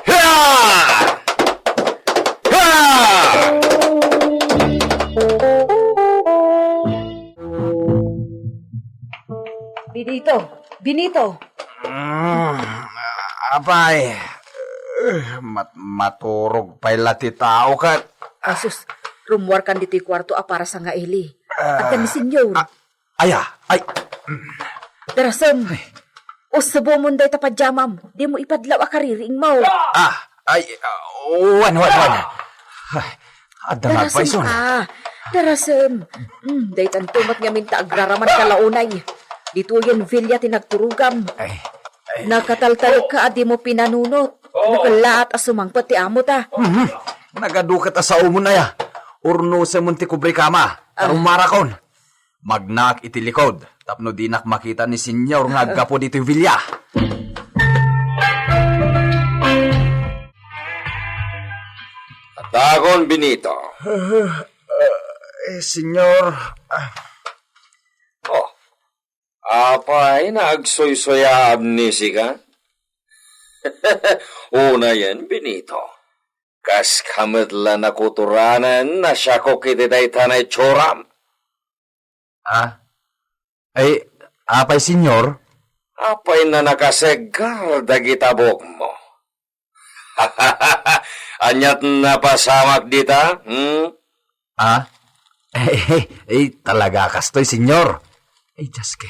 Ha! Ha! Benito! Benito! Mm, apay, eh, mat-, maturog pay la ti tao ket. Asus, rummuarkan ditoy kuarto a para sangaili. Ah, adda ni Senyor. Ah, aya, ay. Darasem. Ay. Usubomon dayta padiamam. Dimo ipadlaw a kaririingmo. Ah, ay, ah, wan, wan, wan. Ay, adda nga Darasem, agpayson. Ah. Darasem. Hmm, daytanto met ngamin ta agraraman ka launay. Ditoyen villa ti nagturogam. Ay, ay. Nakataltalek ka a dimo pinanunot. No kellaat a sumangpet ti amo ta. Mhm. Nagadu ket a saomon aya. Urnosemon ti kubrikama. Ah. Arumarakon. Magnaak iti likod tapno dinak makita ni Senyor nga aggapu ditoy villa. Adakon, Benito. Eh, Senyor. Ah. Oh, apay, naagsuysuyam ni sika? Unayen, Benito. Kaska met la nakuturanen a siakok iti dayta nga itsuram. Ah? Ay, apay, Senyor? Apay a nakaseggar dagita buokmo? Aniat napasamak dita, hmm? Ah? Ay, ay, ay, talaga kastoy, Senyor. Ay, Diyos ko.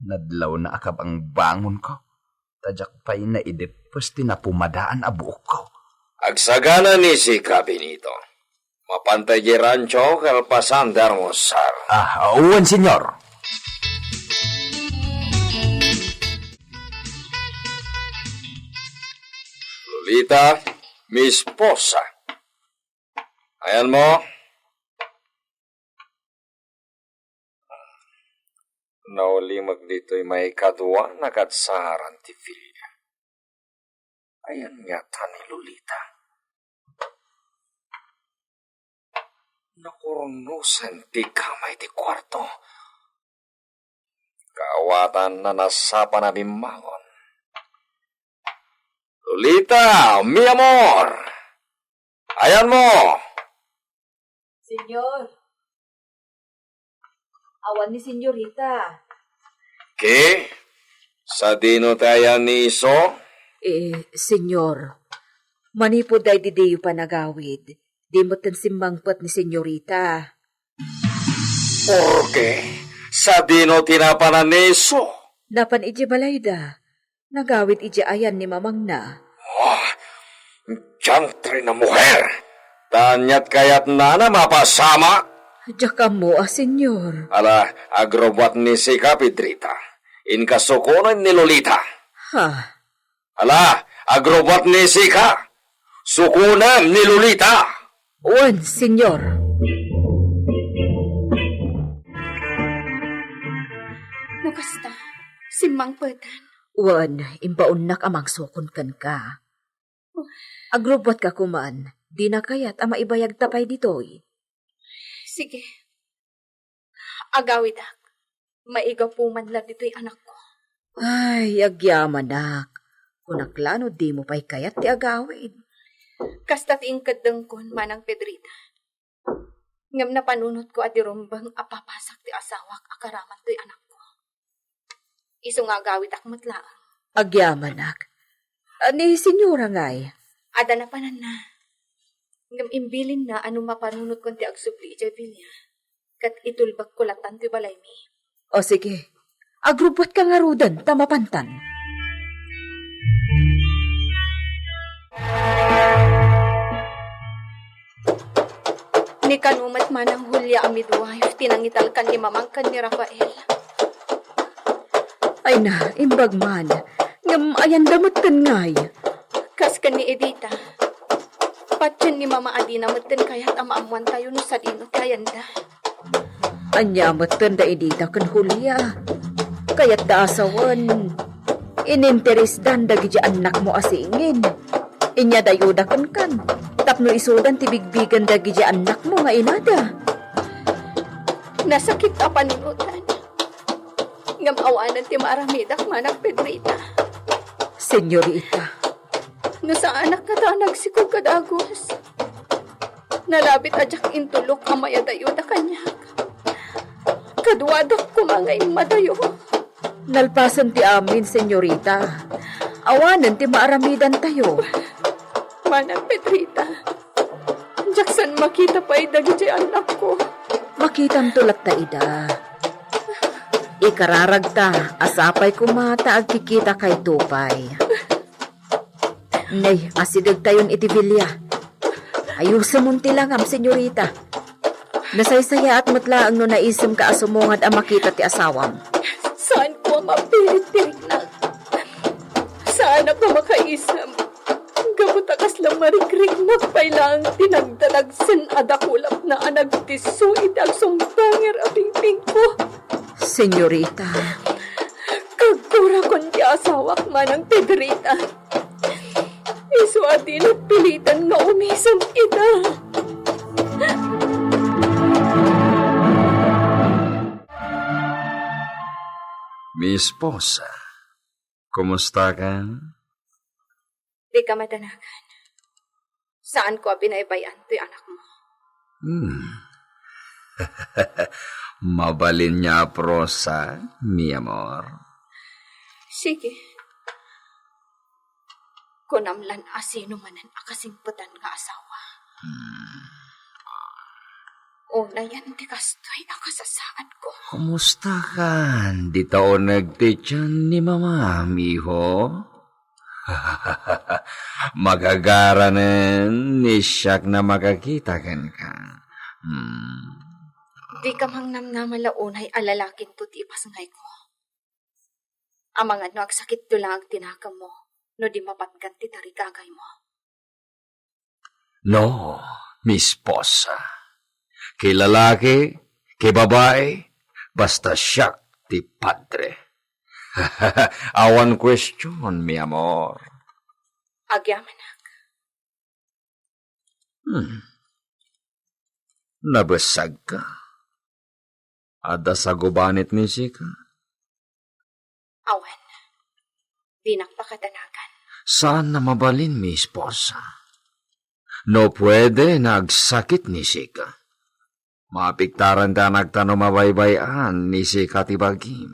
Nadlawna a kabangbangonko, ta diak pay naideppes ti napumadaan a buokko. Agsagana ni sika, Benito. Mapanta idiay rancho kalpasan ti almusar. Ah, wen, Senyor. Lolita, mi esposa. Ayanmo? Naulimek ditoy maikadua a kasaran ti villa. Ayan ngata ni Lolita? Nakurnosen ti kama iti kuarto. Kaawatan a nasapan a bimmangon. Lolita, mi amor! Ayanmo! Senyor, awan ni Senyorita. Ki? Sadino ti ayan ni isu? Eh, Senyor, manipud daydi diyo panagawid, di metten simmangpet ni Senyorita. Porke, sadino ti napanan ni isu? Napan idiay balayda, nagawid idiay ayan ni mamangna. Ah, diantre na muher! Ta aniat kayatna a mapasama? Diak ammo a, Señor. Ala, agrubbuat ni sika, Pedrita. Inka sukonem ni Lolita. Ha? Ala, agrubbuat ni sika. Sukonem ni Lolita. Wen, Señor. No kasta, simmangpetan. Wen, imbaonnak a mangsukon kenka. Agrubbuatka koman, dina kayat a maibayagta pay ditoy. Sige. Agawidak. Maigapu man la ditoy anakko. Ay, agyamanak. Kunak la no dimo pay kayat ti agawid. Kasta ti inkeddengkon, Manang Pedrita. Ngem napanunotko a di rumbeng a papasak ti asawak a karaman toy anakko. Isu nga agawidak met laeng. Agyamanak. Ah, ni Señora ngay? Adda napananna. Ngem imbilinna a no mapanunotkon ti agsubli idiay bilia, ket itulbekko lattan ti balaymi. O sige, agrubbuatka ngaruden ta mapantan. Ni kano met Manang Julia a midwife ti nangitalkan ni Mamang ken ni Rafael. Ay na, imbag man. Ngem ayanda metten ngay? Kas ken ni Edita. Patien ni Mama a dina metten kayat a maammoantayo no sadino ti ayanda. Ania metten da Edita ken Julia? Kayatta a sawen, ininteresdan dagiti annakmo a singin. Inyadayoda kenkan, tapno isudan ti bigbigen dagiti annakmo nga inada. Nasakit a panunotan. Ngem awanen ti maaramidak, Manang Pedrita. Señorita. No saanak ngata a nagsikog kadagus, nalabit a diak intulok a mayadayoda kaniak. Kaduadak koma nga immadayo. Nalpasen ti amin, Señorita. Awanen ti maaramidantayo. Manang Pedrita, diak saan makita pay dagiti annakko. Makitanto latta ida. Ikararagta a sapay koma ta agkikitakayto pay. Nay, asidegtayon iti bilia. Ayusemon ti langam, Señorita. Nasaysayaat met laeng no naisemka a sumungad a makita ti asawam. Saanko a mapilit ti riknak. Saanak a makaisem. Gapu ta kasla marikriknak pay laeng ti nagdadagsen a dakulapna a nagtisso iti agsungbanger a pingpingko. Señorita. Kagkurakon ti asawak, Manang Pedrita. Isu a dinak piliten nga umisem ita. Mi esposa, kumusta ka? Dika madanagan. Saanko a binaybay-an toy anakmo. Hmm. Mabalin nga aprosa, mi amor. Sige. Kunam lan a sino manen a kasingpetan nga asawa. Hmm. Unayen ti kastoy a kasasaadko. Kumusta kan? Dita uneg ti tian ni mamam, iho? Magagaranen ni siak a makakita kenka. Hmm. Dika mangnamnama la unay a lalakinto ti ipasngayko. Amangan no agsakitto laeng ti nakemmo no di mapatgan ti tarigagaymo. No, mi esposa. Ki lalaki, ki babai, basta siak ti padre. Awan question, mi amor. Agyamanak. Hmm. Nabessagka. Adda sagubanit ni sika? Awan. Dinak pakadanagan. Saan a mabalin, mi esposa? No pwede, nagsakit ni sika. Mapiktaran ti anakta no mabaybay-an ni sika ti bagim.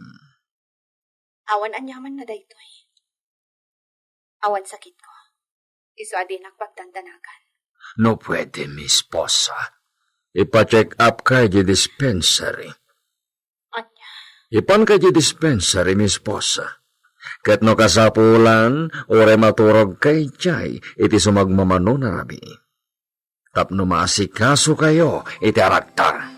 Awan aniamanna daytoy. Awan sakitko. Isu a dinak pagdandanagan. No pwede, mi esposa, ipa-check up ka iti dispensary. Ania? Ipanka idiay dispensary, mi esposa. Ket no kasapulan, uray maturogka idiay iti sumagmamano a rabii, tapno maasikasokayo iti aragta.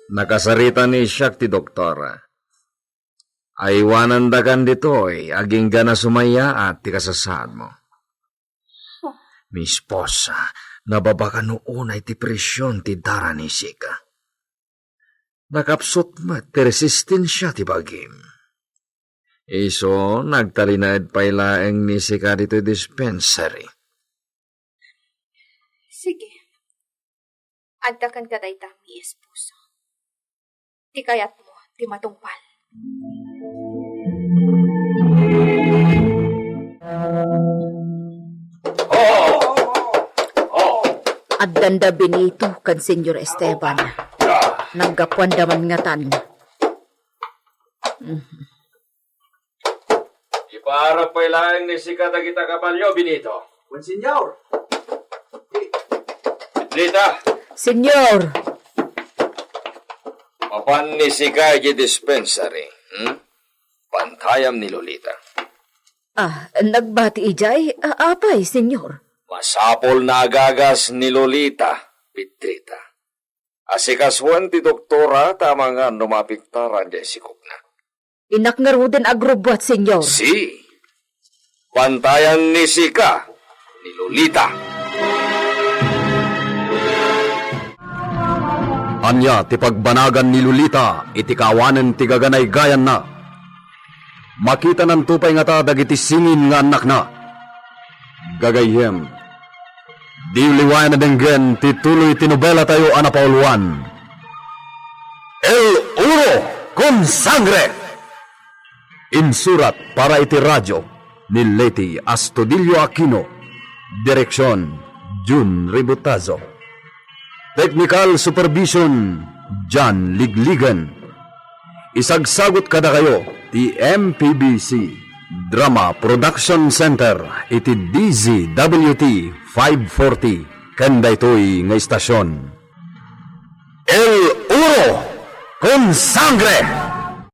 Nakasarita ni siak ti doktora. Aywanandakan ditoy, agingga sumayaat ti kasasaadmo. Mi esposa, nababaka no unay ti presion ti dara ni sika. Nakapsut met ti resistensia ti bagim. Isu, nagtalinaed pay laeng ni sika ditoy dispensary. Sige. Adda kenka dayta, mi esposa. Ti kayatmo ti matungpal. Addanda Benito ken Señor Esteban. Naggapuanda man ngatan. Ipaarap pay laeng ni sika dagita kabalio, Benito. Wen, Señor. Lita. Señor. Mapan ni sika idiay dispensary, hmm? Bantayam ni Lolita. Ah, nagbati idiay? Ah, apay, Señor? Masapul a agagas ni Lolita, Pedrita. Asikasuen ti doktora ta amangan no maapektaran diay sikupna. Innak ngaruden agrubbuat, Señor. Si, bantayan ni sika ni Lolita. Ania ti pagbanagan ni Lolita iti kaawanen ti gaganaygayanna? Makitananto pay ngata dagiti singin nga annakna. Gagayyem, diyo liwayan a denggen ti tuloy ti nobelatayo a napauluan, El Oro con Sangre. Insurat para iti radio ni Leti Astudillo Aquino. Direksion, Jun Ributazo. Technical supervision, Jan Ligligan. Isagsagut kadakayo ti M P B C Drama Production Center iti D Z W T five forty ken daytoy nga istasion. El Oro con Sangre!